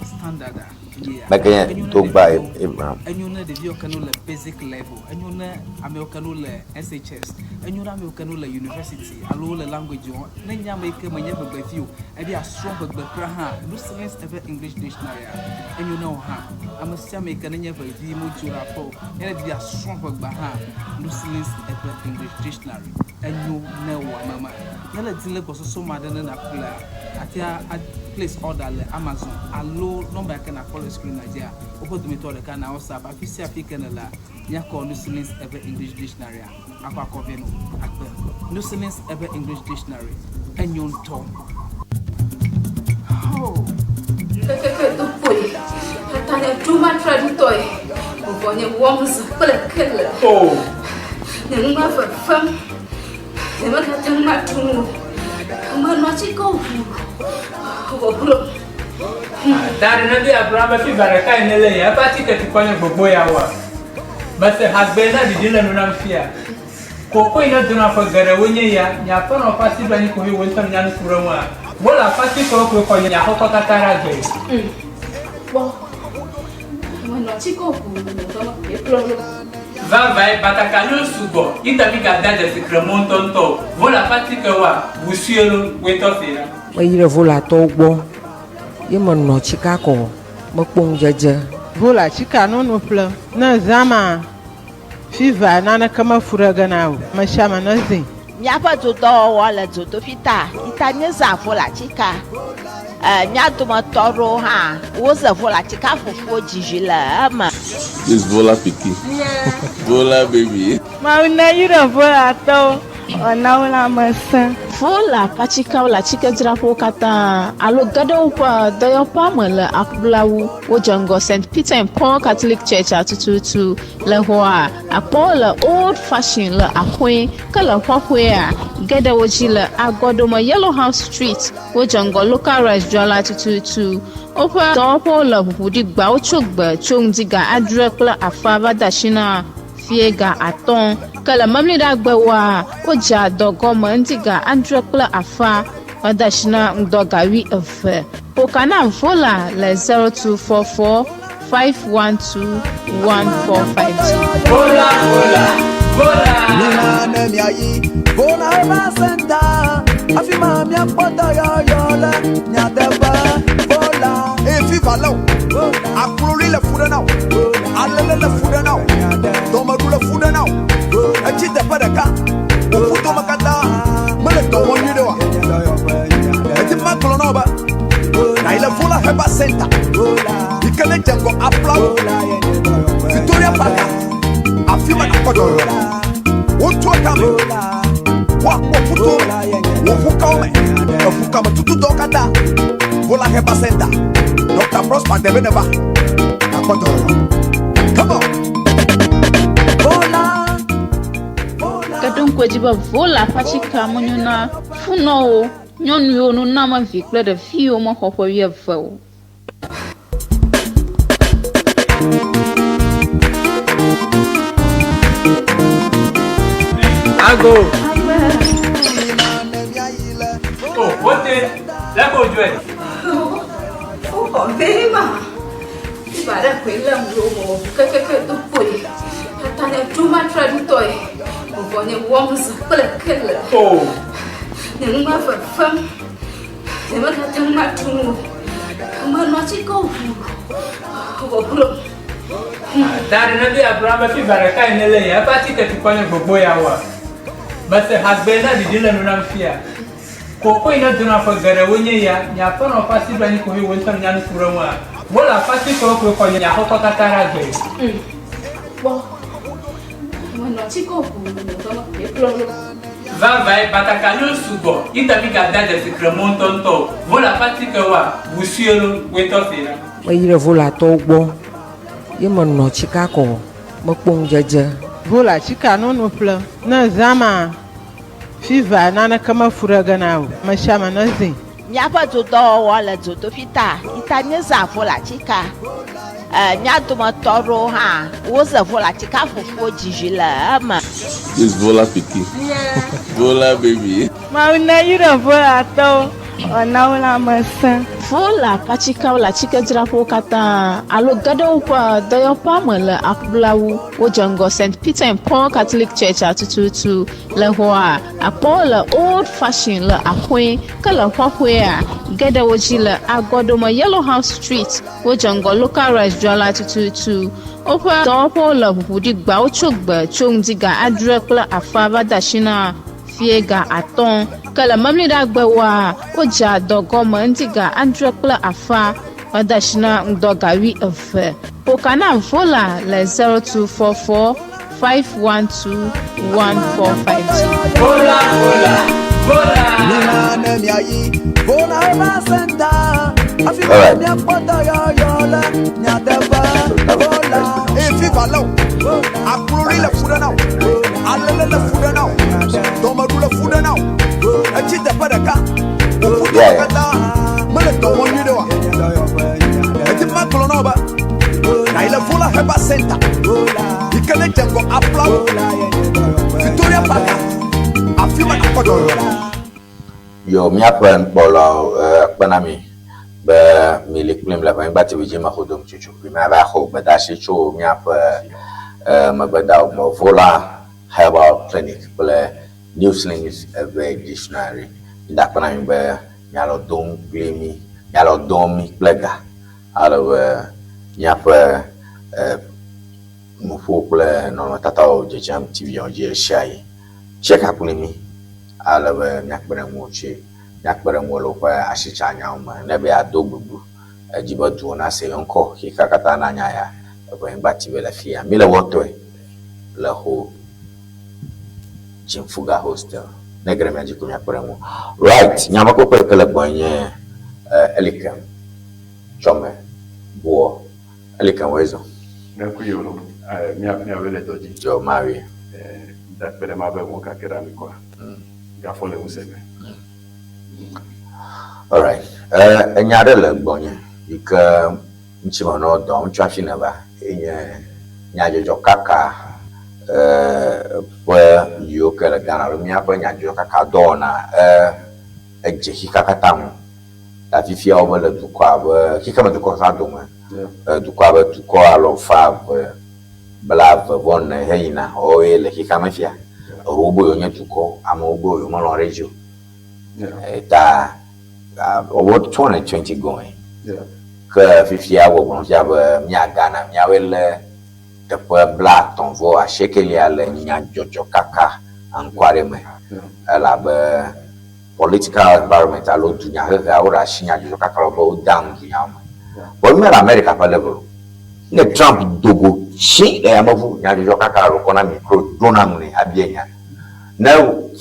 Standard nye ya. Meke nye Enyo ne Dogba ɖeviwo, Abraham. enyo ne ɖeviwo ke no le basic level, enyo ne amewo ke no le SHS, enyo ne amewo ke no le university alo wole language wɔm. Ne nye ame yi ke menye ʋegbevi o, ebe yeasrɔ̃ ʋegbe kura hã, Lucilis eƒe English dictionary-a, enyo ne wò hã. Ame sia ame yi ke nenye ʋevi modzo ɖe aƒe o, ne ɖevi yeasrɔ̃ ʋegbea hã, Lucilis eƒe English dictionary. Enyo ne wò ame ma. Ne le di le gbɔsɔsɔ ma ɖe ne nàƒlea, àtea a place order le Amazon alo nɔmba yi ke nàkpɔ le screen na dzia, woƒe dometɔ ɖeka na WhatsApp. Afi sia afi ke nèlea, míakɔ Nusilin's Ewe English Dictionary-a akɔ akɔ vɛ nɔ wò. Akpe. Nusilin's Ewe English Dictionary, enyo ŋutɔ. Oh. Kekeke do kpoe. Tata nye ɖo matraɖitɔe. Vɔ nye wɔm zã kple kele. Oh. Nye nu ma fefem. Nye megate ŋu aɖu nu o. Menɔ atike ʋu. Vɔvlɔ. Ta ɖe ne be agblɔ be fiva ɖeka yi ne le ya eƒe atike tukɔ nye gbogbo ya wa. Mese hagbe na ɖiɖi le nu nam fia. Koko yi ne dona ƒe geɖewo nye ya, nye aƒenɔ ƒe asi ɖo anyi koe wò ŋutɔ nya nu ku ɖe ŋua. Wole aƒe atikewo koe xɔ nye axɔxɔ katã ɖe agbe. Kpɔ. Menɔ atike ʋu me kplɔ ɖo. Vavae, batakaliwo sugbɔ, yi ta mi gada dzesi kremɔ ŋutɔŋutɔ o. Wole aƒe atikewoa, ʋu sue lo, woe tɔ se la. Meyi ɖe Volatɔwo gbɔ ye menɔ tsika kɔ, mekpɔ ŋudzedze. Vola tsika nono ƒlem. Ne zã ma, Fever naneke mefu ɖe ge na o. Amesiame nezĩ. Míaƒe dodɔwɔwɔ le dzodoƒi ta yi ta míezã volatika. E, mía dometɔ aɖewo hã woze volatika fufuwo dzi vi le eme. This Vola pikin. Vola baby. Mawu neyra Volatɔwo wòana wo lãmesẽ. Vola ƒe atikeawo le atikedzraƒewo katã alo ge ɖe woƒe dɔyɔƒea me le Aƒulawu. Wodze ŋgɔ St. Peter and Paul Catholic Church-a tututu. Le xɔa, akpɔ le Old Fashion le axɔe, ke le xɔxɔea, ge ɖe wo dzi le Agɔdome Yellow House Street. Wodze ŋgɔ Local Rice dzrala tututu. Woƒe dɔwɔƒewo le ʋuʋu ɖi gbawo tso gbe tso ŋdi ga adre kple afã va de asi na fiẽ ga atɔ̃. Ke le Memleɖagbewoa, wodzea dɔ gɔme ŋdi ga adre kple afã va de asi na ŋdɔ ga wuieve. Ƒo ka na Vola le 0244 512 145 dzi. Vola, vola, vola. Mina ne miayi Vola Herbal Center, afi ma miakpɔ dɔyɔyɔ le nyateƒe. Vola. Eye fiva lé wò, akloli le fu ɖe na wò, alele le fu ɖe na wò, dɔmeɖu le fu ɖe na wò, etsi teƒe ɖeka, wò ƒudome katã mele dɔ wɔm nyuie ɖe oa? Edi be magblɔ na wò be nàyi le Vola Herbal Center yi ke ne dze ŋgɔ Aflawo, Victoria Park, afi ma nàkpɔ dɔyɔyɔ le. Wotu etame, woakpɔ ƒuto me, wò ʋukawo me, eʋukame tutudɔwo katã. Vola Herbal Center, Dr. Prosper Debe neva, nàkpɔ dɔyɔyɔ. Come on. Vola. Ke ɖo ŋku edzi be Vola ƒe atikea menyo na funɔwo, nyɔnuwo, nunɔamevi kple ɖeviwo mexɔ ƒe wuieve o. Ago. Oh, wote. Lẹ́kọ̀ọ́ ojú ẹ̀. Wokɔ bema. Fiva ɖe koe lém ɖo mewɔ ʋu kekeke do kpoe. Tata nye ɖo matraɖitɔe. Vuvɔ nye wɔm zã kple kele. Nye nu ma fefem. Nye megate ŋu aɖu nu o. Menɔ atikewo ʋu vɔvlom. Ta ɖe nèdo agblɔ be fiva ɖekae nèlé ya, eƒe atike tukɔ nye gbogbo ya woa? Mese hagbe na ɖiɖi le nu nam fia. Kokoe ne dona ƒe geɖewo nye ya, nye aƒenɔ ƒe asi ɖo anyi koe wò ŋutɔ nènya nu ku ɖe eŋua? Wole aƒe atikewo koe xɔ nye aƒekɔ katã ɖe agbe. Kpɔ, menɔ atikewo ʋu le ƒe me koe kplɔ ɖo. Vavãe, batakaliwo sugbɔ, yi ta migade dzesi kremɔ ŋutɔŋutɔ o. Wole aƒe atikewoa, ʋu sue lo, wòe tɔ see ɖa. Meyi ɖe Volatɔwo gbɔ ye menɔ tsika kɔ mekpɔ ŋudzedze. Vola tsika nono ƒle ne zã ma fiva naneke mefu ɖe ge na o mesiame ne zĩ. Míaƒe dodɔwɔwɔ le dzodoƒi ta yi ta míezã volatika. E, mía dometɔ aɖewo hã woze volatika fufuwo dzi vi le eme. This Vola pikin. Vola baby. Mawu neyra Volatɔwo wòana wo lãmesẽ. Vola ƒe atikeawo le atikedzraƒewo katã alo ge ɖe woƒe dɔyɔƒea me le Aƒulawu. Wodze ŋgɔ St. Peter and Paul Catholic Church-a tututu. Le xɔa, akpɔwo le Old Fashion le axɔe, ke le xɔxɔea, ge ɖe wo dzi le Agɔɖome Yellow House Street. Wodze ŋgɔ Local Rice dzrala tututu. Woƒe dɔwɔƒewo le ʋuʋu ɖi gbawo tso gbe tso ŋdi ga adre kple afã va de asi na fiẽ ga atɔ̃. Ke le Memleɖagbewoa, wodzea dɔ gɔme ŋdi ga adre kple afã va de asi na ŋdɔ ga wuieve. Ƒo ka na Vola le 0244 512 145 dzi. Vola, vola, vola. Mina ne miayi Vola Herbal Center. Afi ma Alright. miakpɔ dɔyɔyɔ le nyateƒe. Vola. Eye fiva lé wò, akloli le fu ɖe na wò, alele le fu ɖe na wò, dɔmeɖu le fu ɖe na wò, etsi teƒe ɖeka, wò ƒu Yeah. katã mele dɔ wɔm nyuie ɖe oa? Edi be magblɔ na wò be nàyi le Vola Herbal Center yi ke ne dze ŋgɔ Aflawo, Victoria Park, afi ma nàkpɔ dɔyɔyɔ le. Yo míaƒe nukpɔlawo akpe na mi be mili kplim le Ʋenyigba TV dzi me ƒodom tsotso kpli míava xɔ gbedeasi tso míaƒe megbedawo gbɔ Vola Herbal Clinic kple New Slings Eʋe Dictionary. Mída akpe na mi be mialɔ dom kpli mí, mialɔ dom mí kple ga ale be míaƒe nuƒo kple nɔnɔmetatawo dzedzem TV dzi ɣesiaɣi. Tseka kpli mí ale be míakpe ɖe ŋuwò tsi, míakpe ɖe ŋuwò le woƒe asitsanyawo me ne be yeado gbegbu edzi be duwo nase ye ŋkɔ, xexea katã nanya ya eƒe anyigba TV le fiya. Míle wɔtɔe le xo Jimfuga Hostel. Ne ge ɖe mía dzi ko míakpe ɖe ŋuwò. Right, nyamekpɔkpɔ yi ke le gbɔnye nye Elikem Tsɔme Boɔ. Elikem wòe zɔ. Míaku yi o, mía míawoe le dɔ dzi. Yɔ Mawie. Da kpe ɖe ma be ŋu kake ɖe ami kɔa. Gafɔ le ŋusẽ me. Alright. Enya ɖe le gbɔnye yi ke ŋuti menɔ dɔ wɔm tso hafi neva ye nye nyadzɔdzɔ kaka ƒe yiwo ke le Ghana alo míaƒe nyadzɔdzɔ kaka dɔwɔna edze xexea katã ŋu. Ta fifia wobe le dukɔ abe xexeme dukɔ katã dome. Dukɔ abe dukɔ alɔfa eve blaeve vɔ ene heyina woawoe le xexea me fia. Eɖewo be yewonye dukɔ, amewo be yewomelɔ̃ ɖe edzi o. Ta about 220 going. Ke fifia gbɔgblɔm fia be mía Ghana míawoe le teƒe blaatɔ̃ vɔ asiekelia le nyadzɔdzɔ kaka anukware me. Elabe political environment alo dunyahehea woɖe asi nyadzɔdzɔ kaka be wodea nu dunyawo me. Vɔ mí le America ƒe level o. Ne Trump do go tsi le yameʋu nyadzɔdzɔ kaka alo kɔ na micro ɖo na nu nɛ abia nya. Ne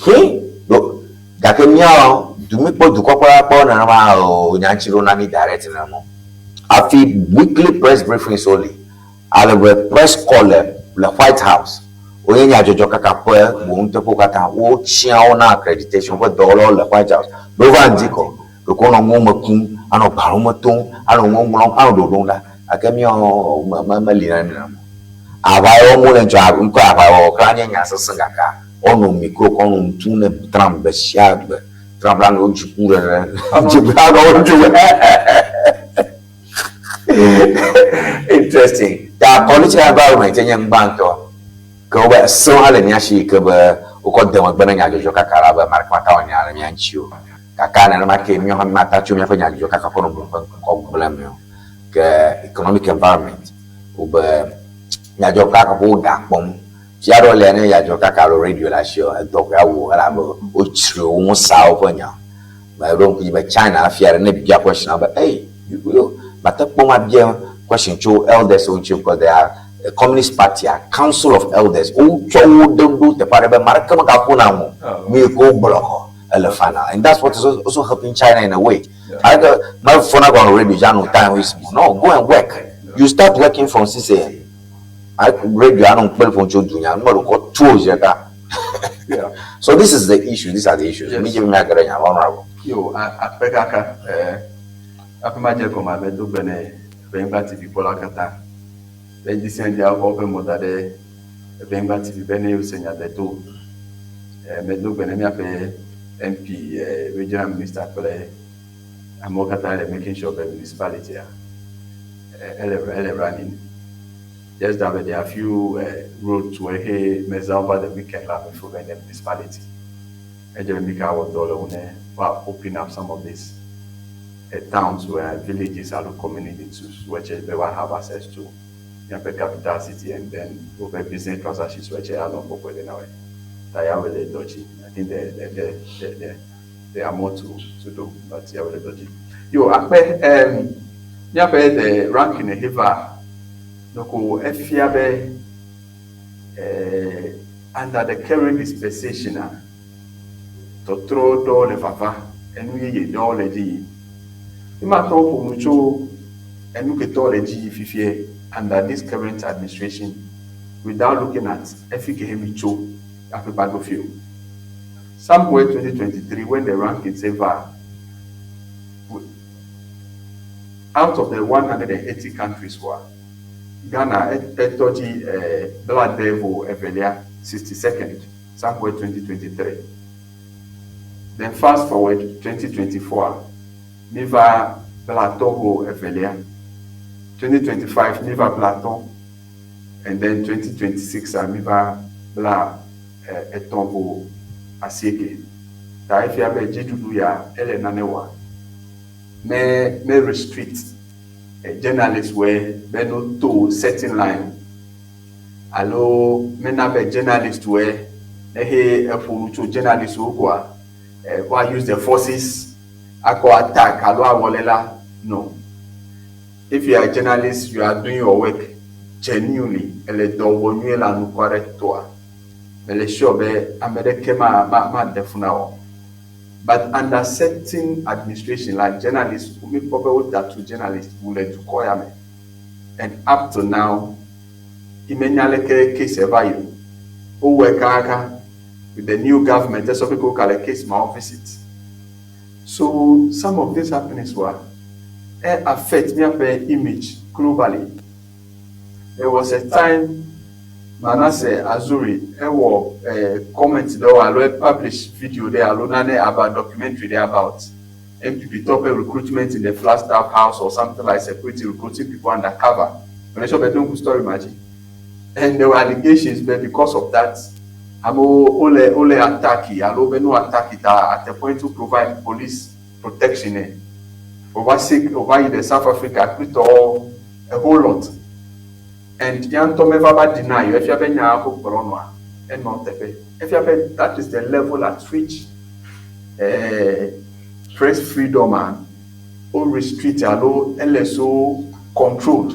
hi ɖo gake míawo du míkpɔ dukɔ kpɔ kpɔ nenema o nya ŋuti ɖo na mí direct nenema o. Hafi weekly press briefings wo li ale be press call le le White House wonye nyadzɔdzɔ kaka ƒe boŋuteƒewo katã wotsia wo na accreditation woƒe dɔwɔlawo le White House ne wova ŋdi kɔ ɖeko wonɔ nuwo me kum anɔ gbalẽwo me tom anɔ nuwo ŋlɔm anɔ ɖoɖom ɖa gake míawo me me meli na mí nenema o. Aʋa yi wɔm wole ŋtsɔ ŋkɔ aʋawɔwɔ kura nye nya sesẽ gake wonɔ micro kɔ nɔ nu tum ne Trump gbe sia gbe. Trump la nɔ wo dziku ɖeɖe dziku la nɔ wo dziku. Interesting. Ta political environment nye nu gbãtɔ. Ke wobe esewo hã le mía si yi ke be wokɔ de megbe na nyadzɔdzɔkaka la be ame aɖeke mate ŋu awɔ nya le mía ŋuti o. Gake nenema kee míawo hã mímate ŋu atso míaƒe nyadzɔdzɔkaka ƒe nɔnɔme ƒe ŋkɔ gblẽ me o. Ke economic environment wobe nyadzɔdzɔkaka ƒe wo ga kpɔm. Fia aɖewo lia ne nyadzɔdzɔkaka alo radio le asiwò edɔ koe awu wò elabe wotsri wo ŋusawo ƒe nya. Meɖo ŋku dzi be China fia ɖe ne bia question be ei you mate kpɔm abia question tso elders wo ŋuti because they are a communist party a council of elders wotsɔ wo ɖe ɖo teƒe aɖe be ame aɖeke megaƒo na ŋu o nu yi ke wogblɔ kɔ ele final and that's what is also helping China in a way. Aleke mefɔna gɔme radio dzi anɔ time waste no go and work you start working from 6 a.m. Radio anɔ ŋkpel ƒom tso dunya nu meɖo kɔ tu o zi ɖeka. So this is the issue, these are the issues. Mi dze be miage ɖe nya honorable. Yo, akpe kaka. Eh, aƒe ma dze gɔme abe do gbe ne Evenyigba TV kpɔlawo katã. Be ŋdi sia ŋdi woakɔ woƒe mɔ da ɖe Evenyigba TV be ne yewo se nya deto. Eh, medo gbe ne míaƒe MP, eh, regional minister kple amewo katã le making sure be municipality a eh, ele ele running. Just that there are few roads where he meza over the weekend la before the municipality. Eje mi ka wɔ dɔ le wo ne wa open up some of these towns where villages alo communities which be wa have access to míaƒe capital city and then woƒe business transactions which anɔ bɔbɔe ɖe na wɔe. Ta ya wɔ le dɔ dzi. I think there are more to do, but ya wɔ le dɔ dzi. Yo akpe míaƒe the ranking heva ɖeko efia be under the current dispensation a tɔtrɔ ɖewo le vava, enu yeye ɖewo le dzi yim. Ematɔwo ƒo nu tso enu ke tɔ le dzi yi fifie under this current administration without looking at efi ke mi tso hafi va ɖo fi o. Somewhere 2023 when the rankings va, out of the 180 countries wa Ghana etɔ dzi 72lia, 62nd, somewhere 2023. Then fast forward 2024, mi va 32lia. 2025 mi va 50, and then 2026 mi va 38. Ta efia be dziɖuɖu ya ele nane wɔa me restrict journalist wɔ be no to certain line alo mena be journalist wɔ ne he eƒo nu tso journalist wo koa wa use the forces akɔ attack alo awɔle la no. If you are a journalist, you are doing your work genuinely, ele dɔ wɔ nyuie le anukware toa, mele sure be ame ɖeke ma ma ma ɖe fu na wò. But under certain administration la, journalist mi kpɔ be woda tu journalist wu le dukɔ ya me. And up to now, imenya leke case eva yi o. Wowɔe kakaka with the new government, esɔ be ke woka le case mawo visit. So some of these happenings were affect míaƒe image globally. There was a time Manasseh Azuri ewɔ comment ɖewo alo publish video ɖe alo nane about documentary ɖe about NPP tɔ ƒe recruitment in the Flagstaff house or something like security recruiting people undercover. Mele sure be ɖo ŋku story ma dzi. And there were allegations but because of that, amewo wole attack alo be no attack ta at a point to provide police protection ɛ. Wova seek wova yi ɖe South Africa kplitɔwo a whole lot. And ya ŋutɔ meva va deny o. Efia be nya ko gblɔ nɔa enɔ teƒe. Efia be that is the level at which press freedom a wo restrict alo ele so controlled.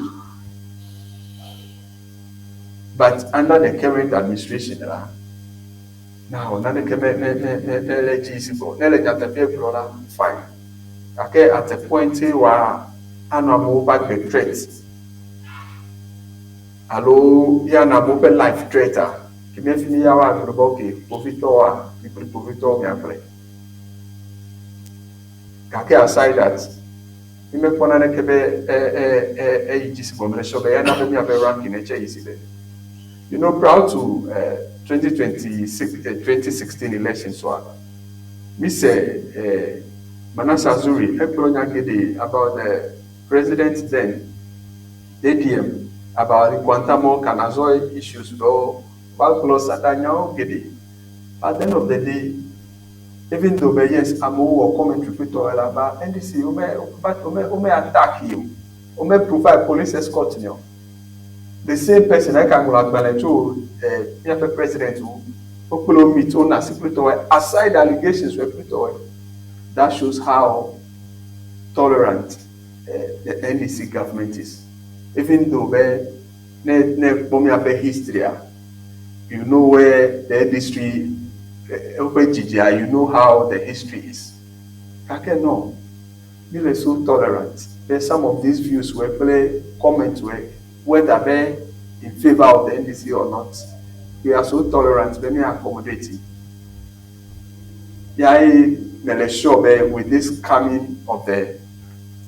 But under the current administration la, now naneke me me me me mele dzi si gbɔ. Ne le nyateƒe gblɔ la, fine. Gake at a point wa anɔ amewo ƒe agbe threat alo ya anɔ amewo ƒe life threat a, ke míafi mi ya woagblɔ be okay, kpovitɔwoa, mi kple kpovitɔwo miagblɔe. Gake aside that, mi mekpɔ naneke be eyi dzi si gbɔ mele sure be ya na be míaƒe ranking etse yi si be. Prior to 2026, 2016 elections wa, mi se Manasseh Azuri egblɔ nya geɖe about the president then, ADM, about the Nkwanta Kanazoe issues ɖewo. Woagblɔ satanyawo geɖe. At the end of the day, even though be yes, amewo wɔ commentary kple tɔwo la, but NDC wome wome wome attack yi o. Wome provide police escort nɛ o. The same person eka ŋlɔ agbalẽ tso eh, míaƒe president ŋu. Wokple wo meet, wona asi kple tɔwoe. Aside allegations wɔ kple tɔwoe. That shows how tolerant the NDC government is. Even though be ne ne kpɔ míaƒe history a, you know where the industry woƒe dzidzia, you know how the history is. Gake no, mi le so tolerant be some of these views were kple comments were whether be in favor of the NDC or not, we are so tolerant be mi accommodate. Yae mele sure be with this coming of the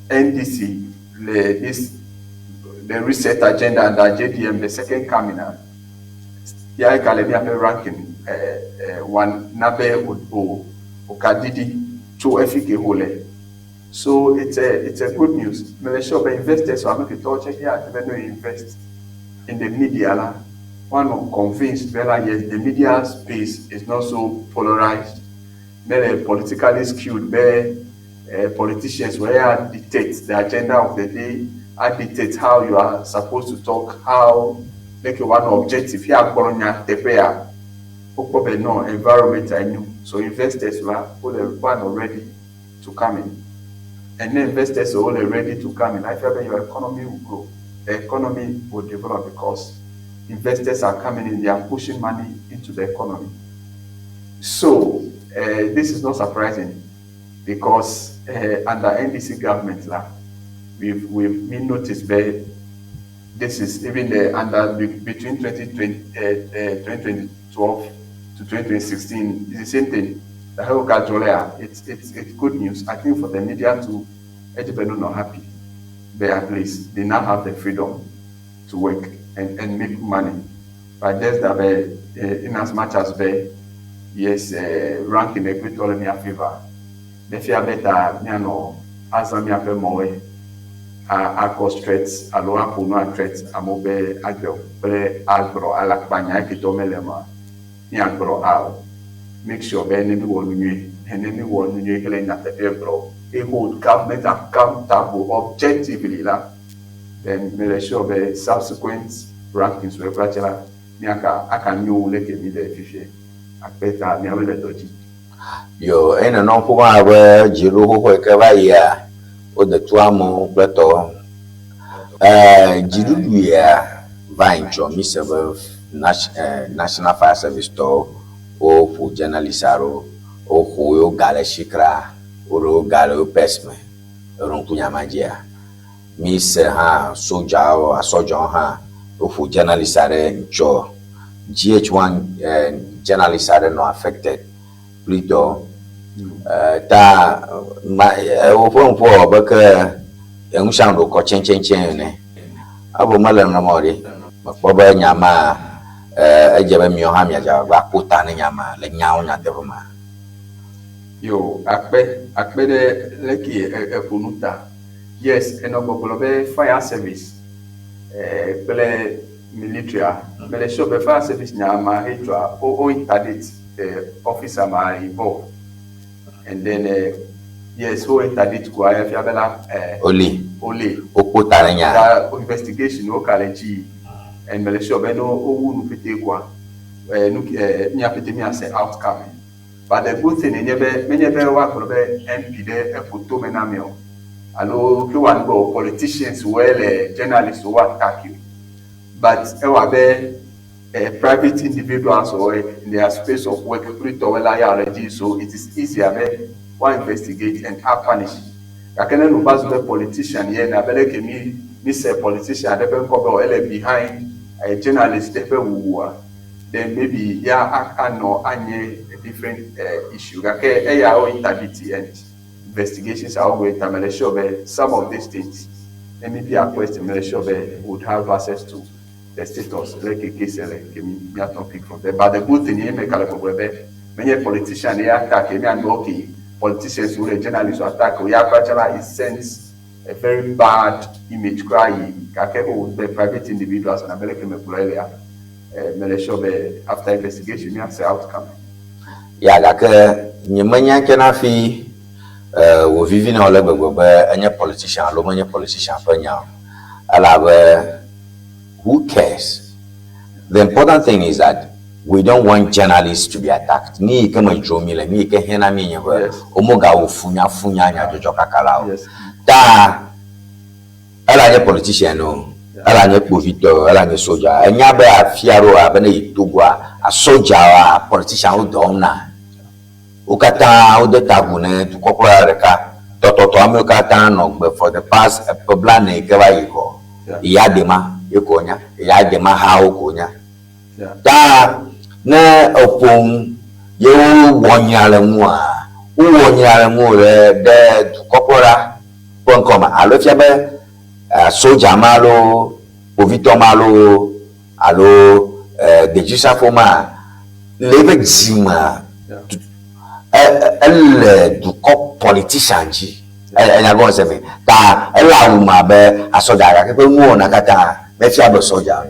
NDC, le this the reset agenda and the JDM, the second coming, yae gale míaƒe ranking one na be o o okadidi tso efi ke ho le. So it's a good news. Mele sure be investors ame ke tɔwo tse ya ate be no invest in the media la, woanɔ convinced be la, yes, the media space is not so polarized. Mele politically skewed be politicians where ya dictate the agenda of the day, a dictate how you are supposed to talk, how make one objective ya gblɔ nya teƒe ya. Wokpɔ be no environment a nyo. So investors la wole woanɔ ready to come in. And then investors are all ready to come in. I feel that your economy will grow. The economy will develop because investors are coming in, they are pushing money into the economy. So this is not surprising because under NDC government, la, we've been noticed that this is even the under between 2020, 2012 to 2016 it's the same thing. The whole Gajolea, it's good news. I think for the media to everybody not happy, but at least they now have the freedom to work and make money. But just that in as much as be yes ranking equity all in your favor, mefia better mianɔ azã míaƒe mɔwoe akɔ threats alo aƒo nu a threat amewo be agbe kple agblɔ alakpanya eketɔ mele ma míagblɔ ao. Make sure be ne mi wɔ nu nyui, ne mi wɔ nu nyui kple nyateƒe gblɔ e hold government accountable objectively la, then mele sure be subsequent rankings wɔ ekura tse la míaka aka nyo wu leke mi le fifie akpe ta miawo le dɔ dzi. Yo, eye nenɔ ƒo ma abe dziɖuɖu xoxo yi ke va yia, wode tu amewo kple tɔwo. Dziɖuɖu ya va yi ŋtsɔ mi se be National Fire Service tɔwo woƒo journalist aɖewo, woxo yewo ga le si kra, woɖe wo ga le wo purse me. Eɖo ŋku nya ma dzia? Mi se hã sodzawo, asɔdzawo hã woƒo journalist aɖe ŋtsɔ. GH1 journalist aɖe nɔ affected kple tɔwo. Ta ma woƒe ŋku wɔ be ke enu sia nu ɖo kɔ tsɛtsɛtsɛ ene. Ebo mele nenema o ɖe. Mekpɔ be nya ma edze be miawo hã miadze agbagba akpo ta ne nya ma le nyawo nyateƒe ma. Yo, akpe akpe ɖe leke eƒo nu ta. Yes, enɔ gbɔgblɔ be fire service kple military a. Mele sure be fire service nya ma he dzɔa wo interdict the officer ma involved. And then yes, wo interdict koa efia be la Oli. Oli. Wokpo ta ne nya. Ta investigation wo ka le dzi and mele sure be no wowu nu pete koa nu mia pete miase outcome. But the good thing nye be menye be woagblɔ be MP ɖe eƒo tome na mi o alo ke woanu be o politicians woe le journalists wo attack you, but ewɔ abe private individuals or in their space of work kple tɔwoe la ya le dzi, so it is easier be woa investigate and a punish. Gake ne nu va zu be politician ye na be leke mi se politician ɖe ƒe ŋkɔ be o ele behind journalist ɖe ƒe wuwua, then maybe ya anɔ anye a different issue. Gake eya wo interdict and investigations are ongoing. Ta mele sure be some of these things ne mi bia question, mele sure be would have access to the status leke case le ke mi miatɔ pick from there. But the good thing ye me ka le gbɔgblɔ be menye politician ye attack ye miagblɔ okay, politicians wo le journalists attack o ya kura la, it sends a very bad image kura yi. Gake o be private individuals na be leke me gblɔ elia. Mele sure be after investigation míase outcome. Ya gake nyemenya ke na hafi wòvivi na wò le gbegbe be enye politician alo menye politician ƒe nya o. Elabe who cares? The important thing is that we don't want journalists to be attacked. Nu yi ke me dzrom mi le, nu yi ke hiã na mí nye be womegawɔ funyafunya nyadzɔdzɔkakala o. Ta Ela nye politician o, ela nye kpovitɔ o, ela nye soja. Enya be afia ɖo abe ne yi Togoa, asodzawoa, politician wo dɔ wɔm na. Wo katã wode ta agu ne dukɔkplɔla ɖeka. Tɔtɔtɔ amewo katã nɔ gbe for the past eƒe blane yi ke va yi kɔ. Eya dema ye ko wonya, eya dema hawo ko wonya. Ta ne eƒo nu ye wowɔ nya le ŋua, wowɔ nya le ŋuwò ɖe ɖe dukɔkplɔla ƒe ŋkɔ me alo efia be sodza ma alo kpovitɔ ma alo alo dedzisrafo ma le eƒe dzi mea, ele dukɔ politician dzi. Enya gɔme se me. Ta ele awu me abe asɔdza gake eƒe nuwɔna katã mefia be sɔdza o.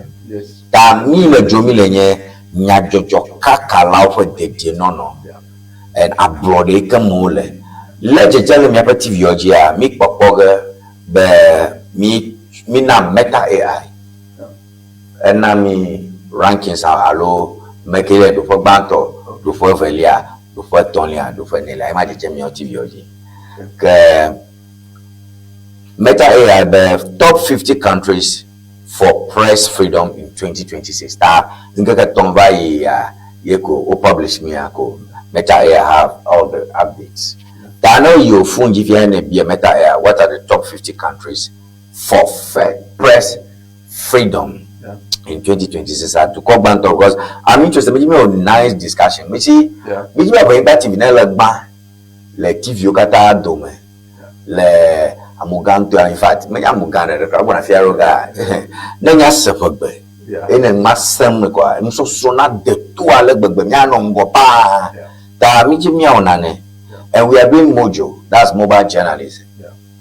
Ta mí me dzrom mí le nye nyadzɔdzɔ kakalawo ƒe dedienɔnɔ and ablɔɖe yi ke me wole. Le dzedze le míaƒe TV wo dzia, mí kpɔkpɔ ge be mí mí na Meta AI ena mí rankings alo meke le ɖoƒe gbãtɔ, ɖoƒe evelia, ɖoƒe etɔ̃lia, ɖoƒe enelia. Ema dzedze míawo TV wo dzi. Ke Meta AI be top 50 countries for press freedom in 2026 ta ŋkeke tɔ̃ va yia ye ko wo publish mia ko Meta AI have all the updates. Ta ne woyi wò phone dzi fia ne bia Meta AI what are the top 50 countries for press freedom in 2026 a dukɔ gbãtɔ because I'm interested medzi be nice discussion medzi medzi be Aʋenyigba TV ne le gbã le TV wo katã dome le amugã ŋutɔa in fact menye amugã ɖeɖe kura gbɔna fia ɖo ga ne nya se ƒe gbe eye ne ma sem me kɔa nusɔsrɔ̃ na de to ale gbegbe míanɔ ŋgɔ paa ta mi dzi míawɔ nane and we are doing mojo that's mobile journalism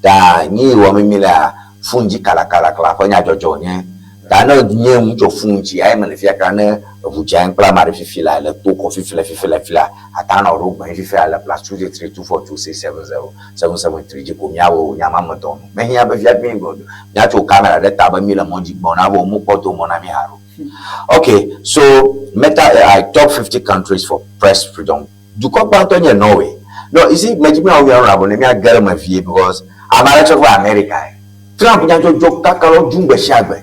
Ta nyi wɔ mi mi lea fun dzi kalakalakala ƒe nyadzɔdzɔ nye. Ta ne nye ŋu tso fun dzi aye mele fia kra ne eʋu dze anyi kple ame aɖe fifi la le to kɔ fifi le fifi le fi la ata nɔ ɖo gbe fifi le +233 242 670 773 dzi ko mia wɔ nya ma me dɔ nu. Mehiã be fia mi mia tso kamera ɖe ta be mi le mɔ dzi gbɔ na vɔ wo kpɔ do mɔ na mi haɖo. Okay, so Meta AI top 50 countries for press freedom. Dukɔ gbãtɔ nye Norway. No, you see, medzi be míawɔ honorable ne míage ɖe eme vie because ame aɖe tsɔ va America. Trump nyadzɔdzɔ kaka lɔ dum gbe sia gbe.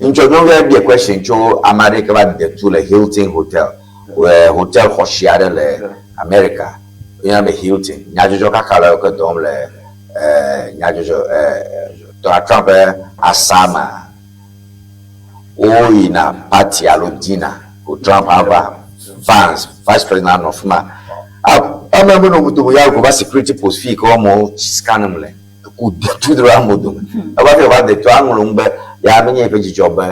Ŋtsɔ nyɔnuvi aɖe bia question tso ame aɖe ke va de tu le Hilton Hotel, hotel xɔsi aɖe le America. Woyɔna be Hilton. Nyadzɔdzɔ kaka lɔ ke dɔm le nyadzɔdzɔ Donald Trump ƒe asa mea. Woyina party alo dinner ko Trump hã va, Vance, vice president hã nɔ fi ma. Ame menɔ mo dome ya ko va security post fi yi ke woamewo scan le ku tu ɖe amewo dome. Eva fi va de to aŋlɔ nu be ya menye yeƒe dzidzɔ be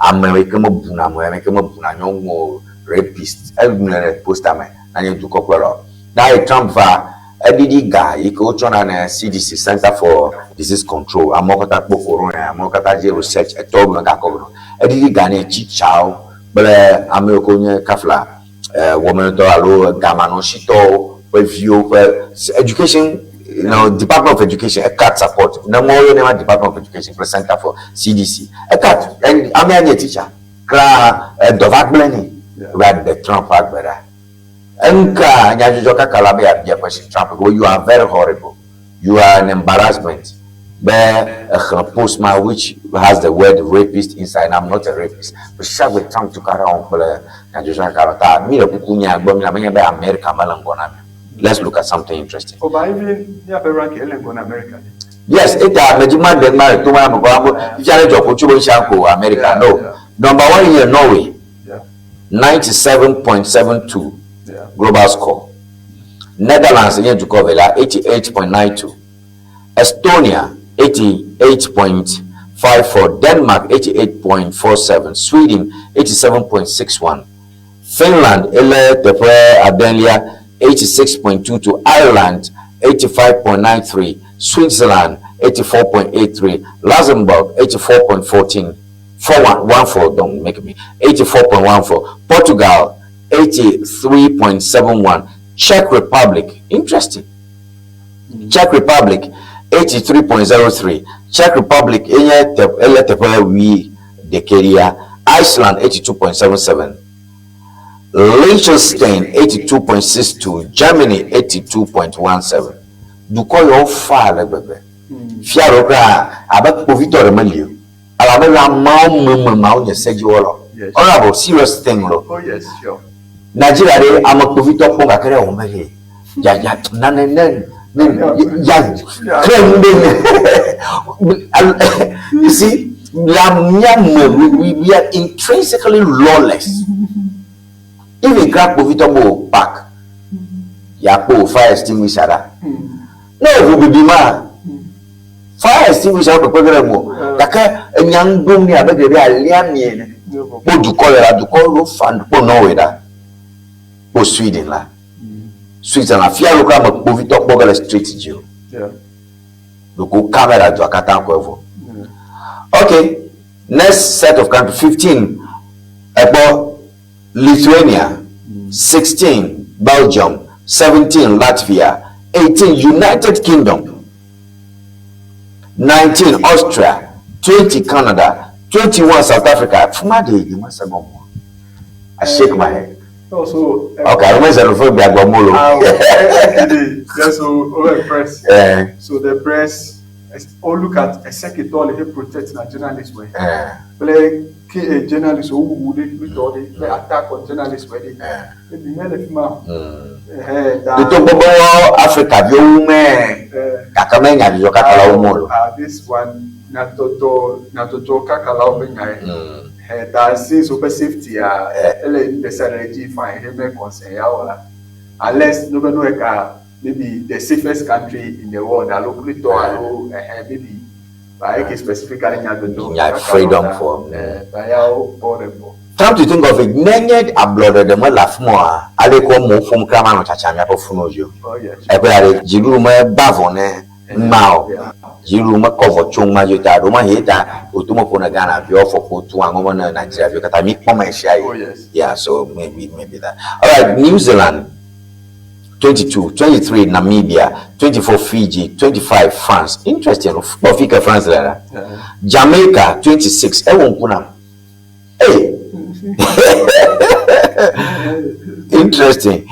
ame yi ke mebuna ame o, ame yi ke mebuna nyɔnu o, rapist, egblɔe ɖe poster me na nye dukɔkplɔlawo. Na yi Trump va Eɖiɖi ga yi ke wotsɔna ne CDC, Center for Disease Control, amewo katã kpɔ corona, amewo katã dzi research, etɔwo gblɔ gakɔ gblɔ. Eɖiɖi ga nɛ tsitsawo kple ame yiwo ke wonye kafla wɔmenɔtɔwo alo gamanɔsitɔwo ƒe viwo ƒe education, you know, Department of Education, ecut support. Ne mɔ woyɔnɛ ma Department of Education kple Center for CDC. Ecut, amea nye teacher. Kra edɔ va gblẽ nɛ. Va ɖe Trump ƒe agbe ɖa. Eŋka nyadzɔdzɔ kaka la be yeabia question Trump be you are very horrible, you are an embarrassment be exlẽ post ma which has the word rapist inside and I'm not a rapist. Ƒe sia ƒe Trump tukaɖa wɔm kple nyadzɔdzɔ kaka la ta mi le kuku nya gbɔ mi la menye be America mele ŋgɔ na mi o. Let's look at something interesting. Oh, but even míaƒe ranking ele ŋgɔ na America ɖe. Yes, eta medzi ma ɖe ŋma le to ma me kɔ amo fifia ɖe dzɔ ko tso be ŋsia ko America. No. Number one nye Norway. 97.72 global score. Netherlands nye dukɔ evelia 88.92, Estonia 88.54, Denmark 88.47, Sweden 87.61, Finland ele teƒe adelia 86.22, Ireland 85.93, Switzerland 84.83, Luxembourg 84.14. 4 1 4 don't make me 84.14 Portugal 83.71 Czech Republic interesting Czech Republic 83.03 Czech Republic enye ele teƒe wui ɖekɛlia Iceland 82.77 Liechtenstein 82.62 Germany 82.17 Dukɔ yawo fa ale gbegbe. Fia ɖewo kura abe kpovitɔ ɖe meli o. Elabe le ameawo me me mawo nye sedziwɔlawo. Honorable, serious thing lo. Oh yes, sure. Nigeria ɖe ame kpovitɔ kpɔm gake ɖe wɔm be ya ya nane ne ne ya kle nu ɖe ne. You see, la mía me we, we, we are intrinsically lawless. Even kura kpovitɔ me o park ya kpɔ o fire extinguisher ɖa. Ne eʋu bibi ma, fire extinguisher kpekpe ge ɖe ŋu o. Gake enya ŋu ɖom nɛ abe ɖevi alia mi ene. Kpɔ dukɔ le la, dukɔ ɖo fa kpɔ Norway ɖa, kpɔ Sweden la, Switzerland afia ɖo kura me kpovitɔ kpɔ ge le street dzi o. Ɖeko camera dua katã kɔe vɔ. Okay, next set of country 15 ekpɔ Lithuania, 16 Belgium, 17 Latvia, 18 United Kingdom, 19 Austria, 20 Canada, 21 South Africa. Fuma de de ma segɔme. I shake my head. Oh, so, Okay, I remember the first bia gbɔmolo. Ah, okay. Yes, so over press. Eh. So the press, oh, look at a secretary he protect na journalist way. Eh. Kple ke e journalist wo wu ɖe nutɔ ɖe kple attack on journalist wɔ ɖe ebi mele fi ma ɛhɛ da. Toto gbogbo wɔ Africa viwo wu mɛ gake me nya dzidzɔ kaka la wo mo lo. Ah this one nyatɔtɔ nyatɔtɔ kaka la woƒe nya ye. Ɛhɛ da since woƒe safety a ele nu ɖe sia ɖe dzi fine he me concern ya o la unless no be no eka maybe the safest country in the world alo klitɔ alo ɛhɛ maybe. Nya freedom for. Come to think of it, nenye ablɔɖeɖe mele afi ma oa, ale ke amewo ƒom kura manɔ tsatsam míaƒe funu dzi o. Eƒe ya ɖe, dziɖuɖu meba vɔ ne ŋma o. Dziɖuɖu mekɔ vɔ tso ŋma dzi o ta ɖewomahi eta wòto me ƒo ne Ghana viwo, afɔkpo tu aŋɔ me ne Nigeria viwo katã. Míkpɔ eme ɣesiaɣi. Yeah, so maybe, maybe that. Alright, New Zealand. 22, 23 Namibia, 24 Fiji, 25 France. Interesting. Kpɔ fi ke France le la. Jamaica 26. Ewɔ ŋku nam. Hey. Interesting.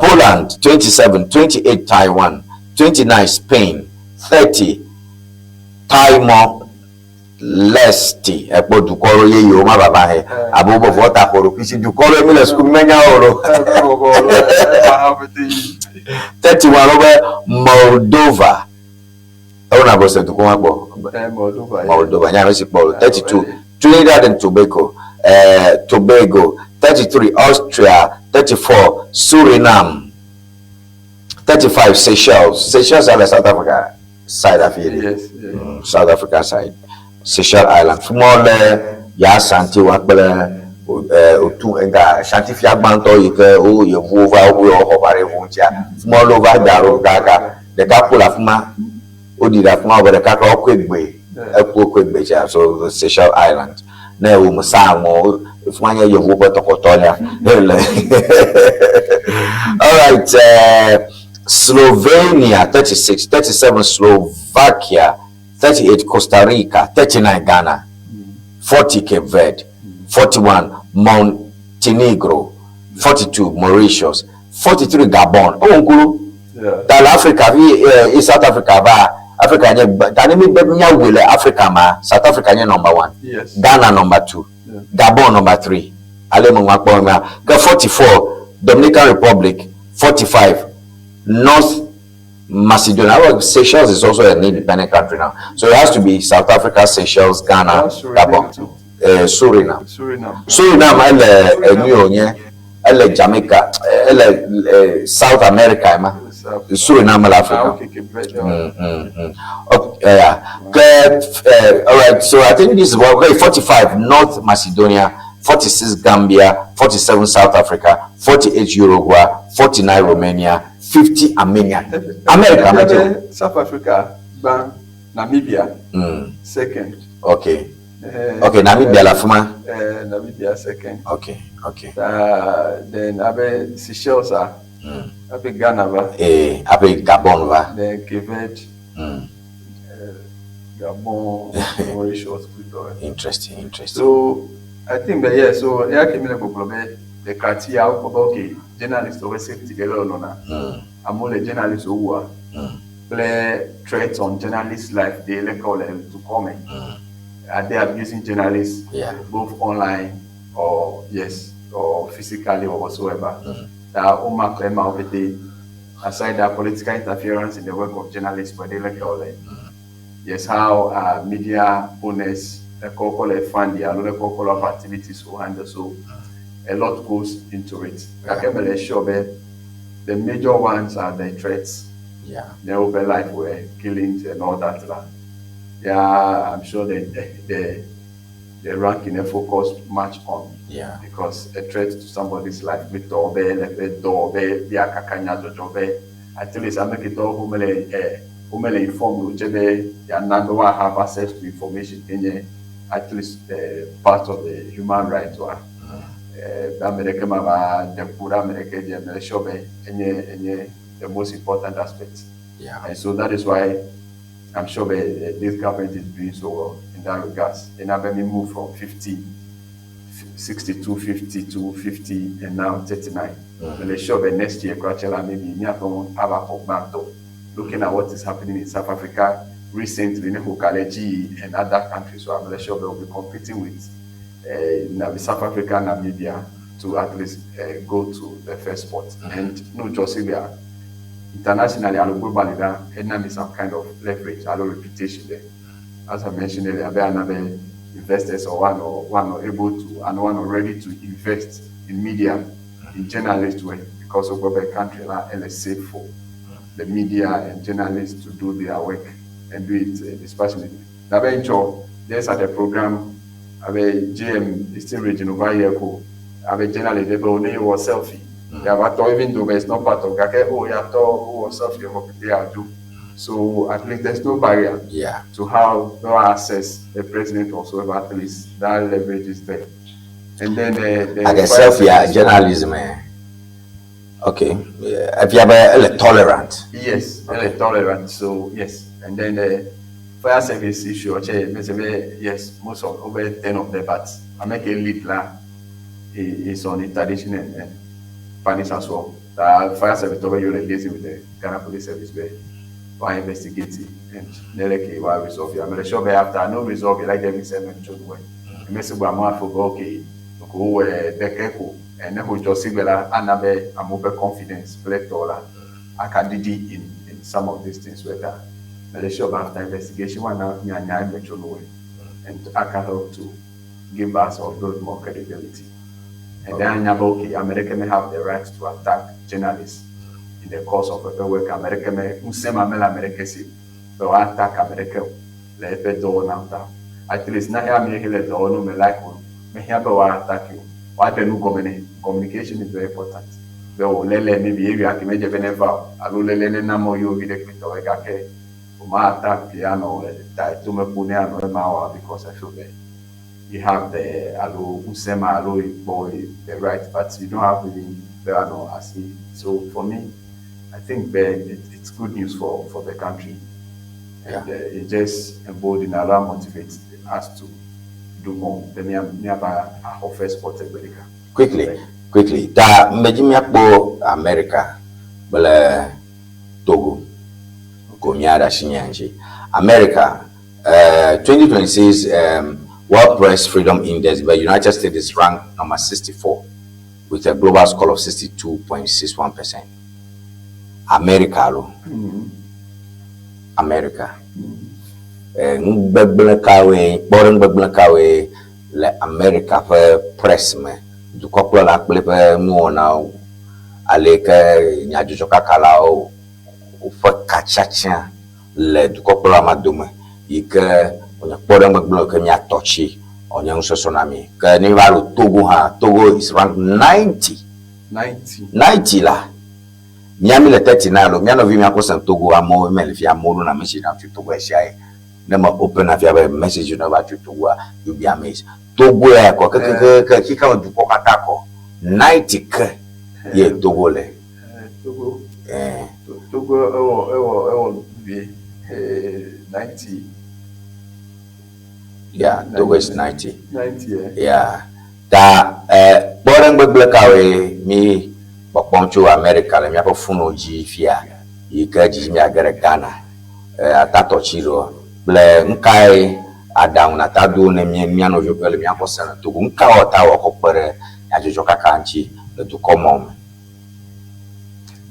Poland 27, 28 Taiwan, 29 Spain, 30 Timor Leste ekpɔ dukɔ ɖewo yeyewo ma vava he abe wobe vɔ ta ƒo ɖokui si dukɔ ɖewo mi le suku menya wo ɖo. Teti wa ɖo be Moldova. Ewona be se dukɔ ma kpɔ. Moldova nya si kpɔ. 32 Trinidad and Tobago. Tobago. 33 Austria. 34 Suriname. 35 Seychelles. Seychelles are South Africa. Side afi yi Yes, yes. South Africa side, Seychelles Island. Fi ma wolé ya Ashanti wa kple otu ega Ashanti fia gbãtɔ yi ke wo yevuwo va wobe yewoxɔ va ɖe yevuwo ŋutia. Fi ma wole wova da ɖo kaka. Ɖeka ku le afi ma, woɖi ɖe afi ma be ɖeka kura wokɔe gbee. Eku wokɔe gbee tsa so Seychelles Island. Ne wo me sa aŋɔ, fi ma nye yevuwo ƒe tɔkɔtɔ ya. Le. All right. Slovenia 36, 37 Slovakia, 38 Costa Rica, 39 Ghana, 40 Cape Verde, 41 Montenegro, 42 Mauritius, 43 Gabon. Ewɔ ŋku ta le Africa fi eh, South Africa va Africa nye ta ne mi be míawɔe le Africa ma South Africa nye number one, Yes. Ghana number two, Gabon number three. Ale me ŋua kpɔ mea ke 44 Dominican Republic, 45 North Macedonia. Well, Seychelles is also an independent country now. So it has to be South Africa, Seychelles, Ghana, Gabon, Suriname. Suriname. Suriname ele enu wònye, ele Jamaica, ele South America ema. Suriname le Africa. Ah, okay, Cape Verde. Okay, yeah. Ke, all right, so I think this is what, okay, 45 North Macedonia, 46 Gambia, 47 South Africa, 48 Uruguay, 49 Romania, 50 Armenia. America, America. South Africa, gbã, Namibia, second. Okay. Ok, Namibia le afi ma. Eh, Namibia second. Ok. Ta then abe Seychelles a. Abe Ghana va. Eh, abe Gabon va. Then Cape Verde. Gabon, Mauritius, Pluto. Interesting. So I think that yeah, so yeah, came in a the criteria okay, journalists over safety they don't know. I'm only journalists who are play threats on journalists' life, they like call them to comment. Are they abusing journalists both online or yes, or physically or whatsoever? That aside that political interference in the work of journalists, but they like all yes, how media owners they call a fund, they call of activities who handle so a lot goes into it. I can be sure that the major ones are the threats. Yeah. The open life were killings and all that. Yeah, I'm sure they the ranking they focus much on. Yeah. Because a threat to somebody's life, with at least I make it all who may inform you, have access to information in at least part of the human right. America, the most important aspect. Yeah. And so that is why I'm sure this government is doing so well in that regards. And I've been moved from 50, 62, 52, 50, and now 39. Mm. And sure next year, maybe looking at what is happening in South Africa recently, and other countries. So I'm sure they'll be competing with South Africa and Namibia to at least go to the first spot. And no, just internationally and globally, that is some kind of leverage, a reputation there. As I mentioned earlier, there are investors or one or able to and one ready to invest in media, in journalist way, because of the country is safe for the media and journalists to do their work and do it dispassionately. Now, there's at the program, JM Eastern Region over here, I journalist, they only was selfie. Yeah, but even though it's not part of Gake, oh, yeah, oh, selfie, do. So at least there's no barrier to how no access the president also, at least that leverage is there. And then the I guess selfie journalism. Okay. If you have a tolerant. Yes, okay. Tolerant. So yes. And then the fire service issue, yes, most of over 10 of them, but I make a lead la is on interdiction and punish as well. The fire service over you liaising with the Ghana Police Service where why investigate and neleke why resolve you. I'm sure after no resolve like every 7 children. Message okay, go the and then we just see anabe amobe confidence dollar I can in some of these things whether Malaysia after investigation one now and I can help to give us or build more credibility. And then okay, America may have the right to attack journalists in the course of a work. America may America see but attack America at least now like attack you. Why the new communication is very important. Maybe area because I feel that you have the alo usema alo boy the right, but you don't have even the asi. So for me, I think it's good news for the country, and it just emboldened and motivates us to do more. Quickly, ta mejimiakpo America, bele Togo, Komiada Shinyanji. America, 2026 World Press Freedom Index, the United States is ranked number 64 with a global score of 62.61%. America, lo. America. Ngbegble le America ƒe press me dukɔkplɔla kple ƒe nuwɔnawo aleke nyadzɔdzɔkakalawo woƒe katsatsa le dukɔkplɔla ma dome yi ke wònye kpɔɖeŋu ke miatɔ tsi wònye nusɔsrɔ̃ na mi. Ke ne va ɖo Togo hã, Togo is ranked 90. 90 la. Miami le 39 lo, mia nɔvi miakɔ sɛn Togo amewo me le fi amewo ɖo na ame si na tso Togo esia ye. Ne me open afia be message ne va tso Togoa, you be amazed. Togo ya kɔ kekekeke xixea me dukɔ katã kɔ 90 ke ye Togo le. Togo. Togo ewɔ ewɔ ewɔ vie 90. Yeah, Togo is 90. 90, yeah. Yeah. Ta eh, kpɔɖeŋu gbegblẽ kawoe mi kpɔkpɔm tso Amerika le míaƒe fonuwo dzi fia yi ke dzidzi miage ɖe Ghana eh, atatɔ tsi ɖoa kple nukae aɖaŋu nata do ne mía mía nɔviwo ke le mía gbɔ se le Togo nuka woata wɔ kɔ kpe ɖe nyadzɔdzɔkaka ŋuti le dukɔ mawo me?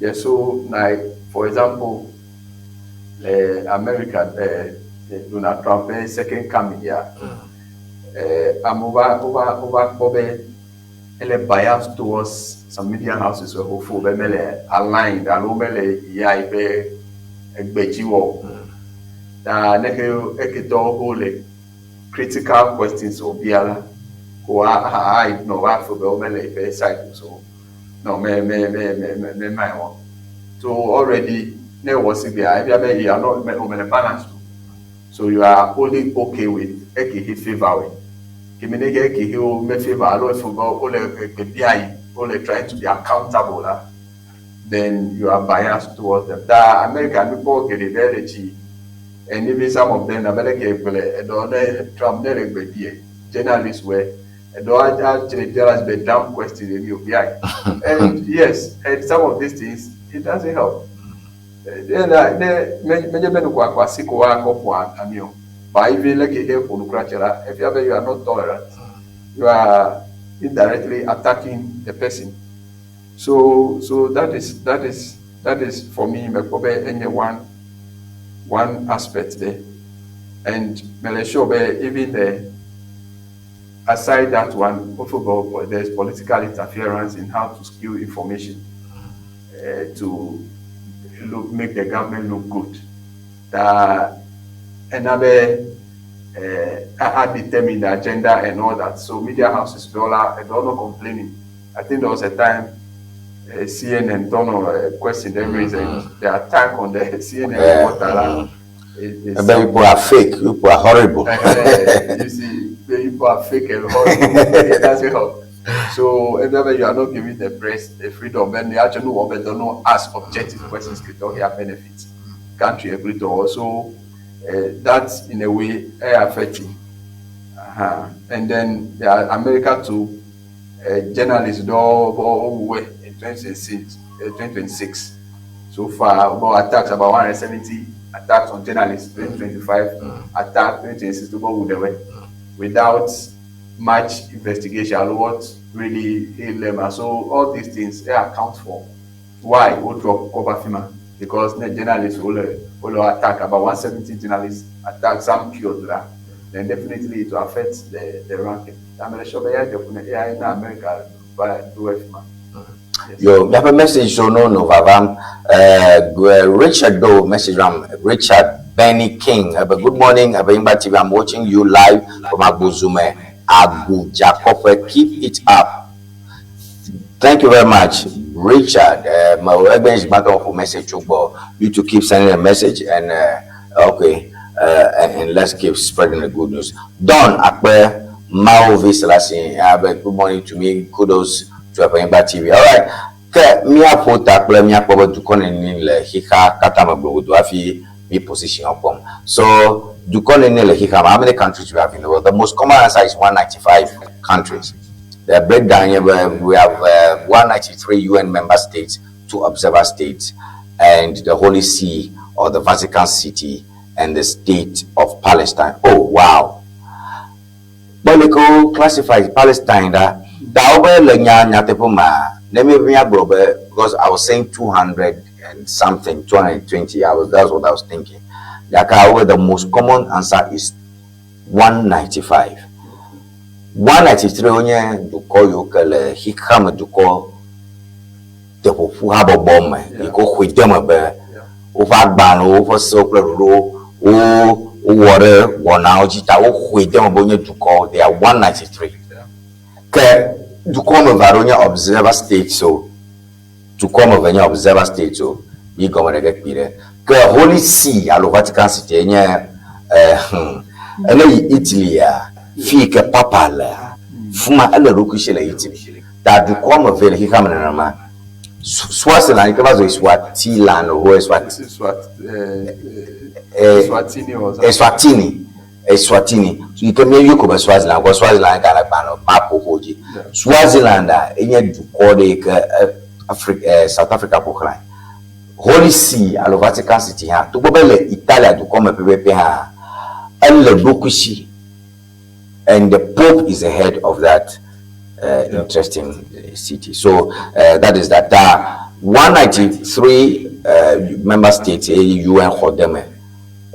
Yeah, so like for example, le America, Donald Trump ƒe second coming ya, amewo va wova wova kpɔ be ele bias towards some media houses wɔ fofo be mele aligned alo mele ya yi ƒe egbe dzi wɔ o. Ta ne ke eketɔwo wo le critical questions wo bia la, ko a a a ignore wa feel be wo mele yi ƒe side o so no me me me me me me mind wɔ. So already ne wɔ si gbea ebia be you are not me o mele balance o. So you are only okay with eke he favour we. Kemi ne ke eke he wo me favour alo efo be wo le egbe bia yi wo le trying to be accountable la, then you are biased towards them. Ta America mi kpɔ geɖe be le tsi and even some of them abe leke gblẽ eɖewo ne Trump ne le gbe bie journalist wɛ eɖewo adzre biala be dumb question emi o bia yi. And yes, and some of these things it doesn't help. Ne ne menye be nukɔ akɔ asi ko woakɔ ƒo ami o. But even leke he ƒo nu kura tse la, efia be you are not tolerant. You are indirectly attacking the person. So that is for me mekpɔ be enye one aspect there. And mele sure be even the aside that one, also go, there's political interference in how to skew information to look make the government look good. That another determine the agenda and all that. So media houses dollar and all not complaining. I think there was a time CNN don't know question them raised the attack on the CNN reporter. But people are fake. People are horrible. You see, people are fake and horrible. It doesn't help. So if ever you are not giving the press the freedom, then they actually know what they don't know ask objective questions to talk here benefits. Country agree to also that in a way affecting. And then there are America too, journalists do all in 2026, 2026. So far, about attacks about 170 attacks on journalists, 2025 attack, 2026 to go with the way without much investigation on what really ail them. And so all these things they account for why we drop cover FIMA because the journalists will attack about 170 journalists attack some killed that. Then definitely it will affect the ranking. I'm sure they definitely in America but do FIMA. Yes. Yo, miaƒe message so no no vavam. Richard do message from Richard Benny King. Good morning, Ebenyigba TV. I'm watching you live from Agbozume, Agujakofe. Keep it up. Thank you very much, Richard. Message you to keep sending a message and okay, and let's keep spreading the good news. Don Akpe Maovi Selassie, good morning to me. Kudos to Ebenyigba TV. All right. Ke míaƒo ta kple míakpɔ be dukɔ neni le xixea katã me gbogbo hafi mi position kpɔm. So dukɔ neni le xixea me? How many countries we have in the world? The most common answer is 195 countries. The breakdown here, we have 193 UN member states, two observer states, and the Holy See or the Vatican City and the state of Palestine. Oh wow! Kpɔleko classified Palestine da da wo be le nya nyateƒe ma ne mi míagblɔ be because I was saying 200 and something, 220. I was that's what I was thinking. Gake wo be the most common answer is 195. 193 wonye dukɔ yiwo ke le xixea me dukɔ teƒoƒu habɔbɔ me yi ke woxɔe de me be woƒe agbalẽwo, woƒe sewo kple ɖoɖowo wo wowɔ ɖe wɔnawo dzi ta woxɔe de me be wonye dukɔ. They are 193. Ke dukɔ wɔme eve aɖewo nye observer states o. Dukɔ wɔme eve nye observer states o. Yi gɔme ɖe ke kpi ɖe. Ke Holy See alo Vatican City nye Eh, ene yi Italy-a, fi yi ke papa lea, fima ele ɖokui si le Italy. Ta dukɔ ame eve le xexea me nenema. Swaziland yi ke va zu Eswatiland ho Eswat Eswatini Eswatini yi ke míeyɔe ko be Swaziland kɔ Swaziland gale gbalẽ map xoxo dzi. Swaziland-a enye dukɔ ɖe yi ke Afrika South Africa ƒo xlãe. Holy See alo Vatican City hã, togbɔ be ele Italia dukɔ me pɛpɛpɛ hã, ele ɖokuisi and the Pope is the head of that interesting city. So that is that. Ta 193 member states eye UN xɔ de eme.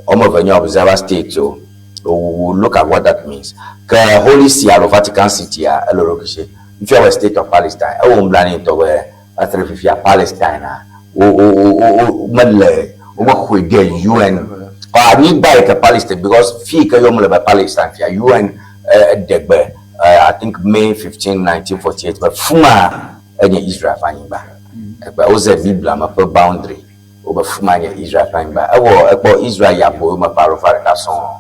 Wɔme eve nye observer states o. We will look at what that means. Ke Holy See alo Vatican City-a, ele ɖokuisi. Ŋutsua be State of Palestine. Ewɔ nublanui ŋutɔ be Va se ɖe fifia Palestine wo wo wo wo mele womexɔe de UN ɔ anyigba yi ke Palestine because fi yi ke yɔm le be Palestine fia UN eɖe gbe I think May 15 1948 be fuma enye Israel ƒe anyigba. Egbe woze Biblia me ƒe boundary wobe fuma nye Israel ƒe anyigba. Ewɔ ekpɔ Israel yi aboyo me ƒe alafa ɖeka sɔŋ.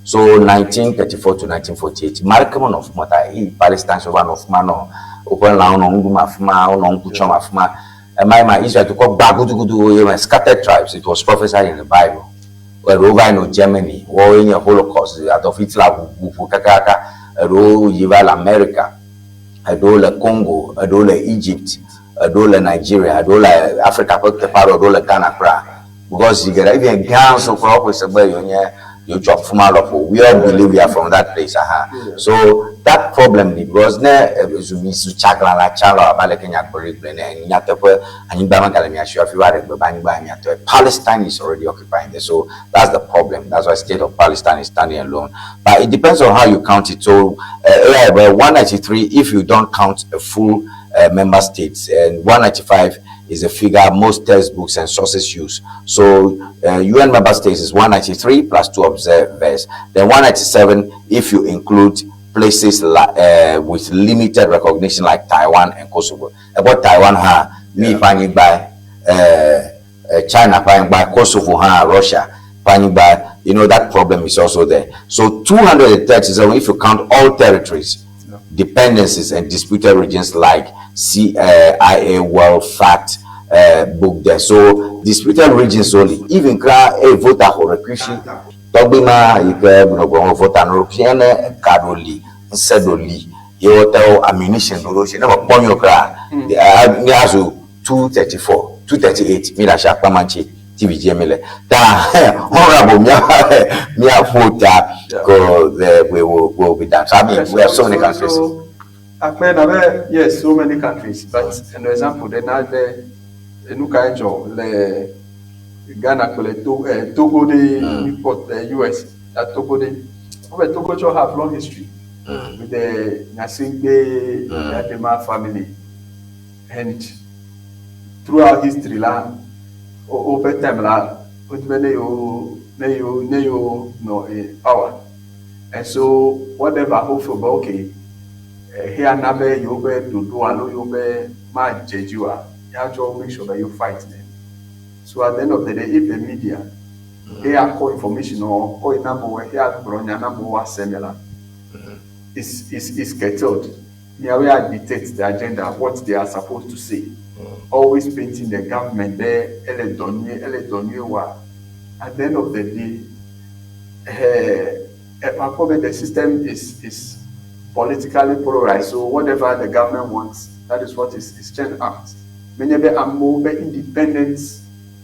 So 1934 to 1948, ame aɖeke menɔ afi ma o ta eyi Palestine va nɔ afi ma nɔ woƒe lãwo nɔ nu ɖum afi ma, wonɔ ŋku tsɔm afi ma. Ema ma Israel dukɔ gbã gudugudu ye me scattered tribes. It was prophesied in the Bible. Eɖewo va yi nɔ Germany, woawoe nye Holocaust, Adolf Hitler ʋu ʋu kakaka. Eɖewo yi va le America, eɖewo le Congo, eɖewo le Egypt, eɖewo le Nigeria, eɖewo le Africa ƒe teƒe aɖewo, eɖewo le Ghana kura. Because zi geɖe even Ghana so kura woxɔe se be yewo nye yewo tso afima lɔƒo. We all believe we are from that place aha. So that problem li because ne zu mi zu tsaglãla tsã lɔ abe aleke nyagblɔɖi gblɔe ene, nyateƒe anyigba megale mia si o hafi va ɖe gbe be anyigba mia tɔe. Palestine is already occupying there so that's the problem. That's why state of Palestine is standing alone. But it depends on how you count it. So eya be 193 if you don't count a full member states and 195 is a figure most textbooks and sources use. So UN member states is 193 plus 2 observers. Then 197 if you include places with limited recognition like Taiwan and Kosovo. About Taiwan, ha, mi ƒe anyigba, China ƒe anyigba, Kosovo hã, Russia ƒe anyigba, you know that problem is also there. So 237 if you count all territories, dependencies and disputed regions like CIA World Fact Book there. So disputed regions only. Even kra e vota xɔ ɖokuisi tɔgbi ma yi ke gbɔgbɔ vota no ɖokuisi ene eka ɖo li, ŋusẽ ɖo li ye wote ammunition ɖo ɖo si ne mekpɔ nyuie kra míazu 234, 238 mi ɖe asi akpa ma ŋuti TV dzie mi le. Ta honorable mía míaƒo ta ko the we will be done. So I mean we have so many countries. So, akpe na be yes, so many countries, but an example de na be enu ka dzɔ le Ghana kple to Togo ɖe report US na Togo ɖe. Wobe Togo tsɔ have long history with the Gnassingbé Eyadema family and throughout history la woƒe time la wodi be ne yewo ne yewo ne yewo nɔ in power and so whatever wo feel be okay eya na be yewoƒe ɖoɖo alo yewoƒe madze dzi oa yeatsɔ make sure be yewo fight ne. So at the end of the day if the media eya kɔ information or kɔ yi na amewo eya gblɔ nya na amewo woase me la is curtailed. Miawoe ya dictate the agenda what they are supposed to say. Always painting the government be ele dɔ nyuie ele dɔ nyuie wɔa at the end of the day akpɔ be the system is politically polarized so whatever the government wants that is what is churned out. Menye be amewo be independent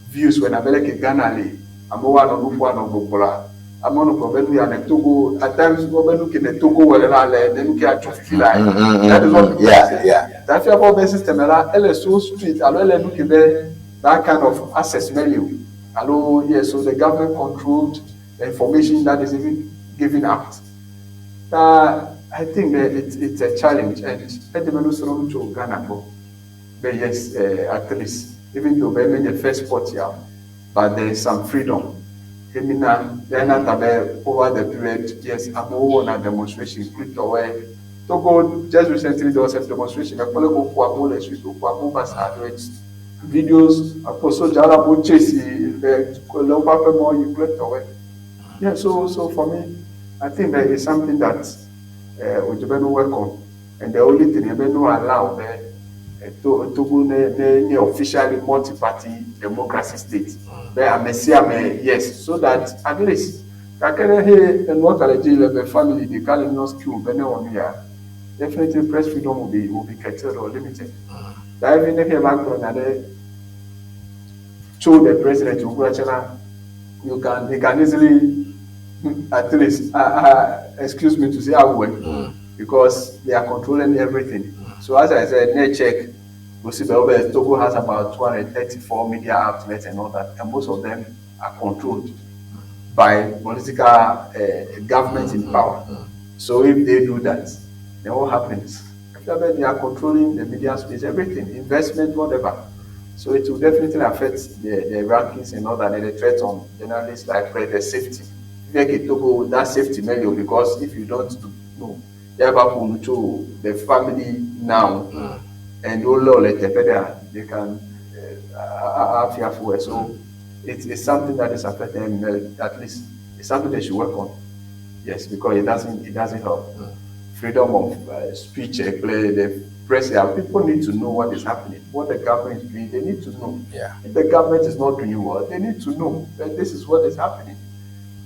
views wɔna abe leke Ghana le amewo anɔ nu ƒo anɔ gbɔgblɔa amewo nɔ gblɔ be nu ya ne Togo at times wɔ be nu ke ne Togo wɔ le la le ne nu ke atso fifi la that is what people say. Ta fia be wobe system la ele so strict alo ele nu ke be that kind of access meli o alo yes so the government controlled the information that is even given out. Ta I think that it's a challenge and ede be nusrɔ̃ nu tso Ghana gbɔ be yes at least even though be menye first spot ya but there is some freedom. Emina yana ta be over the period yes amewo wɔna demonstration kple tɔwoe. Togo just recently there was a demonstration ekpɔ le ko ƒo amewo le street woƒo amewo va sa aɖe videos akpɔ soja la amewo chase le le woƒe aƒeme yi kple tɔwoe. Yeah, so so for me, I think that it's something that wòdze be no work on, and the only thing be no allow be to Togo ne ne nye officially multi-party democracy state. Be ame sia ame yes, so that at least gake ne he enua ka le dzi le be family ɖeka le nɔ skew be ne wɔ nu ya, definitely press freedom will be curtailed or limited. Ta even ne he va gblɔ nya ɖe tso the president wògblɔ tsɛ you can they can easily at least excuse me to say awue because they are controlling everything. So as I said, net check we see that Togo has about 234 media outlets and all that, and most of them are controlled by political government in power. So if they do that, then what happens? They are controlling the media space, everything, investment, whatever. So it will definitely affect the rankings and all that, and the threat on journalists like the safety. If Togo, that safety measure, because if you don't do, no, you have to the family now, and all they can have fear. So it's something that is affecting at least it's something they should work on. Yes, because it doesn't help. Freedom of speech, the press, yeah, people need to know what is happening, what the government is doing. They need to know. If the government is not doing well, they need to know that this is what is happening.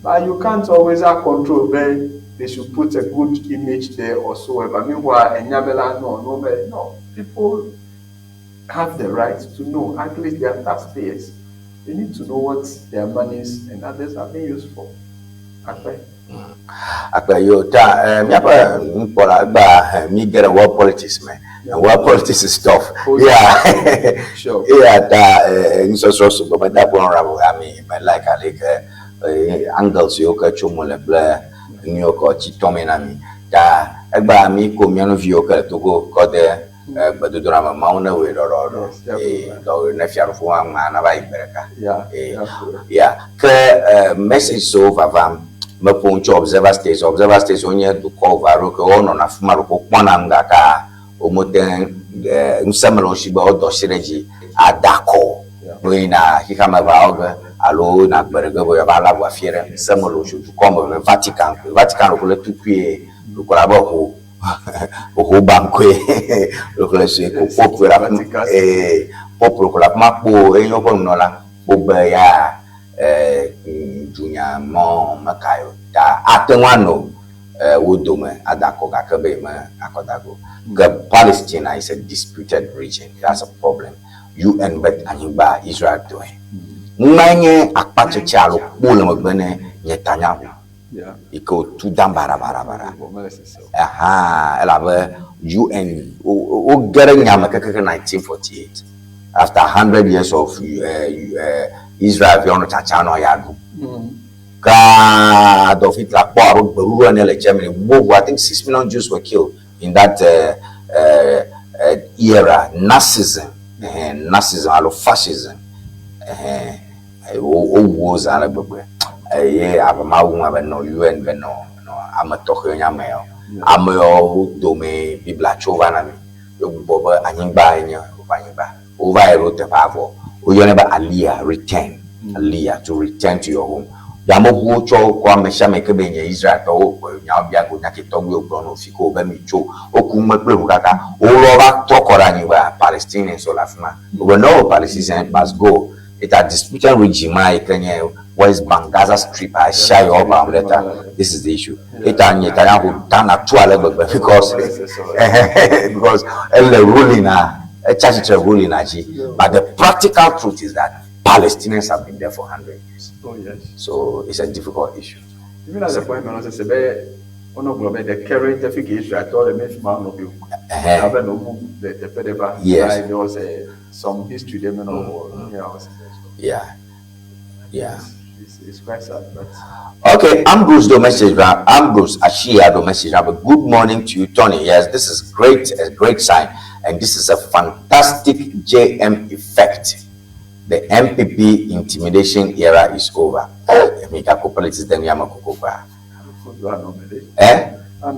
But you can't always have control where they should put a good image there or so ever. Meanwhile, Enyabela, no, no. People have the right to know. At least they are taxpayers. They need to know what their monies and others are being used for. Okay. Akpe yo ta míaƒe nukpɔla egba mi ge ɖe world politics me and world politics is tough. Oh, yeah. Sure. Eya ta nusɔsrɔ̃ sugbɔ meda kpɔ honorable ami me like ale ke angles yiwo ke tso mo le kple nu yiwo ke tsi tɔme na mi ta egba mi ko mía nɔviwo ke le Togo kɔ de gbedodoɖa me Mawu ne wɔe ɖɔɖɔɖɔ eye dɔ ne fiaɖuƒe wa ŋma nava yi gbe ɖeka. Yeah, ke message siwo vavam meƒo nu tso observer states. Observer states wonye dukɔ eve aɖewo ke wonɔna afi ma ɖeko kpɔna nu gake womete ŋusẽ mele wo si be woadɔ asi ɖe edzi ada akɔ o. Ne woyina xexeame va wɔ ge alo woyina gbe ɖe ge be yewoava lé avu afi ɖe ŋusẽ mele wo si o. Dukɔ ame eve Vatican koe. Vatican ɖeko le tukui ɖeko abe ho ho bankoe ɖeko le sue ko pope le afi ma ee pope ɖeko le afi ma kpo eye woƒe nunɔla kpo be ya dunya mɔ meka o ta ate ŋu anɔ wo dome ada akɔ gake be me akɔdago. Ke Palestine is a disputed region. That's a problem. UN be anyigba Israel tɔe. Numae nye akpatsetse alo kpo le megbe ne Netanyahu yi ke wòtu dam baɖabaɖabaɖa. Aha, elabe UN woge ɖe nya me kekeke 1948 after 100 years of Israel viwo nɔ tsatsa nɔ ya ɖum. Ka Adolf Hitler kpɔ abe gbeɖuɖu ene le Germany. Gbogbo, I think 6 million Jews were killed in that era. Nazism, Nazism alo fascism. Wowu wo zã ale gbegbe. Eye abe Mawu ŋu abe nɔ UN be nɔ nɔ ame tɔxɛwo nye ame yawo. Ame yawo dome Biblia tso va na mi. Wogbugbɔ be anyigba nye woƒe anyigba. Wova yi ɖo teƒea vɔ. Woyɔnɛ be Aliyah, return. Aliyah, to return to your home. Yameʋuwo tsɔ kɔ ame sia ame ke be nye Israeltɔwo nyawo bia go nya ke tɔgbuiwo gblɔ na wo fi ke wo be mi tso. Woku ŋume kple ʋu kaka. Wolɔ va trɔ kɔ ɖe anyigba. Palestinians le afi ma. Wobe no, Palestinians must go. It a disputed region ma yi ke nye West Bank, Gaza Strip, Asia yewo ba ɖe ta. This is the issue. Eta Netanyahu dana tu ale gbegbe because ele ruling na etsa tsitre ruling na dzi. But the practical truth is that Palestinians have been there for 100 years. Oh yes. So it's a difficult issue. Even at the point, man, say be ono gblɔ be the current fi ke Israel tɔ le me fi ma nɔ bi o. Abe no move the teƒe ɖe va. Yes. Like there was some history there, man, or yeah. It's quite sad, but. Okay, Ambrose do message, right? Ambrose Ashia do message, right? But good morning to you, Tony. Yes, this is great, a great sign, and this is a fantastic JM effect. The NPP intimidation era is over. Eh, mi ka ko politics den yama koko pa. Eh? Da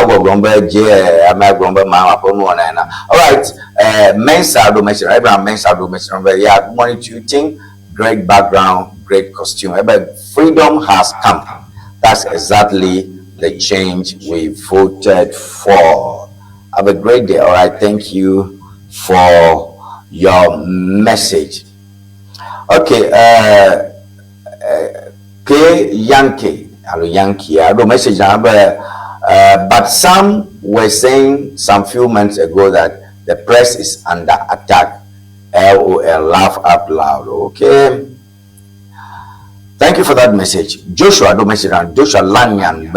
wo gbɔgblɔm be dze ame gblɔm be ma ƒe nuwɔna ena. All right, Mensa do message, Abraham Mensa do message be yeah, good morning to you, team. Great background, great costume. But freedom has come. That's exactly the change we voted for. Have a great day. All right. Thank you for your message. Okay. K Yankee. Hello, Yankee. I don't message now, but, but some were saying some few months ago that the press is under attack. LOL, laugh out loud. Okay. Thank you for that message. Joshua, don't message around. Joshua Lanyan,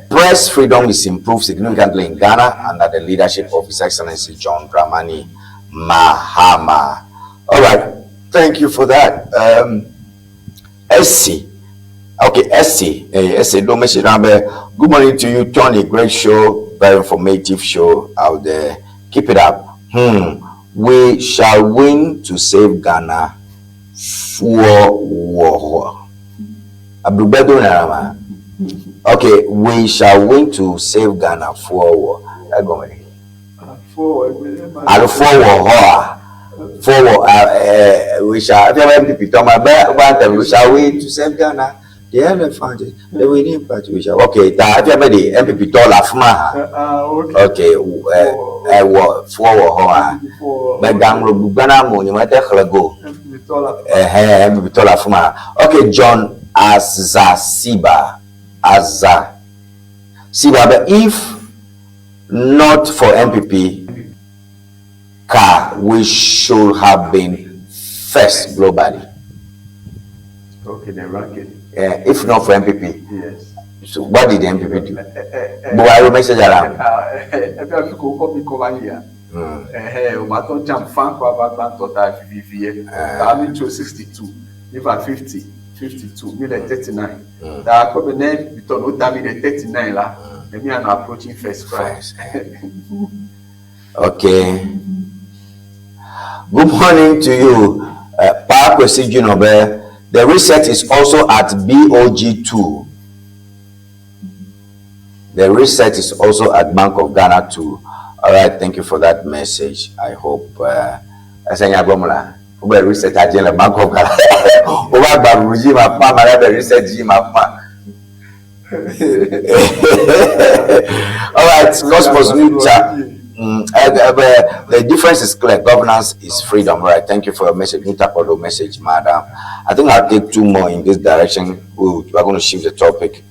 press freedom is improved significantly in Ghana under the leadership of His Excellency John Dramani Mahama. All right. Thank you for that. SC. Okay, SC. SC, don't message around. Good morning to you, Tony. Great show. Very informative show out there. Keep it up. We shall win to save Ghana. For Okay, we shall win to save Ghana for war. For we shall. We shall win to save Ghana. The elephant, the winning party. We shall. Okay, that the NPP dollar Okay, for Okay, John Azasiba. Azza Siba, but if not for NPP, car, we should have been first globally. Okay, the ranking. Yeah, if not for NPP. Yes. So what did the NPP do? But I will message around. O jam fan ko aba gba tota vivi ta mi to 62 if at 50 52 mi le 39 ta ko be ne biton o ta mi le 39 la me am approaching first class. Okay. Good morning to you, Pa Kwesi Junobe. The reset is also at BOG2. The reset is also at Bank of Ghana 2. All right, thank you for that message. I hope. Reset at the Bank of Ghana. All right, Cosmos New chat. The difference is clear. Governance is freedom. All right, thank you for your message. New type of message, madam. I think I'll take two more in this direction. We are going to shift the topic.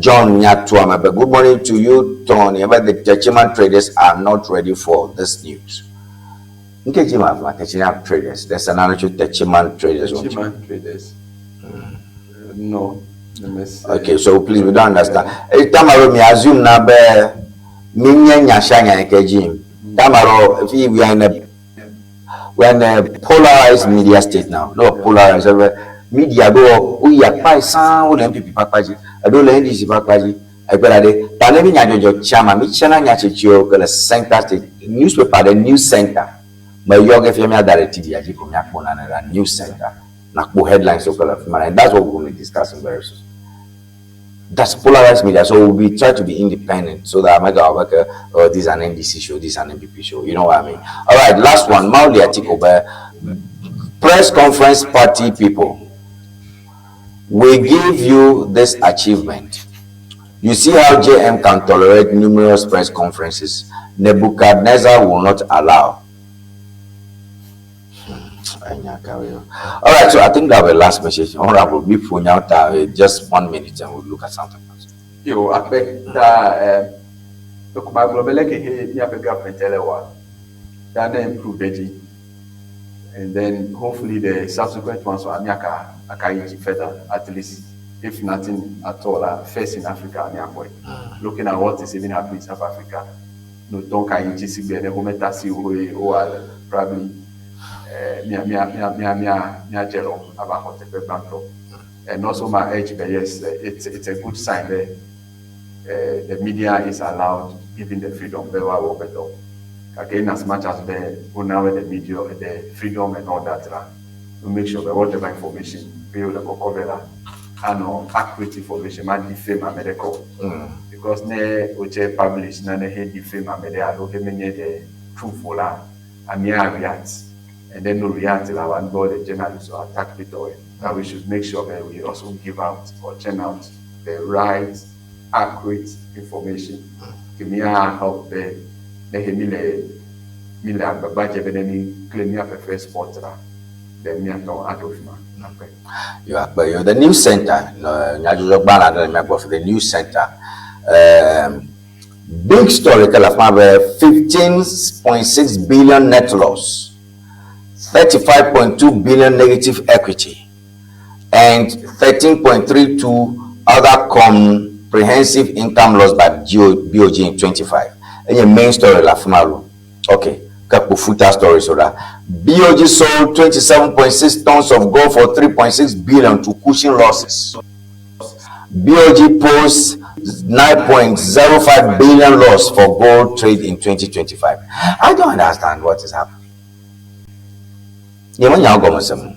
John Nyatuama, but good morning to you, Tony. But the Techiman traders are not ready for this news. Techiman traders. There's another Techiman traders. Techiman traders. No. Okay, so please, we don't understand. Tamaro, me assume now, Tamaro, if we are in a polarized media state now. No polarized media go. We are quite sound NPP papaji. I don't learn this papaji. I better dey. Tanemi nyajojo chama mi chana nyachichio kele center state newspaper the news center. My yoga femia directed the aji from yakona na news center. Nakpo headlines so kele femia. And that's what we're going to be discussing very soon. That's polarized media. So we'll be trying to be independent so that I might go like, oh, this is an NDC show, this is an NPP show. You know what I mean? All right, last one. Mauli Atiko, press conference party people. We give you this achievement. You see how JM can tolerate numerous press conferences. Nebuchadnezzar will not allow. All right, so I think that will be the last message. Honorable, before now, just 1 minute and we'll look at something else. Yo, I bet that and then hopefully the subsequent ones will be further, at least, if nothing at all, first in Africa, looking at what is even happening in South Africa. No, don't probably. And also my age, but yes, it's a good sign that the media is allowed, given the freedom. Again, as much as the owner the media, the freedom and all that, to make sure that whatever information we will cover and accurate information, might defame a medical. Because ne oche publish na ne defame a medical, the truth for that, and me react. And then no react le our ŋgbɔ le journalist or attack mi tɔwɔe. That we should make sure that we also give out or churn out the right accurate information ke mi a help be ne he mi le mi le agbagba dze be ne mi kle míaƒe first spot la then míatɔ aɖo fi ma akpe. Yo akpe yo the news center no nyadzɔdzɔgbalẽ aɖe le mía gbɔ the news center um, big story ke le afi ma be 15.6 billion net loss 35.2 billion negative equity and 13.32 other comprehensive income loss by BOG in 25. Enye main story le afi ma lo. Okay, ke kpo futa story so ɖa. BOG sold 27.6 tons of gold for 3.6 billion to cushion losses. BOG posts 9.05 billion loss for gold trade in 2025. I don't understand what is happening. Nye menya gɔme sem.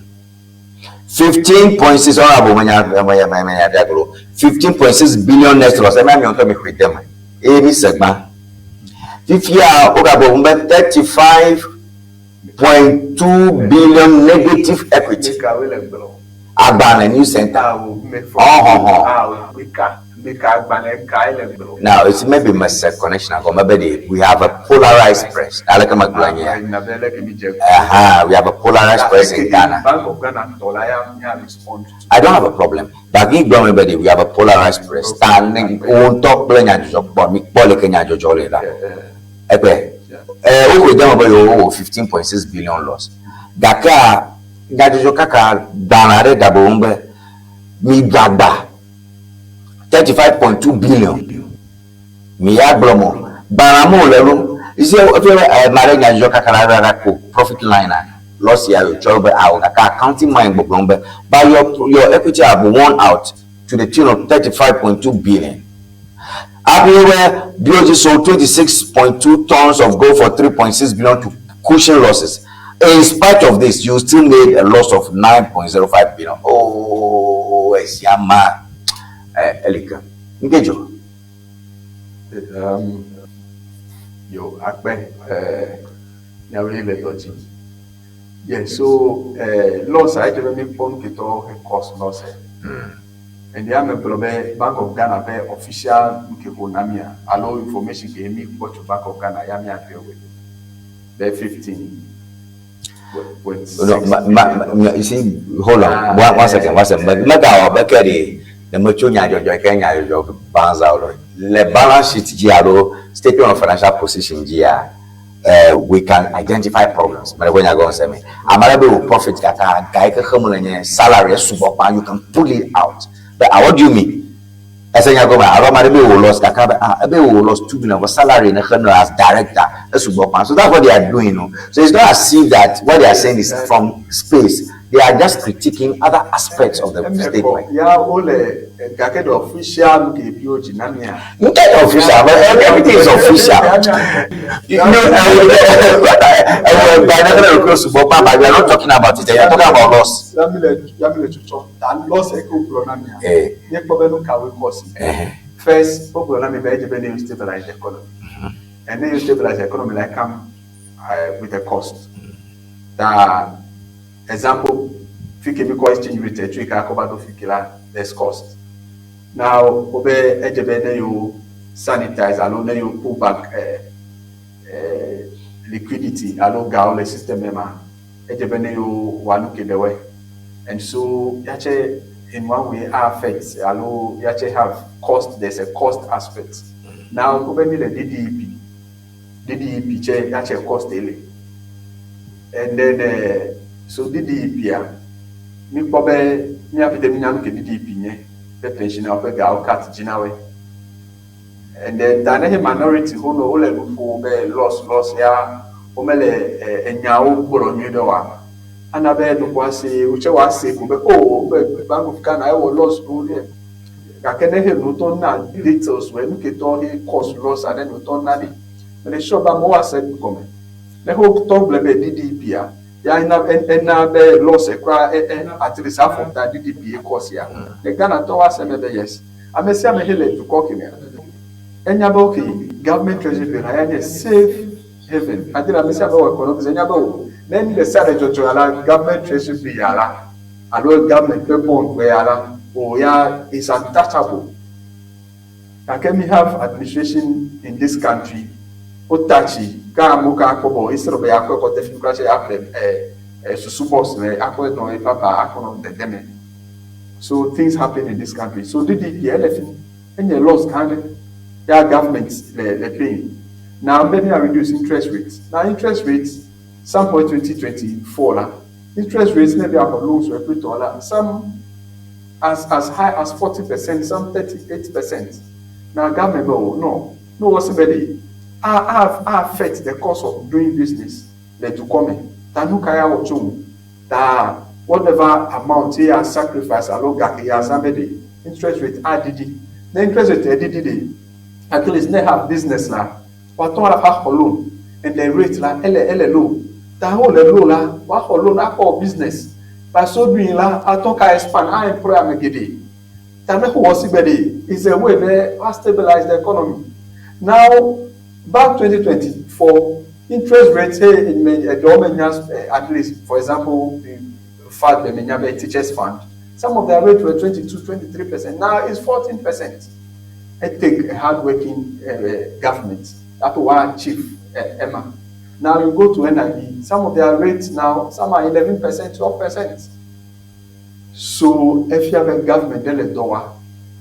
15.6 honorable menya menya menya diagolo 15.6 billion net loss ema mi ŋutɔ mi xɔe de me eye mi se gbã. Fifia wogagblɔ be 35.2 billion negative equity. Agbalẽ news center. Ɔhɔhɔ. Now it's maybe mese connection agɔ maybe the, we have a polarized press. Aleke megblɔ nye ya? Aha, we have a polarized press in Ghana. I don't have a problem. But mi gblɔ me be we have a polarized press. Ta ne wo ŋutɔ kple nyadzɔdzɔ kpɔ mi kpɔ leke nyadzɔdzɔ le la. Ekpe eh woxɔe de me be yewo wɔ 15.6 billion loss. Gakea nyadzɔdzɔ kaka gbalẽ aɖe gagblɔ ŋu be mi gbagba 35.2 billion. Mi ya gblɔ mɔ gbalẽa me wòle ɖo. You see, efia be ame aɖe nyadzɔdzɔ kaka la ɖa ko profit line a loss ya yòtsɔ be awo gake accounting mind gbɔgblɔm be but your equity have worn out to the tune of 35.2 billion. Happy where BOG sold 26.2 tons of gold for 3.6 billion to cushion losses. In spite of this, you still made a loss of 9.05 billion. Oh, Esiama. Eh, Elika. Nkejo. Yo, akpe, eh, nyawoe le dɔ dzi. Yeah, so eh, loss a edze be míkpɔ nu ketɔ he cause loss. And ya me gblɔ be Bank of Ghana ƒe official nu ke ƒo na mía alo information ke mi kpɔ tso Bank of Ghana ya mía agree with be 15.6 No, ma, ma, ma, you see, hold on, ah, one second, one second. Mega wɔ be ke ɖe ne metso nyadzɔdzɔ ke nyadzɔdzɔ banza o le balance sheet dzi alo statement of financial position dzia, we can identify problems. Mele ƒe nya gɔme se me. Ame aɖe be wò profit gake ga yi ke xem le nye salary esugbɔ kpa you can pull it out. But what do you mean? Ese nya gɔme alo ame aɖe be wò loss gake be ah ebe wò loss 2 billion for salary ne xe as director esugbɔ kpa. So that's what they are doing. No? So it's not as if that what they are saying is from space. They are just critiquing other aspects of the statement. Ya wole gake the official nu ke BOG na mía. Nke official, but everything is official. You know, but we are not talking about it. We are talking about loss. Ya mi le ya mi le tsɔtsɔ ta loss eke wogblɔ na mía. Míekpɔ be nu kawoe cause. First, wogblɔ na mi be edze be ne you stabilize the economy. And ne you stabilize the economy like come with a cost. Ta example, fi ke mi kɔ exchange rate tso yi ka akɔ va ɖo fi ke la, there's cost. Now, wobe edze be ne you sanitize alo ne you pull back liquidity alo gawo le system me ma, edze be ne you wɔ nu geɖewoe. And so, yatse in one way affect alo yatse have cost, there's a cost aspect. Now, wobe mi le DDEP, DDEP tse yatse cost ele. And then, so DDEP a, mi kpɔ be míaƒe de mi nya nu ke DDEP nye be pensioner ƒe gawo cut dzi na woe. And then ta ne he minority ho no wole nu ƒo be loss loss ya womele enyawo gblɔ nyuie ɖe oa. Ana be nuƒoa se wotse woa se ko be oh be Bank of Ghana ewɔ loss ɖo ɖe. Gake ne he nutɔ na details wɔ nu ke tɔ he cause loss a ne nutɔ na ɖi. Mele sure be amewo ase gɔme. Ne ho tɔ gblɔ be DDEP a ya ena ena be loss ekura at least half of that DDEP ye cause ya. Ne Ghana tɔ woase me be yes. Ame sia ame he le dukɔ ke mea. Enya be okay government treasury bill ya nye safe haven. Adi le ame sia ame wɔ economics enya be o. Ne nu ɖe sia ɖe dzɔdzɔ ya la, government treasury bill ya la alo government ƒe bond ƒe ya la, o ya is untouchable. Gake mi have administration in this country, wo touch ke amewo ka akpɔ be instead of be yeakɔe kɔ de fi kura tse yeaƒle eh, susu box le akɔe nɔ eƒe aba akɔ nɔ dede me. So things happen in this country. So DDP ele fi enye loss gã ɖe ya government le le paying. Now be mia reduce interest rate. Now interest rate some point 2024 la interest rates ne be axɔ loans wɔ ekpli tɔ la some as as high as 40%, some 38%. Now government be oh no no wɔ si be de a a a affect the cost of doing business le dukɔ me. Ta nu ka ya wɔ tso ŋu? Ta whatever amount ye ya sacrifice alo ga ke ya zã be de interest rate aɖiɖi. Ne interest rate eɖiɖi de at least ne have business la woatɔ la va xɔ loan and the rate la ele ele low. Ta wo le low la woaxɔ loan akɔ business. By so doing la atɔ ka expand a employ ame geɖe. Ta ne xɔ si be de is a way be wa stabilize the economy. Now back 2024 interest rate hey eɖewo me nya at least for example the fact be menya be teachers fund some of their rate were 22 23%, now it's 14%. It take a hardworking government that will achieve Emma. Now you go to NIB, some of their rates now, some are 11%, 12%. So if you have a government, then the dollar,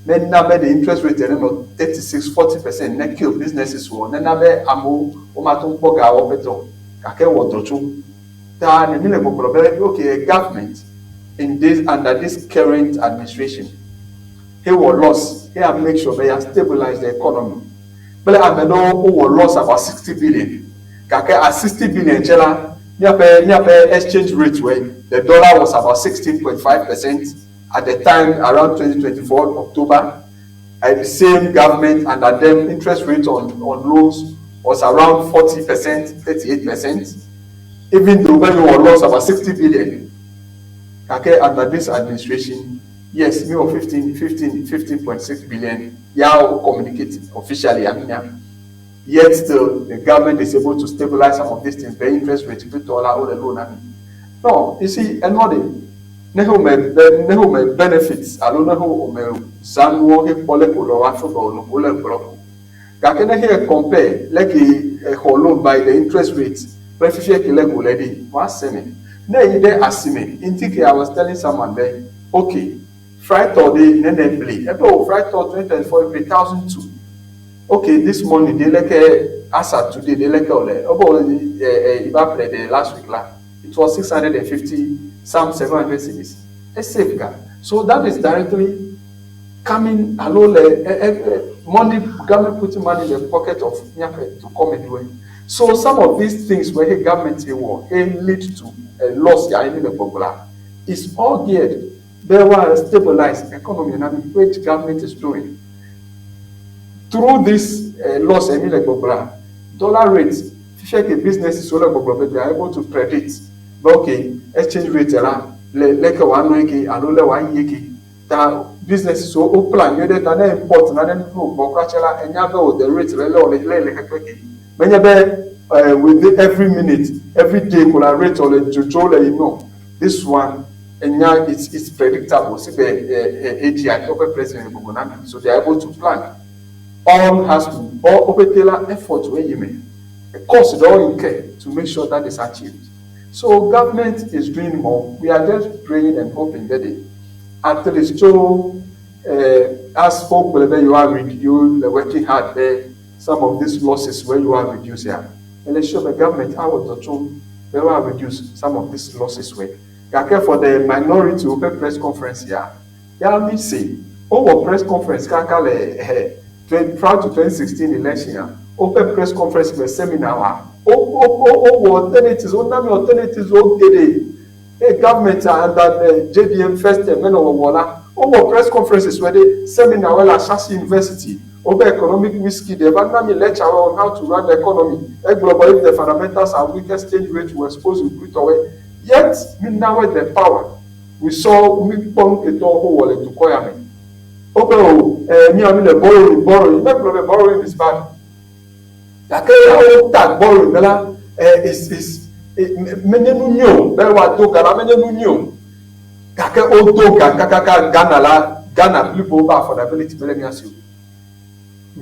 then now the interest rate then 36, 40%, then kill businesses, then now amo, o ma tún kpɔ ga wɔ pɛtɔ, gake wɔ dɔ tso. Ta ne mi le gbɔgblɔ be okay, government in this under this current administration, he wɔ loss, he have make sure be ya stabilize the economy. Kple ame ɖewo wowɔ loss about 60 billion. Gake at 60 billion tsɛ la, míaƒe exchange rate wɛ, the dollar was about 16.5% at the time around 2024 October. And the same government under them, interest rate on loans was around 40%, 38%. Even though when you were lost about 60 billion. Okay, under this administration, yes, me were 15, 15, 15.6 billion. Yeah, communicate officially. I mean, yeah. Yet still, the government is able to stabilize some of these things. The interest rate, dollar, all the loan. I mean, no, you see, another ne ho me ne ho me benefits alo ne ho me zanuwo he kpɔ le ko le wa fɔ be no wole gblɔ ko gake ne he compare leke exɔ loan by the interest rate kple fifia ke le ko le ɖi wa se me ne yi ɖe asime ŋuti ke I was telling someone be okay, Frytol de nene ble ebe o Frytol 2024 ble 1002. Okay, this morning de leke as at today de leke ole ebe o ɛ ɛ iba ple de last week la it was 650, some 700 cedis. A save ga. So that is directly coming alo le money government putting money in the pocket of miaƒe to come anyway. So some of these things where the government wɔ he lead to a loss ya any le gbɔgblɔ is all geared be wa stabilize economy na mi, which government is doing. Through this loss emi le gbɔgblɔ dollar rate fifia ke businesses wo le gbɔgblɔ be they are able to predict be okay, exchange rate la le leke wòanɔ eke alo le wòayi eke ta businesses wo wo plan nyuie ɖe ta ne import nane nu gbɔ kura tse la enya be o the rate le le wòle le le keke ke menye be within every minute, every day ko la rate wòle dzodzo le yi no. This one enya it's predictable si be AGI woƒe president gbogbo na mi, so they are able to plan. All has to all wopete la effort wey yi me cost don incur to make sure that is achieved. So government is doing more. We are just praying and hoping that they at least so as folk wherever you are reduce the working hard there, some of these losses where you are reduce here. And ensure the government our to they will reduce some of these losses way. Gake for the minority open press conference here, yeah, me say, oh, press conference kaka le prior to 2016 election here, open press conference le seminar wa o o o o alternatives o nami alternatives o gede hey government under the JDM first term mena wɔ la o wɔ press conferences wɛ de seminar wɛ la Ashesi University over economic whiskey de eva nami lecture on how to run the economy. Egblɔ be if the fundamentals are weak, exchange rate will expose you wɛ yet mi na wɛ the power we saw mi kpɔ nu ketɔ ho wɔ le dukɔ ya me o be o ɛ mi mi le borrowing borrowing megblɔ be borrowing is bad gake wo tag borrowing bɛ la ɛ is is Menye nu nyui o be woado ga la menye nu nyui o. Gake wodo ga kakaka Ghana la, Ghana blibo woƒe affordability mele mía si o.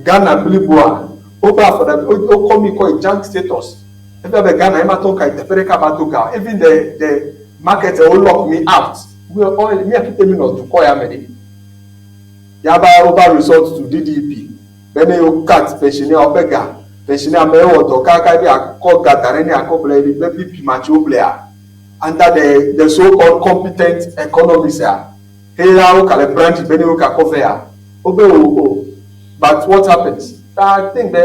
Ghana bliboa woƒe affordability, wokɔ mí kɔ yi junk status. Efia be Ghana ye ma to ka yi teƒe ɖeka va do ga o. Even the market wo lock mí out. We all mía pete mí nɔ dukɔ ya me ɖe. Ya va wova resort to DDP be ne yewo cut pensioner woƒe ga. Pensioner ame wɔ dɔ kaka be akɔ ga da ɖe ne akɔ ble be BP matsi wo blea. Under the so called competent economists a heya wo ka le branch be ne yewo ka kɔ vea wobe o o but what happens? Ta I think be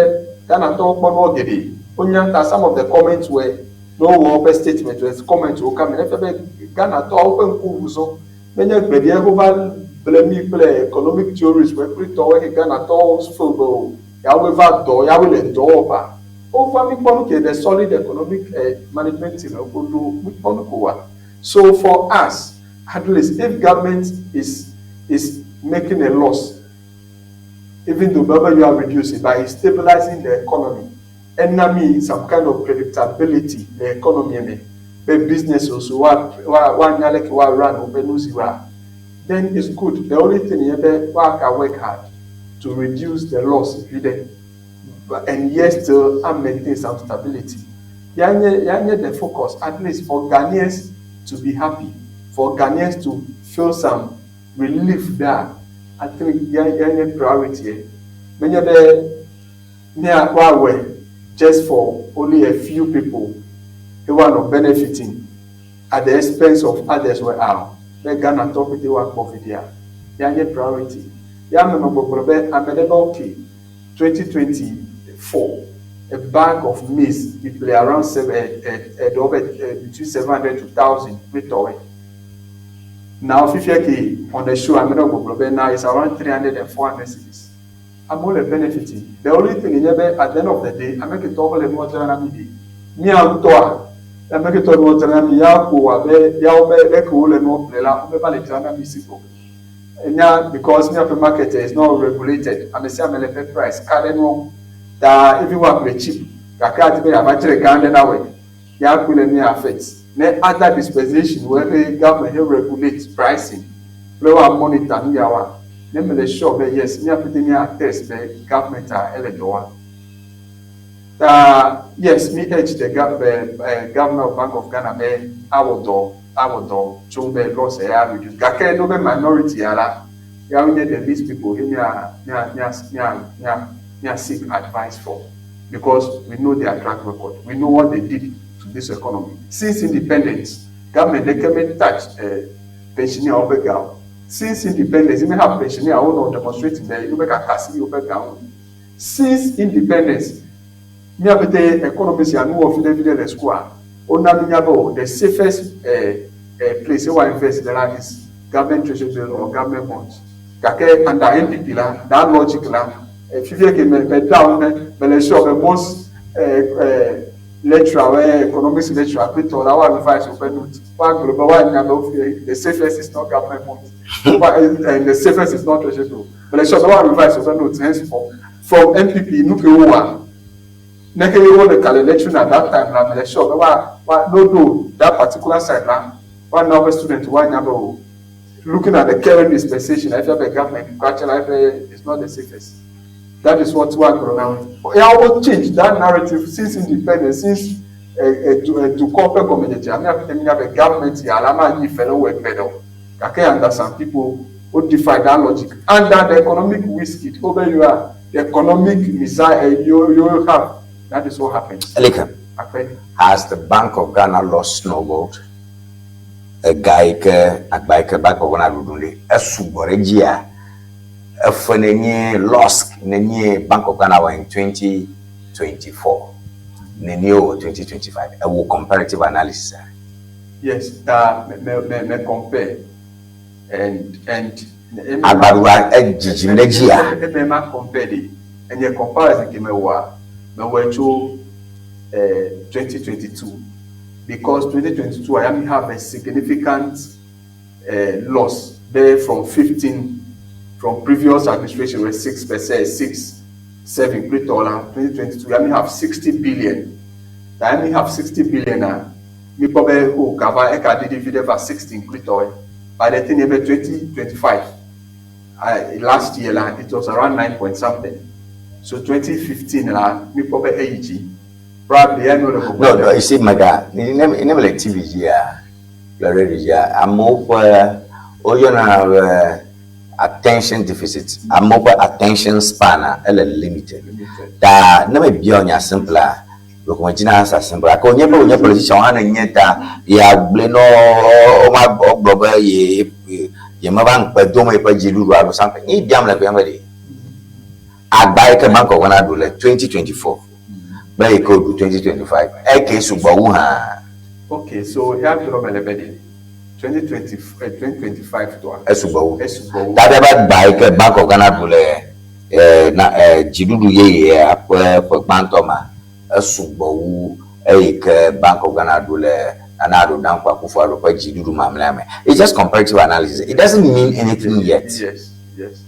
Ghana tɔwo kpɔ nuɔ geɖe. Wonya ta some of the comments were ne wowɔ woƒe statement were comment wo ka me efia be Ghana tɔwo ƒe ŋku ʋu zɔ. Menye gbe ɖe wova ble mí kple economic theories wɔ kple tɔwo he Ghana tɔwo feel be o yawoe va dɔ yawoe le dɔ wɔƒea. Wova mí kpɔ nu ke the solid economic management team wo ɖo mí kpɔ nu ko wa. So for us at least if government is is making a loss even though bebe you are reducing but it's stabilizing the economy ena mí some kind of predictability le economy me be business also wa wa woanya leke wa run woƒe nuziwoa then it's good. The only thing ye be woaka work hard to reduce the loss viɖe and yet still a maintain some stability. Ya nye ya nye the focus at least for Ghanaians to be happy, for Ghanaians to feel some relief there. I think ya ya nye priority ye. Menye be mía woawɔe just for only a few people who are not benefiting at the expense of others were out. Be Ghana tɔ pete woakpɔ viɖea. Ya nye priority. Ya me megbɔgblɔ be ame ɖe be okay 2024 a bag of maize we play around seven eɖewo be between 700 to 1000 kple tɔwoe. Now fifia ke on the show ame ɖewo gbɔgblɔ be now it's around 300 and 400 cedis. Amewo le benefiting. The only thing nye be at the end of the day ame ke tɔwo le nua dzra na mí ɖe mía ŋutɔa ame ke tɔ nua dzra na mí ya ko abe yawo be leke wole nua ƒle la wobe va le dzra na mí si ko. Enya because míaƒe market is not regulated. Ame sia ame le eƒe price ka ɖe nua ŋu. Ta even woaƒle cheap gake adi be yeava dzrae gã ɖe na wɔe ya koe le mía affect. Ne other dispensation wo eƒe government he regulate pricing kple woa monitor nu yawoa, ne mele sure be yes mía pete mía attest be government a ele dɔ wɔa. Ta yes mi urge the governor of Bank of Ghana be awɔ dɔ awɔ dɔ tso be loss ya reduce. Gake no be minority ya la, yawo nye the least people he mía mía mía mía mía mía seek advice from because we know their track record. We know what they did to this economy. Since independence, government ɖeke me touch pensioner woƒe ga o. Since independence, me have pensioner wonɔ demonstrating be yewobe kaka asi yewoƒe ga ŋu. Since independence, mía pete economics ya nuwɔ viɖe viɖe le school wona nunya be o the safest place ye wa invest le la is government treasury bill or government bonds. Gake under NPP la, that logic la, fifia ke me me down ne me le sure be most lecturer we economics lecturer kple tɔ la wa revise woƒe note. Woagblɔ be woanya be wofi the safest is not government bonds. And the safest is not treasury bill. Me le sure be wa revise woƒe note henceforth. From NPP nu ke wowɔa, ne ke wole ka le lecturing at that time la, me le sure be wa wa no do that particular side la, woana woƒe student woanya be o looking at the current dispensation, efia be government kura la eƒe is not the safest. That is what woagblɔ na wo. Ya wo change that narrative since independence, since dukɔ ƒe gɔmedzedzea, míate ŋu anya be government ya la manyi fe ne wowɔe gbe ɖe o. Gake under some people wo defy that logic. Under the economic whiskey, wo be you are the economic missile you have. That is what happens. Elika, Akpe. has the Bank of Ghana lost snowballed? Ega yi ke agba yi ke Bank of Ghana ɖuɖu ɖe esugbɔ ɖe dzia efe nenye loss nenye Bank of Ghana wɔ in 2024 nenye wɔ 2025 ewo comparative analysis a. Yes, ta me me me compare and Agbaɖuɖua edzidzim ɖe dzia. Eme ma compare ɖe enye comparison ke me wɔa me wɔe tso 2022 because 2022 I am have a significant loss there from 15 from previous administration were 6%, 6, 7 kple tɔ la 2022 I have 60 billion. I have 60 billion. Mi kpɔ be o gava eka ɖiɖi vi ɖe va 16 klitɔe. By the thing be 2025, last year la, it was around 9 point something. So 2015 la, mi kpɔ be eyi dzi. Probably ya no le gbogbo. No, you see, mega, ne ne mele TV dzia, le radio dzia, amewo ƒe woyɔna be attention deficit. Amewo ƒe attention span a ele limited. Ta ne mebia nya simple a, ɖeko medzina answer simple. Gake wònye be wònye politician hã nenye ta ya gblɔe nɔ woma wogblɔ be ye yemeva ŋukpe dom yeƒe dziɖuɖu alo something. Ne biam le kpe be ɖe agba yi ke Bank of Ghana ɖu le 2024 kple yi ke wòɖu 2025 eke sugbɔ wu hã. Okay, so ya gblɔ mele be ɖe 2020, 2025 tɔa. Esugbɔ wu. Esugbɔ wu. Ta be agba yi ke Bank of Ghana ɖu le na dziɖuɖu yeyea ƒe ƒe gbãtɔ ma esugbɔ wu eyi ke Bank of Ghana ɖu le Nana Addo Dankwa Akufo-Addo ƒe dziɖuɖu mamlɛa me. It's just comparative analysis. It doesn't mean anything yet. Yes.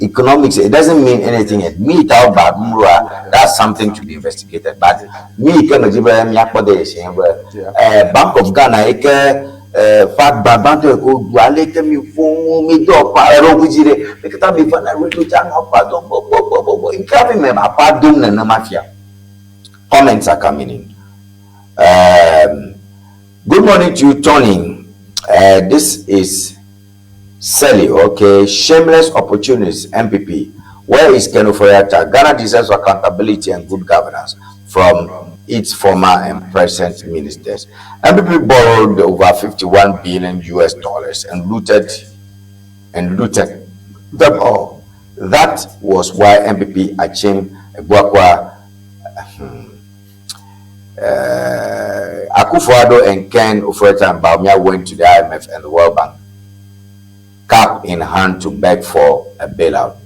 Economics, it doesn't mean anything yet. Me ta ba ɖum that's something to be investigated. But me ke me dzi be míakpɔ de dzesi be Bank of Ghana yi ke ƒe agba gbãtɔ yi ke woɖu ale ke mi ƒo mi do aƒa eɖo dzi ɖe mi katã mi va na radio dzi anɔ aƒa dom gbɔgbɔgbɔgbɔ nke hafi me aƒa dom nenema fia. Comments are coming in. Good morning to you, Tony. This is Sally, okay. Shameless opportunists, MPP. Where is Ken Ofori-Atta? Ghana deserves accountability and good governance from its former and present ministers. MPP borrowed over 51 billion US dollars and looted them all. That was why MPP Achim Abuakwa, Akufo-Addo and Ken Ofori-Atta and Bawumia went to the IMF and the World Bank, cap in hand, to beg for a bailout.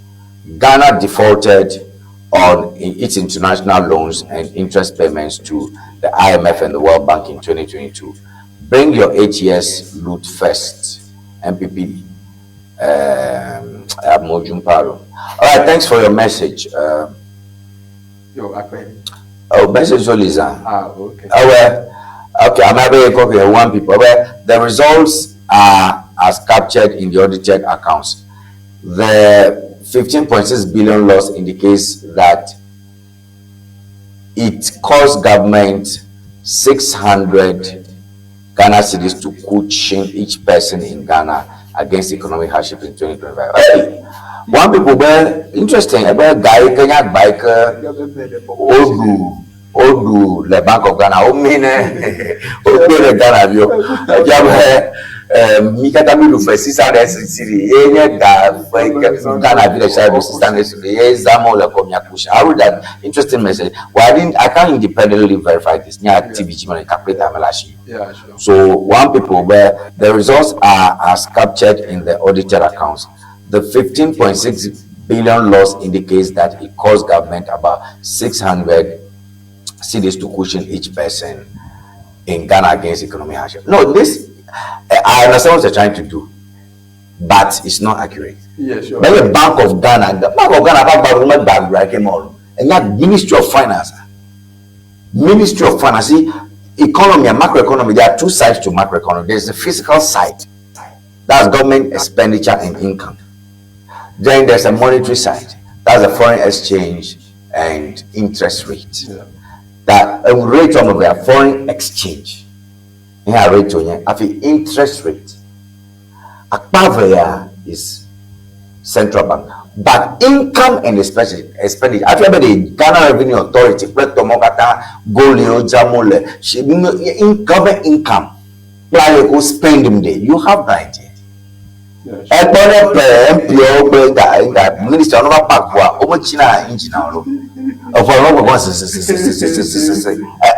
Ghana defaulted on its international loans and interest payments to the IMF and the World Bank in 2022. Bring your 8 years loot first. MPP. Mojumparo. All right, thanks for your message. Yo, Akpe. Oh, message Oliza. Ah, okay. Oh, well, okay, I'm having a copy of one people. Well, the results are as captured in the audited accounts. The 15.6 billion loss indicates that it cost government 600 Ghana cedis to cushion each person in Ghana against economic hardship in 2025. Hey, one people were interesting about guy Kenya bike odu odu le Bank of Ghana o mine o gbe le Ghana bio edia be mi katã mi ɖu fe 600 cedi ye nye ga fe ke Ghana vi ɖe sia ɖu 600 cedi ye zam wo le kɔ mia kusi. I read that interesting message. Well, I can't independently verify this. Nya TV dzi me calculator me le asi. Yeah, sure. So one people where the results are as captured in the audited accounts. The 15.6 billion loss indicates that it cost government about 600 cedis to cushion each person in Ghana against economic hardship. No, this I understand what they're trying to do, but it's not accurate. Yeah, sure. But the Bank of Ghana, the Bank of Ghana, Bank of Ghana, came on, and that Ministry of Finance, Ministry of Finance, see, economy and macroeconomy, there are two sides to macroeconomy. There's the fiscal side, that's government expenditure and income. Then there's a monetary side, that's the foreign exchange and interest rate. Yeah. That rate of the foreign exchange. Yeah, rate on here. Interest rate. Akpavea is central bank. But income and expenditure, expenditure. I feel the Ghana Revenue Authority, Golio, Jamole, income, income. Go spend them there. You have the idea. Ẹgbọ́n náà pẹ̀ MPO pé nga nga minister ọ̀nà bá pàpọ̀ à ọmọ China engine ọ̀rọ̀ ọ̀fọ̀ ọ̀rọ̀ gbọ̀ngàn sẹsẹsẹsẹsẹsẹsẹ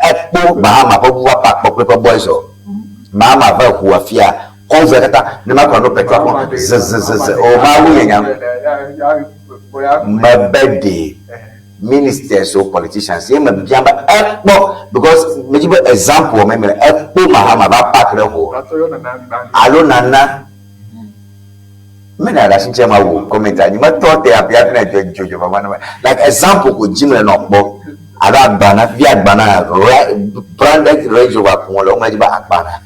ẹ̀kpó Mahama kọ́ wá pàpọ̀ pé boys ọ̀ Mahama fẹ́ kú àfíà kọ́nfẹ̀ kẹta ní ma kọ́ ọ̀nà petrol kọ́ sẹsẹsẹsẹ ọ̀ máa wú yẹn yàn mẹbẹ de ministers or politicians yẹn mẹ bíi ẹ̀kpọ́ because mẹjí bẹ example ọmọ ẹ̀mẹ ẹ̀kpó Mahama bá pàkì rẹ̀ kọ́ alo nana mena da sinche ma wo comment anyi ma to te apia na jojo mama na like example ko jim le no po alo agbana fi agbana branded Range Rover kun lo ma ji ba agbana.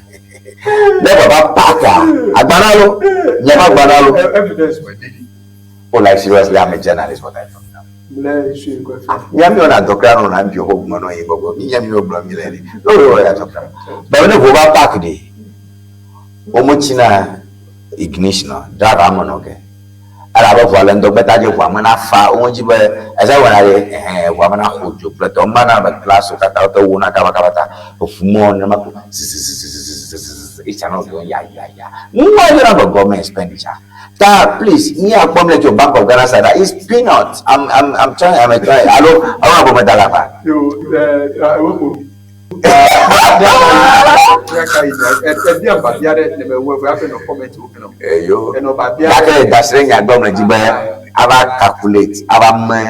Ne baba park a, agbana lo, nye ma agbana lo. Evidence were there. Oh, like seriously, I'm a journalist. What I talking about? Mle issue kɔ fi. Mía mi wɔna dɔ kura nɔ na bi xɔ gblɔ nɔ yi gbɔgbɔ. Mi nya mi gblɔ mi le ni. No, we wɔna dɔ kura. Bɛn ne ʋu va park de, wo tsina ignition driver ame nɔ ke. Elabe ʋua le ŋdɔgbeta dzi ʋua me na fa wo dzi be eze wɔna ɖe ɛhɛn ʋua me na xɔ dzo kple tɔ ma na be glass wo katã wote wona kabakaba ta eʋu mɔ nenema ko zizizizizizizizi etsia nɔ zɔzɔm ya ya ya. Nua yɔna be government expenditure. Ta please mi akpɔm le tso Bank of Ghana side is peanut. I'm trying I'm trying alo alo abo me da la fa. Yo ɛɛ ewo ko. Ebia babia ɖe ne me wɔ eƒe nɔ comment wo kene. Eyo. Enɔ babia. Gake dasi ɖe nya gbɔ me dzi be ava calculate ava me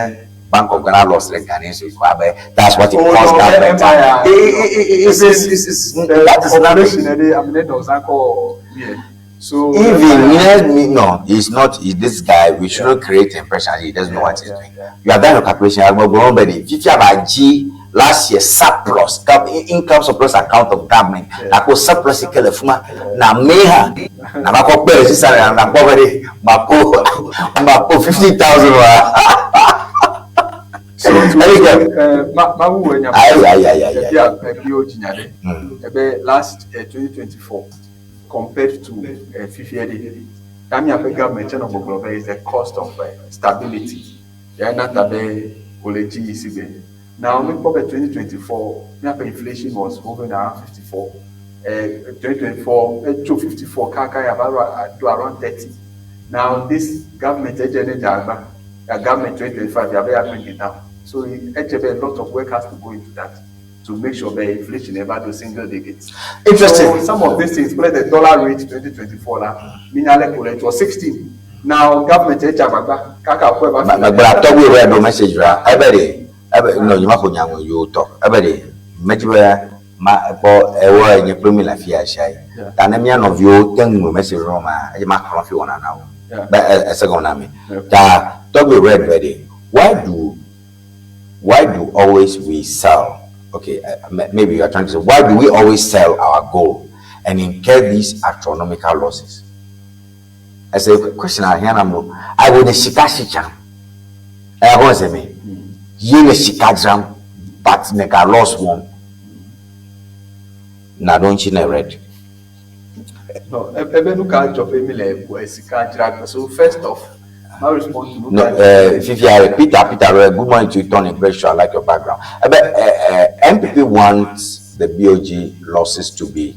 Bank of Ghana loss ɖe Ghana so ko abe that's what it Oh, cost no, government. Empire. It's that is nothing. Operation ɛde amene dɔzan kɔ miɛ. So Even yes, me no, he's not. He's this guy. We shouldn't create impression he doesn't know what he's doing. You have done your calculation. I'm going to be G last year surplus income surplus account of government. Na ko surplus kele fuma na meha na ma ko pere sisa na na ko bere ma ko ma ko 50,000 wa. So to ma ma wu enya. Ayi ayi ayi ayi. Ebia ebi o jinya de. Ebe last 2024 compared to fifia de. That me ape government channel gbogbo is the cost of stability. Ya na tabe oleji isibe. Now, me probably 2024, me ape inflation was hovering around 54. 2024, 54, kaka ya do around 30. Now, this government, ejene jagba, the government 2025, ya be bring it down. So, ejebe, a lot of work has to go into that to make sure the inflation never do single digits. Interesting. So, some of these things, the dollar rate 2024, la, minyale kole, it was 16. Now, government, ejagba, kaka kweba. But I talk with no message, right? I bet it. No, you must you talk. I bet it. Ma kpɔ ewɔ nye kple mi le afi ya sia yi. Ta ne mía nɔviwo te ŋu message ɖe ma, eye ma xlẽ fi wɔna na wo. Be ese gɔme na mi. Ta tɔgbi red ready. Why do always we sell? Okay, maybe you are trying to say why do we always sell our gold and incur these astronomical losses? I say question I hear am I will the sika sicha. I go say me. Ye le sika dram but neka loss one. Na don't you know red? No, ebe nuka job emi le sika dram. So first off, my response to no, Fifi, Peter, good morning to you, Tony. Great show. I like your background. But MPP wants the BOG losses to be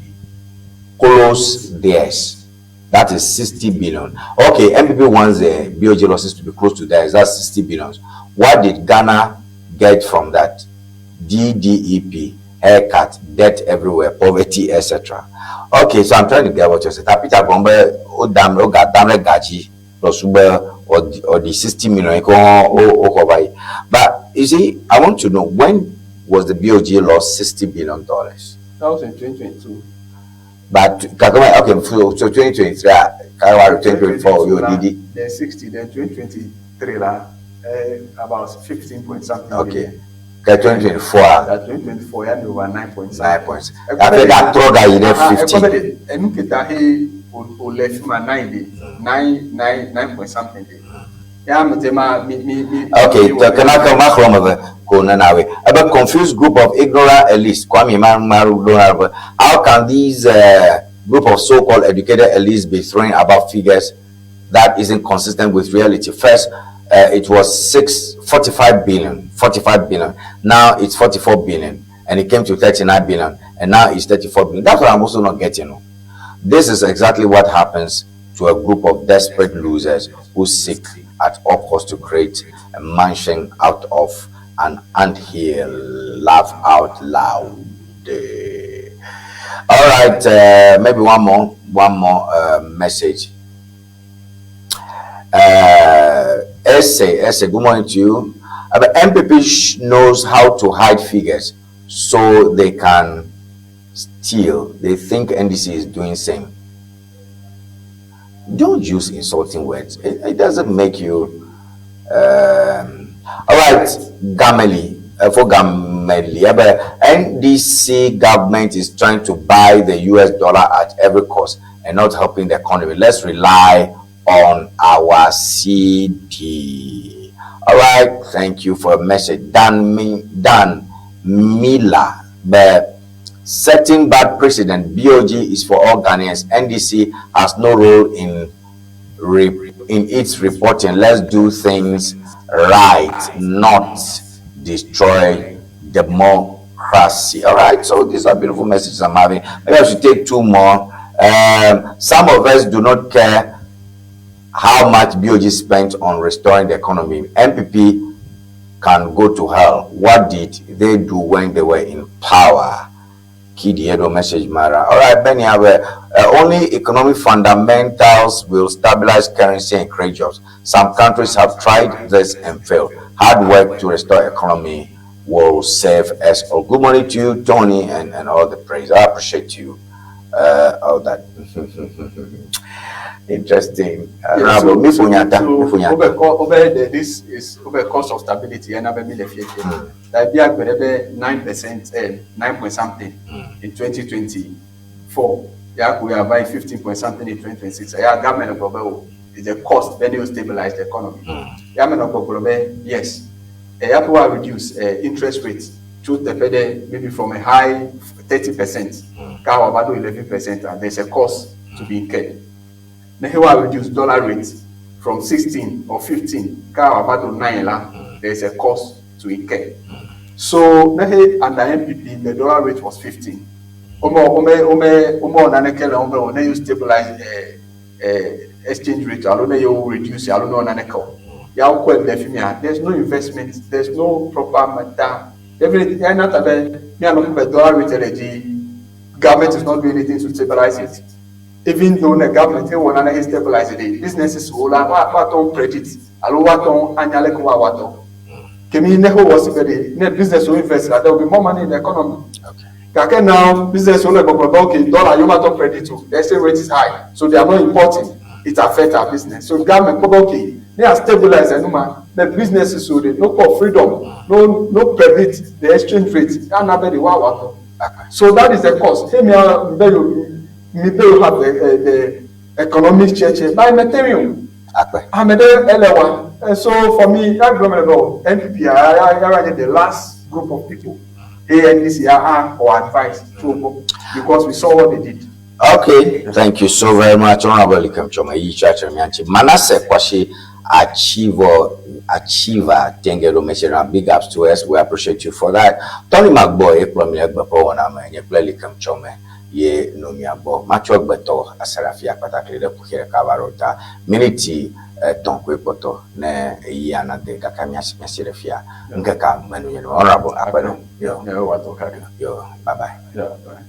close theirs. That is 60 billion. Okay, MPP wants the BOG losses to be close to theirs. That's 60 billion. What did Ghana get from that? DDEP, haircut, debt everywhere, poverty, etc. Okay, so I'm trying to get what you said. Peter Gombe, Odam, Ogadam, Gaji, Losube, or the 60 million. But you see, I want to know when was the BOG lost $60 billion? That was in 2022. But okay, so 2023, 2024, you did then 60, then 2023, about 15 point something. Okay. 2024. That 2024, yeah, over 9 point. 9 points. I think that drug I did 15. And look at that, he left my 9 9 9 9 point something. Yeah, me me. Okay, can I come back from a confused group of ignorant elites? Kwame Maru, how can these group of so-called educated elites be throwing about figures that isn't consistent with reality? First, it was 45 billion, 45 billion. Now it's 44 billion, and it came to 39 billion, and now it's 34 billion. That's what I'm also not getting. This is exactly what happens to a group of desperate losers who seek at all costs to create a mansion out of an anthill. Laugh out loud. All right, maybe one more message. Essay, good morning to you. But MPP knows how to hide figures so they can steal. They think NDC is doing same. Don't use insulting words. It doesn't make you. All right, Gameli. For Gam. Meli. Ebe NDC government is trying to buy the US dollar at every cost and not helping the economy. Let's rely on our CD. All right, thank you for a message. Dan, Dan Miller, the setting bad precedent. BOG is for all Ghanaians. NDC has no role in in its reporting. Let's do things right, not destroy democracy. All right, so these are beautiful messages I'm having. Maybe I should take two more. Some of us do not care how much BOG spent on restoring the economy. NPP can go to hell. What did they do when they were in power? Kidiedo message Mara. All right, Benny, only economic fundamentals will stabilize currency and create jobs. Some countries have tried this and failed. Hard work to restore economy will save us all. Good morning to you, Tony, and all the praise. I appreciate you. All that. Interesting. Yeah, so, over the, this is over cost of stability and be le fiefie. Like bi agbere be 9%, 9 point something in 2024. Yeah, we are by 15 point something in 2026. Yeah, government go is the cost when you stabilize the economy. Yeah, me no go be yes. Yeah, we reduce interest rates to the maybe from a high 30%, mm. about 11%, and there's a cost to be incurred. Now here we reduce dollar rates from 16 or 15, about 9, there's a cost to incur. So now here under NPP, the dollar rate was 15. Omo ome ome omo nanekele omo one you stabilize exchange rate, alone you reduce, alone nanekele. There's no investment, there's no proper matter. Definitely, not a dollar rate, government is not doing anything to stabilize it. Even though the government want to stabilize it, businesses will what predict, alo what anyale ko what. Kemi neho was very business will invest, there will be more money in the economy. Okay. Now business will okay, dollar you might predict to the exchange rate is high, so they are not importing. It affects our business. So government okay, they are stabilized and the businesses so they no for freedom, no predict the exchange rate. So that is the cost. Hey, me have the economic church by material. And so for me, that government NPP I the last group of people. ANDC or advice to because we saw what they did. Okay, thank you so very much. Honorable Elikem Choma, Manasseh Kwashi Achiever Tengero Meshera, big ups to us. We appreciate you for that. Tony Magboy, Ekplomi Egbepo, Wanama, Elikem Choma, Ye no miabo, Macho Beto, Asarafia Patakli, the Puhere Kavarota, Miniti, Tonkwe Poto, Ne Yana de Kakamias Mesirefia, Nkaka Manu, Honorable Akpeno. Yo, yo, bye bye. Yeah, bye.